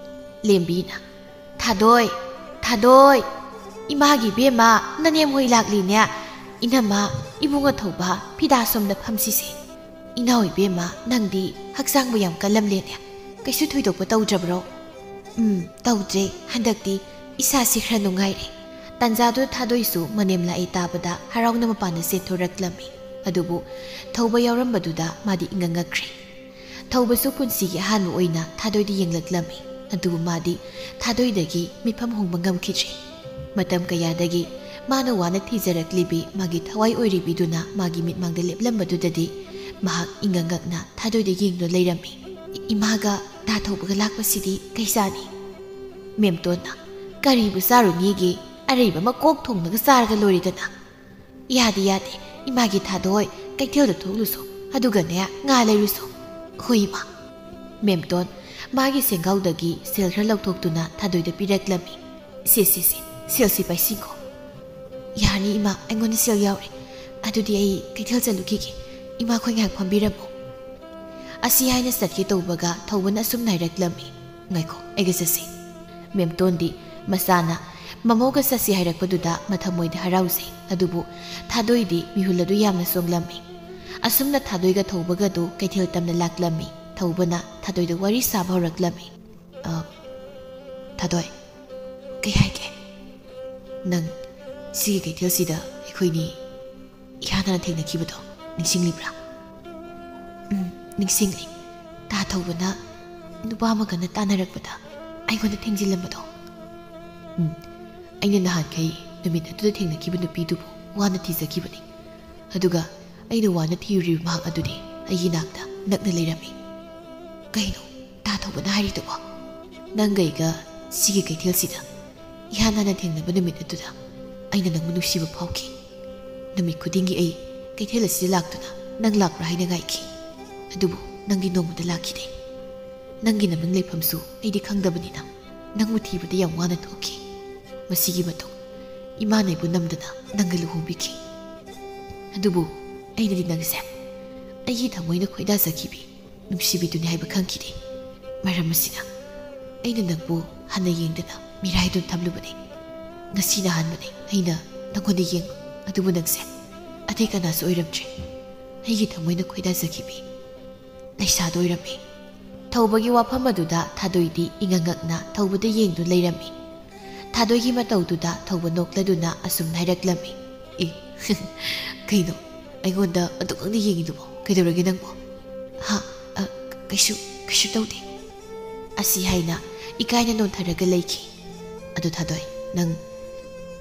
ꯂꯦꯝꯕꯤꯅ, "ꯊꯥꯗꯣꯏ, ꯊꯥꯗꯣꯏ, ꯏꯃꯥꯒꯤ ꯏꯕꯦꯝꯃ, ꯅꯅꯦꯝ ꯍꯣꯏ ꯂꯥꯛꯂꯤꯅꯦ꯫ ꯏꯅꯝꯃ, ꯏꯕꯨꯡ ꯑꯊꯧꯕ, ꯐꯤꯗꯥ ꯁꯣꯝꯗ ꯐꯝꯁꯤꯁꯦ꯫ ꯏꯅꯥꯎ ꯏꯕꯦꯝꯃ, ꯅꯪꯗꯤ ꯍꯛꯆꯥꯡꯕꯨ ꯌꯥꯝ ꯀꯜꯂꯝꯂꯦꯅꯦ꯫ ꯀꯩꯁꯨ ꯊꯣꯏꯗꯣꯛꯄ ꯇꯧꯗ꯭ꯔꯕ꯭ꯔꯣ?" "ꯎꯝ, ꯇꯧꯗ꯭ꯔꯦ꯫ ꯍꯟꯗꯛꯇꯤ ꯏꯁꯥꯁꯤ ꯈꯔ ꯅꯨꯡꯉꯥꯏꯔꯦ꯫" ꯇꯥꯟꯖꯥꯗꯨꯗ ꯊꯥꯗꯣꯏꯁꯨ ꯃꯅꯦꯝ ꯂꯥꯛꯏ ꯇꯥꯕꯗ ꯍꯔꯥꯎꯅ ꯃꯄꯥꯟꯗ ꯆꯦꯟꯊꯣꯔꯛꯂꯝꯃꯤ꯫ ꯑꯗꯨꯕꯨ ꯊꯧꯕ ꯌꯥꯎꯔꯝꯕꯗꯨꯗ ꯃꯥꯗꯤ ꯏꯉꯛ ꯉꯛꯈ꯭ꯔꯦ꯫ ꯊꯧꯕꯁꯨ ꯄꯨꯟꯁꯤꯒꯤ ꯑꯍꯥꯟꯕ ꯑꯣꯏꯅ ꯊꯥꯗꯣꯏꯗ ꯌꯦꯡꯂꯛꯂꯝꯃꯤ꯫ ꯑꯗꯨꯕꯨ ꯃꯥꯗꯤ ꯊꯥꯗꯣꯏꯗꯒꯤ ꯃꯤꯠꯐꯝ ꯍꯣꯡꯕ ꯉꯝꯈꯤꯗ꯭ꯔꯦ꯫ ꯃꯇꯝ ꯀꯌꯥꯗꯒꯤ ꯃꯥꯅ ꯋꯥꯅ ꯊꯤꯖꯔꯛꯂꯤꯕꯤ ꯃꯥꯒꯤ ꯊꯋꯥꯏ ꯑꯣꯏꯔꯤꯕꯤꯗꯨꯅ ꯃꯥꯒꯤ ꯃꯤꯠꯃꯥꯡꯗ ꯂꯦꯞꯂꯝꯕꯗꯨꯗꯗꯤ ꯃꯍꯥꯛ ꯏꯉꯛ ꯉꯛꯅ ꯊꯥꯗꯣꯏꯗ ꯌꯦꯡꯗꯨꯅ ꯂꯩꯔꯝꯃꯤ꯫ "ꯏ-, ꯏꯃꯥꯒ ꯗꯥ ꯊꯧꯕꯒ ꯂꯥꯛꯄꯁꯤꯗꯤ ꯀꯩ ꯆꯥꯅꯤ?" ꯃꯦꯝꯇꯣꯟꯅ, "ꯀꯔꯤꯕꯨ ꯆꯥꯔꯨꯅꯤꯒꯦ? ꯑꯔꯩꯕ ꯑꯃ ꯀꯣꯛ ꯊꯣꯡꯂꯒ ꯆꯥꯔꯒ ꯂꯣꯏꯔꯦꯗꯅ꯫" "ꯌꯥꯗꯦ, ꯌꯥꯗꯦ, ꯏꯃꯥꯒꯤ ꯊꯥꯗꯣꯏ, ꯀꯩꯊꯦꯜꯗ ꯊꯣꯛꯂꯨꯁꯣ, ꯑꯗꯨꯒꯅꯦ ꯉꯥ ꯂꯩꯔꯨꯁꯣ꯫" "ꯍꯣꯏ, ꯏꯃꯥ꯫" ꯃꯦꯝꯇꯣꯟ ꯃꯥꯒꯤ ꯁꯦꯡꯒꯥꯎꯗꯒꯤ ꯁꯦꯜ ꯈꯔ ꯂꯧꯊꯣꯛꯇꯨꯅ ꯊꯥꯗꯣꯏꯗ ꯄꯤꯔꯛꯂꯝꯃꯤ꯫ "ꯁꯦ, ꯁꯦ, ꯁꯦ, ꯁꯦꯜꯁꯤ ꯄꯥꯏꯁꯤꯟꯈꯣ꯫" "ꯌꯥꯔꯅꯤ ꯏꯃꯥ, ꯑꯩꯉꯣꯟꯗ ꯁꯦꯜ ꯌꯥꯎꯔꯦ꯫ ꯑꯗꯨꯗꯤ ꯑꯩ ꯀꯩꯊꯦꯜ ꯆꯠꯂꯨꯈꯤꯒꯦ꯫ ꯏꯃꯥꯈꯣꯏ ꯉꯥꯏꯍꯥꯛ ꯐꯝꯕꯤꯔꯝꯃꯣ꯫" ꯑꯁꯤ ꯍꯥꯏꯅ ꯆꯠꯀꯦ ꯇꯧꯕꯒ ꯊꯧꯕꯅ ꯑꯁꯨꯝꯅ ꯍꯥꯏꯔꯛꯂꯝꯃꯤ, "ꯉꯥꯏꯈꯣ, ꯑꯩꯒ ꯆꯠꯁꯤ꯫" ꯃꯦꯝꯇꯣꯟꯗꯤ ꯃꯆꯥꯅ ꯃꯃꯧꯒ ꯆꯠꯁꯤ ꯍꯥꯏꯔꯛꯄꯗꯨꯗ ꯃꯊꯃꯣꯏꯗ ꯍꯔꯥꯎꯖꯩ꯫ ꯑꯗꯨꯕꯨ ꯊꯥꯗꯣꯏꯗꯤ ꯃꯤꯍꯨꯜ ꯑꯗꯨ ꯌꯥꯝꯅ ꯆꯣꯡꯂꯝꯃꯤ꯫ ꯑꯁꯨꯝꯅ ꯊꯥꯗꯣꯏꯒ ꯊꯧꯕꯒꯗꯨ ꯀꯩꯊꯦꯜ ꯇꯝꯅ ꯂꯥꯛꯂꯝꯃꯤ꯫ ꯊꯧꯕꯅ ꯊꯥꯗꯣꯏꯗ ꯋꯥꯔꯤ ꯁꯥꯕ ꯍꯧꯔꯛꯂꯝꯃꯤ꯫ "ꯑ, ꯊꯥꯗꯣꯏ, ꯀꯩ ꯍꯥꯏꯒꯦ? ꯅꯪ ꯁꯤꯒꯤ ꯀꯩꯊꯦꯜꯁꯤꯗ ꯑꯩꯈꯣꯏꯅꯤ ꯏꯍꯥꯟ ꯍꯥꯟꯅ ꯊꯦꯡꯅꯈꯤꯕꯗꯣ ꯅꯤꯡꯁꯤꯡꯂꯤꯕ꯭ꯔꯥ?" "ꯎꯝ, ꯅꯤꯡꯁꯤꯡꯂꯤ꯫ ꯇꯥ ꯊꯧꯕꯅ ꯅꯨꯄꯥ ꯑꯃꯒꯅ ꯇꯥꯟꯅꯔꯛꯄꯗ ꯑꯩꯉꯣꯟꯗ ꯊꯦꯡꯖꯤꯜꯂꯝꯕꯗꯣ꯫" "ꯎꯝ, ꯑꯩꯅ ꯅꯍꯥꯟꯈꯩ ꯅꯨꯃꯤꯠ ꯑꯗꯨꯗ ꯊꯦꯡꯅꯈꯤꯕ ꯅꯨꯄꯤꯗꯨꯕꯨ ꯋꯥꯅ ꯊꯤꯖꯈꯤꯕꯅꯤ꯫ ꯑꯗꯨꯒ ꯑꯩꯅ ꯋꯥꯅ ꯊꯤꯔꯨꯔꯤꯕ ꯃꯍꯥꯛ ꯑꯗꯨꯗꯤ ꯑꯩꯒꯤ ꯅꯥꯛꯇ ꯅꯛꯅ ꯂꯩꯔꯝꯃꯤ꯫" "ꯀꯩꯅꯣ ꯇꯥ ꯊꯧꯕꯅ ꯍꯥꯏꯔꯤꯗꯨꯕꯣ? ꯅꯪꯒ ꯑꯩꯒ ꯁꯤꯒꯤ ꯀꯩꯊꯦꯜꯁꯤꯗ ꯏꯍꯥꯟ ꯍꯥꯟꯅ ꯊꯦꯡꯅꯕ ꯅꯨꯃꯤꯠ ꯑꯗꯨꯗ ꯑꯩꯅ ꯅꯪꯕꯨ ꯅꯨꯡꯁꯤꯕ ꯐꯥꯎꯈꯤ꯫ ꯅꯨꯃꯤꯠ ꯈꯨꯗꯤꯡꯒꯤ ꯑꯩ ꯀꯩꯊꯦꯜ ꯑꯁꯤꯗ ꯂꯥꯛꯇꯨꯅ ꯅꯪ ꯂꯥꯛꯄ꯭ꯔꯥ ꯍꯥꯏꯅ ꯉꯥꯏꯈꯤ꯫ ꯑꯗꯨꯕꯨ ꯅꯪꯗꯤ ꯅꯣꯡꯃꯗ ꯂꯥꯛꯈꯤꯗꯦ꯫ ꯅꯪꯒꯤ ꯅꯃꯤꯡ ꯂꯩꯐꯝꯁꯨ ꯑꯩꯗꯤ ꯈꯪꯗꯕꯅꯤꯅ ꯅꯪꯕꯨ ꯊꯤꯕꯗ ꯌꯥꯝ ꯋꯥꯅ ꯊꯣꯛꯈꯤ꯫ ꯃꯁꯤꯒꯤ ꯃꯇꯨꯡ ꯏꯃꯥꯅ ꯑꯩꯕꯨ ꯅꯝꯗꯅ ꯅꯪꯒ ꯂꯨꯍꯣꯡꯕꯤꯈꯤ꯫ ꯑꯗꯨꯕꯨ ꯑꯩꯅꯗꯤ ꯅꯪꯁꯦ ꯑꯩꯒꯤ ꯊꯃꯣꯏꯅ ꯈꯣꯏꯗꯥꯖꯈꯤꯕꯤ ꯅꯨꯡꯁꯤꯕꯤꯗꯨꯅꯤ ꯍꯥꯏꯕ ꯈꯪꯈꯤꯗꯦ꯫ ꯃꯔꯝ ꯑꯁꯤꯅ ꯑꯩꯅ ꯅꯪꯕꯨ ꯍꯟꯅ ꯌꯦꯡꯗꯅ ꯃꯤꯔꯥꯏꯗꯨꯅ ꯊꯝꯂꯨꯕꯅꯤ꯫ ꯉꯁꯤꯅ ꯑꯍꯥꯟꯕꯅꯤ ꯑꯩꯅ ꯅꯪꯉꯣꯟꯗ ꯌꯦꯡꯕ꯫ ꯑꯗꯨꯕꯨ ꯅꯪꯁꯦ ꯑꯇꯩ ꯀꯅꯥꯁꯨ ꯑꯣꯏꯔꯝꯗ꯭ꯔꯦ꯫ ꯑꯩꯒꯤ ꯊꯃꯣꯏꯅ ꯈꯣꯏꯗꯥꯖꯈꯤꯕꯤ ꯂꯩꯁꯥꯗꯣ ꯑꯣꯏꯔꯝꯃꯤ꯫" ꯊꯧꯕꯒꯤ ꯋꯥꯐꯝ ꯑꯗꯨꯗ ꯊꯥꯗꯣꯏꯗꯤ ꯏꯉꯛ ꯉꯛꯅ ꯊꯧꯕꯗ ꯌꯦꯡꯗꯨꯅ ꯂꯩꯔꯝꯃꯤ꯫ ꯊꯥꯗꯣꯏꯒꯤ ꯃꯇꯧꯗꯨꯗ ꯊꯧꯕ ꯅꯣꯛꯂꯗꯨꯅ ꯑꯁꯨꯝꯅ ꯍꯥꯏꯔꯛꯂꯝꯃꯤ, "ꯑꯦ, ꯀꯩꯅꯣ, ꯑꯩꯉꯣꯟꯗ ꯑꯗꯨꯛ ꯉꯛꯅ ꯌꯦꯡꯉꯤꯗꯨꯕꯣ? ꯀꯩꯗꯧꯔꯒꯦ ꯅꯪꯕꯣ?" "ꯍꯥ? ꯑ, ꯀꯩꯁꯨ, ꯀꯩꯁꯨ ꯇꯧꯗꯦ꯫" ꯑꯁꯤ ꯍꯥꯏꯅ ꯏꯀꯥꯏꯅ ꯅꯣꯟꯊꯔꯒ ꯂꯩꯈꯤ꯫ "ꯑꯗꯨ ꯊꯥꯗꯣꯏ, ꯅꯪ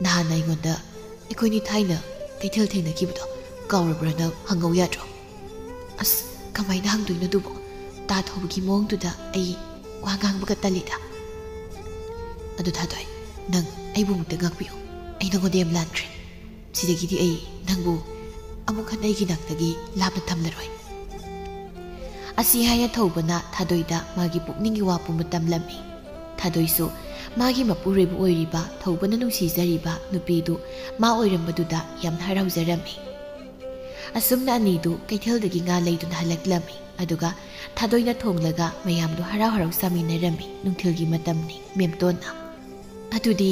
ꯅꯍꯥꯟ ꯑꯩꯉꯣꯟꯗ ꯑꯩꯈꯣꯏꯅꯤ ꯊꯥꯏꯅ ꯀꯩꯊꯦꯜ ꯊꯦꯡꯅꯈꯤꯕꯗꯣ ꯀꯥꯎꯔꯕ꯭ꯔꯥꯅ ꯍꯪꯉꯧ ꯌꯥꯗ꯭ꯔꯣ? ꯑꯁ, ꯀꯃꯥꯏꯅ ꯍꯪꯗꯣꯏꯅꯣ ꯑꯗꯨꯕꯣ? ꯇꯥ ꯊꯧꯕꯒꯤ ꯃꯑꯣꯡꯗꯨꯗ ꯑꯩ ꯋꯥ ꯉꯥꯡꯕꯒ ꯇꯜꯂꯤꯗ꯫ ꯑꯗꯨ ꯊꯥꯗꯣꯏ, ꯅꯪ ꯑꯩꯕꯨ ꯑꯃꯨꯛꯇ ꯉꯥꯛꯄꯤꯌꯨ꯫ ꯑꯩ ꯅꯉꯣꯟꯗ ꯌꯥꯝ ꯂꯥꯟꯈ꯭ꯔꯦ꯫ ꯁꯤꯗꯒꯤꯗꯤ ꯑꯩ ꯅꯪꯕꯨ ꯑꯃꯨꯛ ꯍꯟꯅ ꯑꯩꯒꯤ ꯅꯥꯛꯇꯒꯤ ꯂꯥꯞꯅ ꯊꯝꯂꯔꯣꯏ꯫ ꯑꯁꯤ ꯍꯥꯏꯅ ꯊꯧꯕꯅ ꯊꯥꯗꯣꯏꯗ ꯃꯥꯒꯤ ꯄꯨꯛꯅꯤꯡꯒꯤ ꯋꯥ ꯄꯨꯝꯕ ꯇꯝꯂꯝꯃꯤ꯫ ꯊꯥꯗꯣꯏꯁꯨ ꯃꯥꯒꯤ ꯃꯄꯨꯔꯣꯏꯕ ꯑꯣꯏꯔꯤꯕ ꯊꯧꯕꯅ ꯅꯨꯡꯁꯤꯖꯔꯤꯕ ꯅꯨꯄꯤꯗꯨ ꯃꯥ ꯑꯣꯏꯔꯝꯕꯗꯨꯗ ꯌꯥꯝꯅ ꯍꯔꯥꯎꯖꯔꯝꯃꯤ꯫ ꯑꯁꯨꯝꯅ ꯑꯅꯤꯗꯨ ꯀꯩꯊꯦꯜꯗꯒꯤ ꯉꯥ ꯂꯩꯗꯨꯅ ꯍꯜꯂꯛꯂꯝꯃꯤ꯫ ꯑꯗꯨꯒ ꯊꯥꯗꯣꯏꯅ ꯊꯣꯡꯂꯒ ꯃꯌꯥꯝꯗꯨ ꯍꯔꯥꯎ ꯍꯔꯥꯎ ꯆꯥꯃꯤꯟꯅꯔꯝꯃꯤ꯫ ꯅꯨꯡꯊꯤꯜꯒꯤ ꯃꯇꯝꯅꯤ꯫ ꯃꯦꯝꯇꯣꯟꯅ, "ꯑꯗꯨꯗꯤ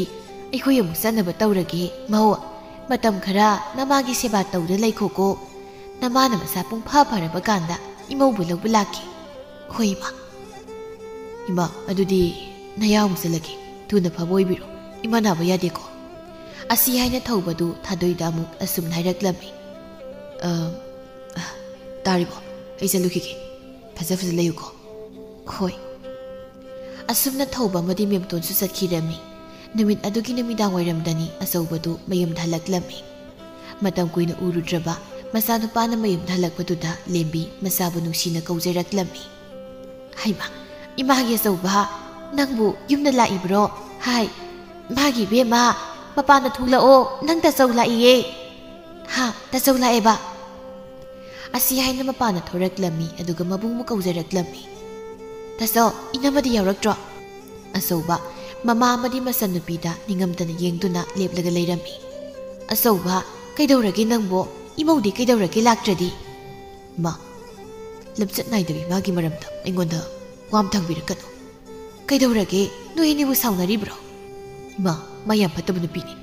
ꯑꯩꯈꯣꯏ ꯑꯃꯨꯛ ꯆꯠꯅꯕ ꯇꯧꯔꯒꯦ꯫ ꯃꯧ, ꯃꯇꯝ ꯈꯔ ꯅꯃꯥꯒꯤ ꯁꯦꯕꯥ ꯇꯧꯗ ꯂꯩꯈꯣꯀꯣ꯫ ꯅꯃꯥꯅ ꯃꯁꯥ ꯄꯨꯡꯐ ꯐꯔꯕ ꯀꯥꯟꯗ ꯏꯃꯧꯕꯨ ꯂꯧꯕ ꯂꯥꯛꯀꯦ꯫" "ꯍꯣꯏ, ꯏꯃꯥ꯫" "ꯏꯃꯥ, ꯑꯗꯨꯗꯤ ꯅꯌꯥ ꯑꯃꯨꯛ ꯆꯠꯂꯒꯦ꯫ ꯊꯨꯅ ꯐꯕ ꯑꯣꯏꯕꯤꯔꯣ꯫ ꯏꯃꯥ ꯅꯥꯕ ꯌꯥꯗꯦꯀꯣ꯫" ꯑꯁꯤ ꯍꯥꯏꯅ ꯊꯧꯕꯗꯨ ꯊꯥꯗꯣꯏꯗ ꯑꯃꯨꯛ ꯑꯁꯨꯝꯅ ꯍꯥꯏꯔꯛꯂꯝꯃꯤ꯫ "ꯑ, ꯑ, ꯇꯥꯔꯤꯕꯣ? ꯑꯩ ꯆꯠꯂꯨꯈꯤꯒꯦ꯫ ꯐꯖ ꯐꯖ ꯂꯩꯌꯨꯀꯣ꯫" "ꯍꯣꯏ꯫" ꯑꯁꯨꯝꯅ ꯊꯧꯕ ꯑꯃꯗꯤ ꯃꯦꯝꯇꯣꯟꯁꯨ ꯆꯠꯈꯤꯔꯝꯃꯤ꯫ ꯅꯨꯃꯤꯠ ꯑꯗꯨꯒꯤ ꯅꯨꯃꯤꯗꯥꯡ ꯋꯥꯏꯔꯝꯗꯅꯤ ꯑꯆꯧꯕꯗꯨ ꯃꯌꯨꯝꯗ ꯍꯜꯂꯛꯂꯝꯃꯤ꯫ ꯃꯇꯝ ꯀꯨꯏꯅ ꯎꯔꯨꯗ꯭ꯔꯕ ꯃꯆꯥꯅꯨꯄꯥꯅ ꯃꯌꯨꯝꯗ ꯍꯜꯂꯛꯄꯗꯨꯗ ꯂꯦꯝꯕꯤ ꯃꯆꯥꯕꯨ ꯅꯨꯡꯁꯤꯅ ꯀꯧꯖꯔꯛꯂꯝꯃꯤ꯫ "ꯍꯩꯃꯥ, ꯏꯃꯥꯒꯤ ꯑꯆꯧꯕ, ꯅꯪꯕꯨ ꯌꯨꯝꯗ ꯂꯥꯛꯏꯕ꯭ꯔꯣ? ꯍꯥꯏ, ꯃꯥꯒꯤ ꯏꯕꯦꯝꯃ, ꯃꯄꯥꯟꯗ ꯊꯣꯛꯂꯛꯑꯣ, ꯅꯪ ꯇꯥꯆꯧ ꯂꯥꯛꯏꯌꯦ꯫" "ꯍꯥ, ꯇꯥꯆꯧ ꯂꯥꯛꯑꯦꯕ?" ꯑꯁꯤ ꯍꯥꯏꯅ ꯃꯄꯥꯟꯗ ꯊꯣꯔꯛꯂꯝꯃꯤ, ꯑꯗꯨꯒ ꯃꯕꯨꯡꯕꯨ ꯀꯧꯖꯔꯛꯂꯝꯃꯤ꯫ "ꯇꯥꯆꯧ, ꯏꯅꯝꯃꯗꯤ ꯌꯥꯎꯔꯛꯇ꯭ꯔꯣ?" ꯑꯆꯧꯕ, ꯃꯃꯥ ꯑꯃꯗꯤ ꯃꯆꯟꯅꯨꯄꯤꯗ ꯅꯤꯡꯉꯝꯗꯅ ꯌꯦꯡꯗꯨꯅ ꯂꯦꯞꯂꯒ ꯂꯩꯔꯝꯃꯤ꯫ "ꯑꯆꯧꯕ, ꯀꯩꯗꯧꯔꯒꯦ ꯅꯪꯕꯣ? ꯏꯃꯧꯗꯤ ꯀꯩꯗꯧꯔꯒꯦ ꯂꯥꯛꯇ꯭ꯔꯗꯤ?" "ꯃꯥ, ꯂꯝꯆꯠ ꯅꯥꯏꯗꯕꯤ ꯃꯥꯒꯤ ꯃꯔꯝꯗ ꯑꯩꯉꯣꯟꯗ ꯋꯥ ꯑꯃ ꯊꯥꯡꯕꯤꯔꯛꯀꯅꯨ꯫ ꯀꯩꯗꯧꯔꯒꯦ? ꯅꯣꯏ ꯑꯅꯤꯕꯨ ꯁꯥꯎꯅꯔꯤꯕ꯭ꯔꯣ?" "ꯏꯃꯥ, ꯃꯥ ꯌꯥꯝ ꯐꯠꯇꯕ ꯅꯨꯄꯤꯅꯤ꯫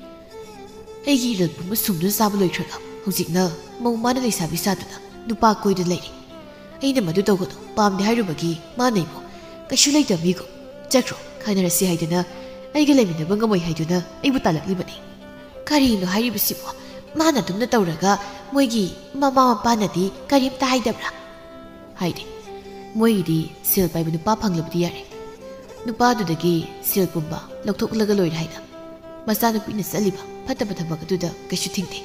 ꯑꯩꯒꯤ ꯏꯔꯜ ꯄꯨꯝꯕ ꯁꯨꯝꯗꯨꯅ ꯆꯥꯕ ꯂꯣꯏꯈ꯭ꯔꯒ ꯍꯧꯖꯤꯛꯅ ꯃꯧ ꯃꯥꯅ ꯂꯩꯁꯥꯕꯤ ꯁꯥꯗꯨꯅ ꯅꯨꯄꯥ ꯀꯣꯏꯗ ꯂꯩꯔꯤ꯫ ꯑꯩꯅ ꯃꯗꯨ ꯇꯧꯒꯅꯨ, ꯄꯥꯝꯗꯦ ꯍꯥꯏꯔꯨꯕꯒꯤ ꯃꯥꯅ ꯑꯩꯕꯨ ꯀꯩꯁꯨ ꯂꯩꯇꯕ ꯃꯤꯒꯨꯝ ꯆꯠꯈ꯭ꯔꯣ, ꯈꯥꯏꯅꯔꯁꯤ ꯍꯥꯏꯗꯨꯅ ꯑꯩꯒ ꯂꯩꯃꯤꯟꯅꯕ ꯉꯝꯃꯣꯏ ꯍꯥꯏꯗꯨꯅ ꯑꯩꯕꯨ ꯇꯥꯜꯂꯛꯂꯤꯕꯅꯤ꯫ ꯀꯔꯤꯅꯣ ꯍꯥꯏꯔꯤꯕꯁꯤꯕꯣ? ꯃꯥꯅ ꯑꯗꯨꯝꯅ ꯇꯧꯔꯒ ꯃꯣꯏꯒꯤ ꯃꯃꯥ ꯃꯄꯥꯅꯗꯤ ꯀꯔꯤꯝꯇ ꯍꯥꯏꯗꯕ꯭ꯔꯥ?" ꯍꯥꯏꯗꯦ꯫ ꯃꯣꯏꯒꯤꯗꯤ ꯁꯦꯜ ꯄꯥꯏꯕ ꯅꯨꯄꯥ ꯐꯪꯂꯕꯗꯤ ꯌꯥꯔꯦ꯫ ꯅꯨꯄꯥꯗꯨꯗꯒꯤ ꯁꯦꯜ ꯄꯨꯝꯕ ꯂꯧꯊꯣꯛꯂꯒ ꯂꯣꯏꯔꯦ ꯍꯥꯏꯅ꯫ ꯃꯆꯥꯅꯨꯄꯤꯅ ꯆꯠꯂꯤꯕ ꯐꯠꯇꯕ ꯊꯕꯛ ꯑꯗꯨꯗ ꯀꯩꯁꯨ ꯊꯤꯡꯗꯦ꯫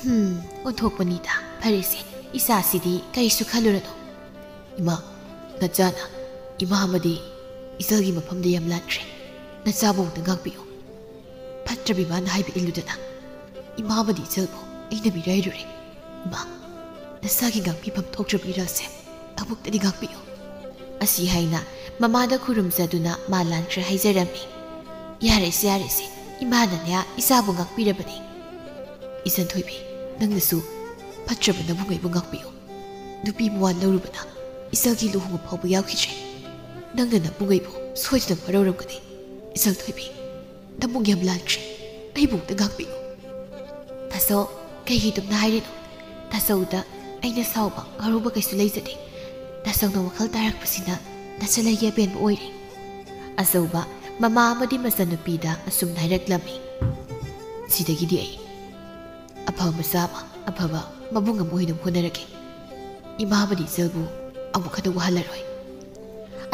"ꯍꯝ, ꯑꯣꯟꯊꯣꯛꯄꯅꯤꯗ꯫ ꯐꯔꯦꯁꯦ, ꯏꯆꯥꯁꯤꯗꯤ ꯀꯔꯤꯁꯨ ꯈꯜꯂꯨꯔꯅꯨ꯫" "ꯏꯃꯥ, ꯅꯆꯥꯅ ꯏꯃꯥ ꯑꯃꯗꯤ ꯏꯆꯜꯒꯤ ꯃꯐꯝꯗ ꯌꯥꯝ ꯂꯥꯟꯈ꯭ꯔꯦ꯫ ꯅꯆꯥꯕꯨ ꯑꯃꯨꯛꯇ ꯉꯥꯛꯄꯤꯌꯨ꯫ ꯐꯠꯇ꯭ꯔꯕ ꯏꯃꯥꯅ ꯍꯥꯏꯕ ꯏꯜꯂꯨꯗꯅ ꯏꯃꯥ ꯑꯃꯗꯤ ꯏꯆꯜꯕꯨ ꯑꯩꯅ ꯃꯤꯔꯥꯏꯔꯨꯔꯦ꯫ ꯏꯃꯥ, ꯅꯁꯥꯒꯤ ꯉꯥꯛꯄꯤꯐꯝ ꯊꯣꯛꯇ꯭ꯔꯕ ꯏꯔꯥꯜꯁꯦ ꯑꯃꯨꯛꯇꯗꯤ ꯉꯥꯛꯄꯤꯌꯨ꯫" ꯑꯁꯤ ꯍꯥꯏꯅ ꯃꯃꯥꯗ ꯈꯨꯔꯨꯝꯖꯗꯨꯅ ꯃꯥ ꯂꯥꯟꯈ꯭ꯔꯦ ꯍꯥꯏꯖꯔꯝꯃꯤ꯫ "ꯌꯥꯔꯦꯁꯦ, ꯌꯥꯔꯦꯁꯦ, ꯏꯃꯥꯅꯅꯦ ꯏꯆꯥꯕꯨ ꯉꯥꯛꯄꯤꯔꯕꯅꯤ꯫ ꯏꯆꯟ ꯊꯣꯏꯕꯤ, ꯅꯪꯅꯁꯨ ꯐꯠꯇ꯭ꯔꯕ ꯅꯕꯨꯡꯉꯩꯕꯨ ꯉꯥꯛꯄꯤꯌꯨ꯫ ꯅꯨꯄꯤ ꯃꯋꯥ ꯂꯧꯔꯨꯕꯅ ꯏꯆꯜꯒꯤ ꯂꯨꯍꯣꯡꯕ ꯐꯥꯎꯕ ꯌꯥꯎꯈꯤꯗ꯭ꯔꯦ꯫ ꯅꯪꯅ ꯅꯕꯨꯡꯉꯩꯕꯨ ꯁꯣꯏꯗꯅ ꯋꯥꯔꯧꯔꯝꯒꯅꯤ꯫ ꯏꯆꯜ ꯊꯣꯏꯕꯤ, ꯅꯕꯨꯡ ꯌꯥꯝ ꯂꯥꯟꯈ꯭ꯔꯦ꯫ ꯑꯩꯕꯨ ꯑꯝꯇ ꯉꯥꯛꯄꯤꯌꯨ꯫" "ꯇꯥꯆꯧ, ꯀꯩꯒꯤ ꯑꯗꯨꯝꯅ ꯍꯥꯏꯔꯤꯅꯣ? ꯇꯥꯆꯧꯗ ꯑꯩꯅ ꯁꯥꯎꯕ ꯉꯥꯎꯔꯧꯕ ꯀꯩꯁꯨ ꯂꯩꯖꯗꯦ꯫ ꯇꯥꯆꯧꯅ ꯋꯥꯈꯜ ꯇꯥꯔꯛꯄꯁꯤꯅ ꯅꯆꯜ ꯑꯩꯒꯤ ꯑꯄꯦꯟꯕ ꯑꯣꯏꯔꯦ꯫" ꯑꯆꯧꯕ ꯃꯃꯥ ꯑꯃꯗꯤ ꯃꯆꯟꯅꯨꯄꯤꯗ ꯑꯁꯨꯝꯅ ꯍꯥꯏꯔꯛꯂꯝꯃꯤ꯫ "ꯁꯤꯗꯒꯤꯗꯤ ꯑꯩ ꯑꯐꯕ ꯃꯆꯥ ꯑꯃ, ꯑꯐꯕ ꯃꯕꯨꯡ ꯑꯃ ꯑꯣꯏꯅꯕ ꯍꯣꯠꯅꯔꯒꯦ꯫ ꯏꯃꯥ ꯑꯃꯗꯤ ꯏꯆꯜꯕꯨ ꯑꯃꯨꯛ ꯍꯟꯅ ꯋꯥꯍꯜꯂꯔꯣꯏ꯫"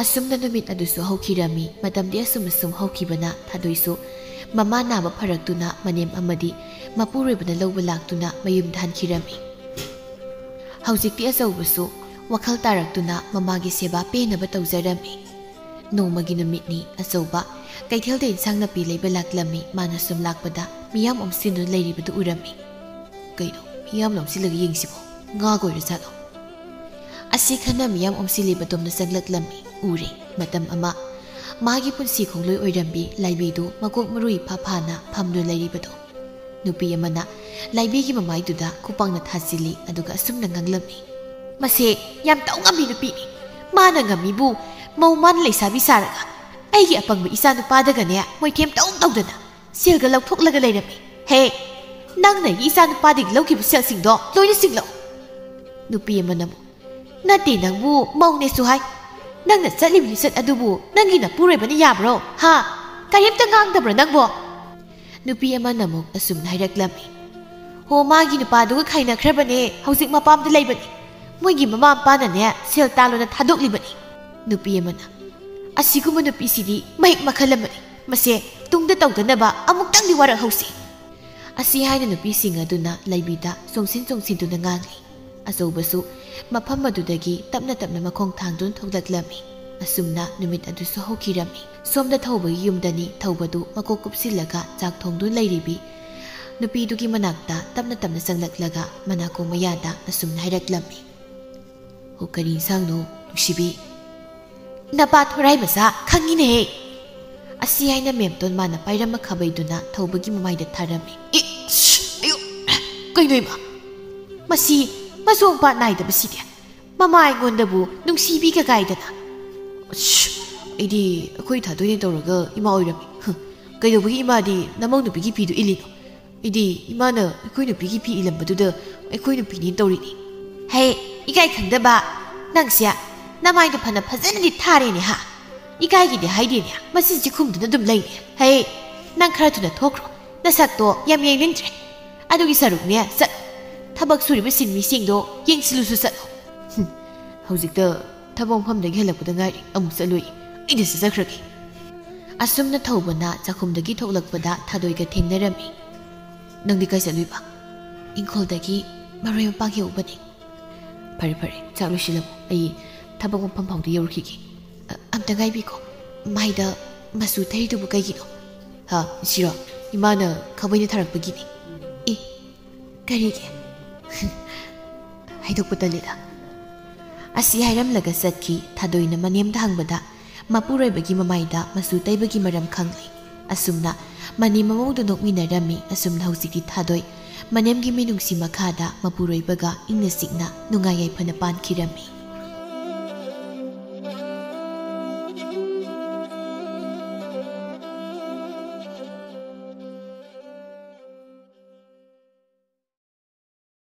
ꯑꯁꯨꯝꯅ ꯅꯨꯃꯤꯠ ꯑꯗꯨꯁꯨ ꯍꯧꯈꯤꯔꯝꯃꯤ꯫ ꯃꯇꯝꯗꯤ ꯑꯁꯨꯝ ꯑꯁꯨꯝ ꯍꯧꯈꯤꯕꯅ ꯊꯥꯗꯣꯏꯁꯨ ꯃꯃꯥ ꯅꯥꯕ ꯐꯔꯛꯇꯨꯅ ꯃꯅꯦꯝ ꯑꯃꯗꯤ ꯃꯄꯨꯔꯣꯏꯕꯅ ꯂꯧꯕ ꯂꯥꯛꯇꯨꯅ ꯃꯌꯨꯝꯗ ꯍꯟꯈꯤꯔꯝꯃꯤ꯫ ꯍꯧꯖꯤꯛꯇꯤ ꯑꯆꯧꯕꯁꯨ ꯋꯥꯈꯜ ꯇꯥꯔꯛꯇꯨꯅ ꯃꯃꯥꯒꯤ ꯁꯦꯕꯥ ꯄꯦꯟꯅꯕ ꯇꯧꯖꯔꯝꯃꯤ꯫ ꯅꯣꯡꯃꯒꯤ ꯅꯨꯃꯤꯠꯅꯤ꯫ ꯑꯆꯧꯕ ꯀꯩꯊꯦꯜꯗ ꯏꯟꯁꯥꯡ ꯅꯥꯄꯤ ꯂꯩꯕ ꯂꯥꯛꯂꯝꯃꯤ꯫ ꯃꯥꯅ ꯁꯨꯝ ꯂꯥꯛꯄꯗ ꯃꯤꯌꯥꯝ ꯑꯣꯝꯁꯤꯟꯗꯨꯅ ꯂꯩꯔꯤꯕꯗꯨ ꯎꯔꯝꯃꯤ꯫ "ꯀꯩꯅꯣ, ꯃꯤꯌꯥꯝꯅ ꯑꯣꯝꯁꯤꯜꯂꯒ ꯌꯦꯡꯁꯤꯕꯣ? ꯉꯥꯒ ꯑꯣꯏꯔꯖꯥꯠꯂꯣ?" ꯑꯁꯤ ꯈꯟꯅ ꯃꯤꯌꯥꯝ ꯑꯣꯝꯁꯤꯜꯂꯤꯕ ꯑꯗꯣꯝꯗ ꯆꯪꯂꯛꯂꯝꯃꯤ꯫ ꯎꯔꯦ꯫ ꯃꯇꯝ ꯑꯃ ꯃꯥꯒꯤ ꯄꯨꯟꯁꯤ ꯈꯣꯡꯂꯣꯏ ꯑꯣꯏꯔꯝꯕꯤ ꯂꯥꯏꯕꯤꯗꯨ ꯃꯀꯣꯛ ꯃꯔꯨ ꯏꯐꯥ ꯐꯥꯅ ꯐꯝꯗꯨꯅ ꯂꯩꯔꯤꯕꯗꯨ꯫ ꯅꯨꯄꯤ ꯑꯃꯅ ꯂꯥꯏꯕꯤꯒꯤ ꯃꯃꯥꯏꯗꯨꯗ ꯈꯨꯄꯥꯛꯅ ꯊꯥꯖꯤꯜꯂꯤ, ꯑꯗꯨꯒ ꯑꯁꯨꯝꯅ ꯉꯥꯡꯂꯝꯃꯤ꯫ "ꯃꯁꯦ ꯌꯥꯝ ꯇꯧ ꯉꯝꯕꯤ ꯅꯨꯄꯤꯅꯤ꯫ ꯃꯥꯅ ꯉꯝꯃꯤꯕꯨ ꯃꯧ ꯃꯥꯅ ꯂꯩꯁꯥꯕꯤ ꯁꯥꯔꯒ ꯑꯩꯒꯤ ꯑꯄꯪꯕ ꯏꯆꯥ ꯅꯨꯄꯥꯗꯒꯅꯦ ꯃꯣꯏꯊꯦꯝ ꯇꯧ ꯇꯧꯗꯅ ꯁꯦꯜꯒ ꯂꯧꯊꯣꯛꯂꯒ ꯂꯩꯔꯝꯃꯤ꯫ ꯍꯦ, ꯅꯪꯅ ꯑꯩꯒꯤ ꯏꯆꯥ ꯅꯨꯄꯥꯗꯒꯤ ꯂꯧꯈꯤꯕ ꯁꯦꯜꯁꯤꯡꯗꯣ ꯂꯣꯏꯅ ꯁꯤꯡꯂꯛꯎ꯫" ꯅꯨꯄꯤ ꯑꯃꯅ ꯑꯃꯨꯛ, "ꯅꯠꯇꯦ, ꯅꯪꯕꯨ ꯃꯧꯅꯦꯁꯨ ꯍꯥꯏ, ꯅꯪꯅ ꯆꯠꯂꯤꯕ ꯂꯤꯆꯠ ꯑꯗꯨꯕꯨ ꯅꯪꯒꯤ ꯅꯄꯨꯔꯣꯏꯕꯅ ꯌꯥꯕ꯭ꯔꯣ? ꯍꯥ? ꯀꯔꯤꯝꯇ ꯉꯥꯡꯗꯕ꯭ꯔꯣ ꯅꯪꯕꯣ?" ꯅꯨꯄꯤ ꯑꯃꯅ ꯑꯃꯨꯛ ꯑꯁꯨꯝꯅ ꯍꯥꯏꯔꯛꯂꯝꯃꯤ꯫ "ꯍꯣ, ꯃꯥꯒꯤ ꯅꯨꯄꯥꯗꯨꯒ ꯈꯥꯏꯅꯈ꯭ꯔꯕꯅꯦ, ꯍꯧꯖꯤꯛ ꯃꯄꯥꯝꯗ ꯂꯩꯕꯅꯤ꯫ ꯃꯣꯏꯒꯤ ꯃꯃꯥ ꯃꯄꯥꯅꯅꯦ ꯁꯦꯜ ꯇꯥꯜꯂꯣꯅ ꯊꯥꯗꯣꯛꯂꯤꯕꯅꯤ꯫" ꯅꯨꯄꯤ ꯑꯃꯅ, "ꯑꯁꯤꯒꯨꯝꯕ ꯅꯨꯄꯤꯁꯤꯗꯤ ꯃꯍꯤꯛ ꯃꯈꯜ ꯑꯃꯅꯤ꯫ ꯃꯁꯦ ꯇꯨꯡꯗ ꯇꯧꯗꯅꯕ ꯑꯃꯨꯛꯇꯪꯗꯤ ꯋꯥꯔꯛꯍꯧꯁꯤ꯫ ꯑꯁꯤ ꯍꯥꯏꯅ ꯅꯨꯄꯤꯁꯤꯡ ꯑꯗꯨꯅ ꯂꯩꯕꯤꯗ ꯆꯣꯡꯁꯤꯟ ꯆꯣꯡꯁꯤꯟꯗꯨꯅ ꯉꯥꯡꯂꯤ꯫ ꯑꯆꯧꯕꯁꯨ ꯃꯐꯝ ꯑꯗꯨꯗꯒꯤ ꯇꯞꯅ ꯇꯞꯅ ꯃꯈꯣꯡ ꯊꯥꯡꯗꯨꯅ ꯊꯣꯛꯂꯛꯂꯝꯃꯤ꯫ ꯑꯁꯨꯝꯅ ꯅꯨꯃꯤꯠ ꯑꯗꯨꯁꯨ ꯍꯧꯈꯤꯔꯝꯃꯤ꯫ ꯁꯣꯝꯗ ꯊꯧꯕꯒꯤ ꯌꯨꯝꯗꯅꯤ ꯊꯧꯕꯗꯨ ꯃꯀꯣꯛ ꯀꯨꯞꯁꯤꯜꯂꯒ ꯆꯥꯛ ꯊꯣꯡꯗꯨꯅ ꯂꯩꯔꯤꯕꯤ ꯅꯨꯄꯤꯗꯨꯒꯤ ꯃꯅꯥꯛꯇ ꯇꯞꯅ ꯇꯞꯅ ꯆꯪꯂꯛꯂꯒ ꯃꯅꯥꯀꯣꯡ ꯃꯌꯥꯗ ꯑꯁꯨꯝꯅ ꯍꯥꯏꯔꯛꯂꯝꯃꯤ꯫ "ꯍꯣ, ꯀꯔꯤ ꯏꯟꯁꯥꯡꯅꯣ, ꯅꯨꯡꯁꯤꯕꯤ?" "ꯅꯄꯥ ꯊꯣꯔꯥꯏ ꯃꯆꯥ ꯈꯪꯉꯤꯅꯦꯍꯦ!" ꯑꯁꯤ ꯍꯥꯏꯅ ꯃꯦꯝꯇꯣꯟ ꯃꯥꯅ ꯄꯥꯏꯔꯝꯕ ꯈꯥꯕꯩꯗꯨꯅ ꯊꯧꯕꯒꯤ ꯃꯃꯥꯏꯗ ꯊꯥꯔꯝꯃꯤ꯫ "ꯏ! ꯁ! ꯑꯌꯨ! ꯀꯩꯅꯣ ꯏꯃꯥ? ꯃꯁꯤ ꯃꯆꯣꯡ ꯄꯥꯠ ꯅꯥꯏꯗꯕꯁꯤꯗꯤ! ꯃꯃꯥ ꯑꯩꯉꯣꯟꯗꯕꯨ ꯅꯨꯡꯁꯤꯕꯤꯒ ꯀꯥꯏꯗꯅ!" "ꯁ! ꯑꯩꯗꯤ ꯑꯩꯈꯣꯏ ꯊꯥꯗꯣꯏꯅꯦ ꯇꯧꯔꯒ ꯏꯃꯥ ꯑꯣꯏꯔꯝꯃꯤ꯫ ꯍ, ꯀꯩꯗꯧꯕꯒꯤ ꯏꯃꯥꯗꯤ ꯅꯃꯧ ꯅꯨꯄꯤꯒꯤ ꯐꯤꯗꯨ ꯏꯜꯂꯤꯅꯣ? ꯑꯩꯗꯤ ꯏꯃꯥꯅ ꯑꯩꯈꯣꯏ ꯅꯨꯄꯤꯒꯤ ꯐꯤ ꯏꯜꯂꯝꯕꯗꯨꯗ ꯑꯩꯈꯣꯏ ꯅꯨꯄꯤꯅꯦ ꯇꯧꯔꯤꯅꯤ꯫" "ꯍꯦ, ꯏꯀꯥꯏ ꯈꯪꯗꯕ! ꯅꯪꯁꯦ ꯅꯃꯥꯏꯗꯣ ꯐꯅ ꯐꯖꯅꯗꯤ ꯊꯥꯔꯦꯅꯦ ꯍꯥ! ꯏꯀꯥꯏꯒꯤꯗꯤ ꯍꯥꯏꯗꯦꯅꯦ, ꯃꯁꯤꯁꯦ ꯈꯨꯝꯗꯨꯅ ꯑꯗꯨꯝ ꯂꯩꯅꯦ꯫ ꯍꯦ, ꯅꯪ ꯈꯔ ꯊꯨꯅ ꯊꯣꯛꯈ꯭ꯔꯣ, ꯅꯁꯛꯇꯣ ꯌꯥꯝ ꯌꯦꯡꯅꯤꯡꯗ꯭ꯔꯦ꯫ ꯑꯗꯨꯒꯤ ꯁꯔꯨꯛꯅꯦ, ꯆꯠꯂꯣ, ꯊꯕꯛ ꯁꯨꯔꯤꯕ ꯁꯤꯟꯃꯤꯁꯤꯡꯗꯣ ꯌꯦꯡꯁꯤꯜꯂꯨꯁꯨ ꯆꯠꯂꯣ꯫" "ꯍꯨꯝ, ꯍꯧꯖꯤꯛꯇ ꯊꯕꯛ ꯃꯐꯝꯗꯒꯤ ꯍꯜꯂꯛꯄꯗ ꯉꯥꯏꯔꯤ, ꯑꯃꯨꯛ ꯆꯠꯂꯨꯏ꯫ ꯑꯩꯗꯤ ꯆꯠꯆꯈ꯭ꯔꯒꯦ꯫" ꯑꯁꯨꯝꯅ ꯊꯧꯕꯅ ꯆꯥꯛꯈꯨꯝꯗꯒꯤ ꯊꯣꯛꯂꯛꯄꯗ ꯊꯥꯗꯣꯏꯒ ꯊꯦꯡꯅꯔꯝꯃꯤ꯫ "ꯅꯪꯗꯤ ꯀꯥꯏ ꯆꯠꯂꯨꯏꯕ?" "ꯏꯪꯈꯣꯜꯗꯒꯤ ꯃꯔꯣꯏ ꯃꯄꯥꯡ ꯍꯦꯛꯎꯕꯅꯤ꯫" "ꯐꯔꯦ, ꯐꯔꯦ, ꯆꯥꯛ ꯂꯣꯏꯁꯤꯜꯂꯝꯃꯣ, ꯑꯩ ꯊꯕꯛ ꯃꯐꯝ ꯐꯥꯎꯗ ꯌꯧꯔꯨꯈꯤꯒꯦ꯫ ꯑ-, ꯑꯝꯇ ꯉꯥꯏꯕꯤꯈꯣ, ꯃꯥꯏꯗ ꯃꯆꯨ ꯇꯩꯔꯤꯗꯨꯕꯨ ꯀꯩꯒꯤꯅꯣ?" "ꯍꯥ, ꯁꯤꯔꯣ? ꯏꯃꯥꯅ ꯈꯥꯕꯩꯅ ꯊꯥꯔꯛꯄꯒꯤꯅꯤ꯫" "ꯑꯦ, ꯀꯔꯤꯒꯤ?" "ꯍꯥꯏꯗꯣꯛꯄ ꯇꯜꯂꯤꯗ꯫" ꯑꯁꯤ ꯍꯥꯏꯔꯝꯂꯒ ꯆꯠꯈꯤ꯫ ꯊꯥꯗꯣꯏꯅ ꯃꯅꯦꯝꯗ ꯍꯪꯕꯗ ꯃꯄꯨꯔꯣꯏꯕꯒꯤ ꯃꯃꯥꯏꯗ ꯃꯆꯨ ꯇꯩꯕꯒꯤ ꯃꯔꯝ ꯈꯪꯂꯦ꯫ ꯑꯁꯨꯝꯅ ꯃꯅꯦꯝ ꯃꯃꯧꯗꯨ ꯅꯣꯛꯃꯤꯟꯅꯔꯝꯃꯤ꯫ ꯑꯁꯨꯝꯅ ꯍꯧꯖꯤꯛꯇꯤ ꯊꯥꯗꯣꯏ ꯃꯅꯦꯝꯒꯤ ꯃꯤꯅꯨꯡꯁꯤ ꯃꯈꯥꯗ ꯃꯄꯨꯔꯣꯏꯕꯒ ꯏꯪꯅ ꯆꯤꯛꯅ ꯅꯨꯡꯉꯥꯏ ꯌꯥꯏꯐꯅ ꯄꯥꯟꯈꯤꯔꯝꯃꯤ꯫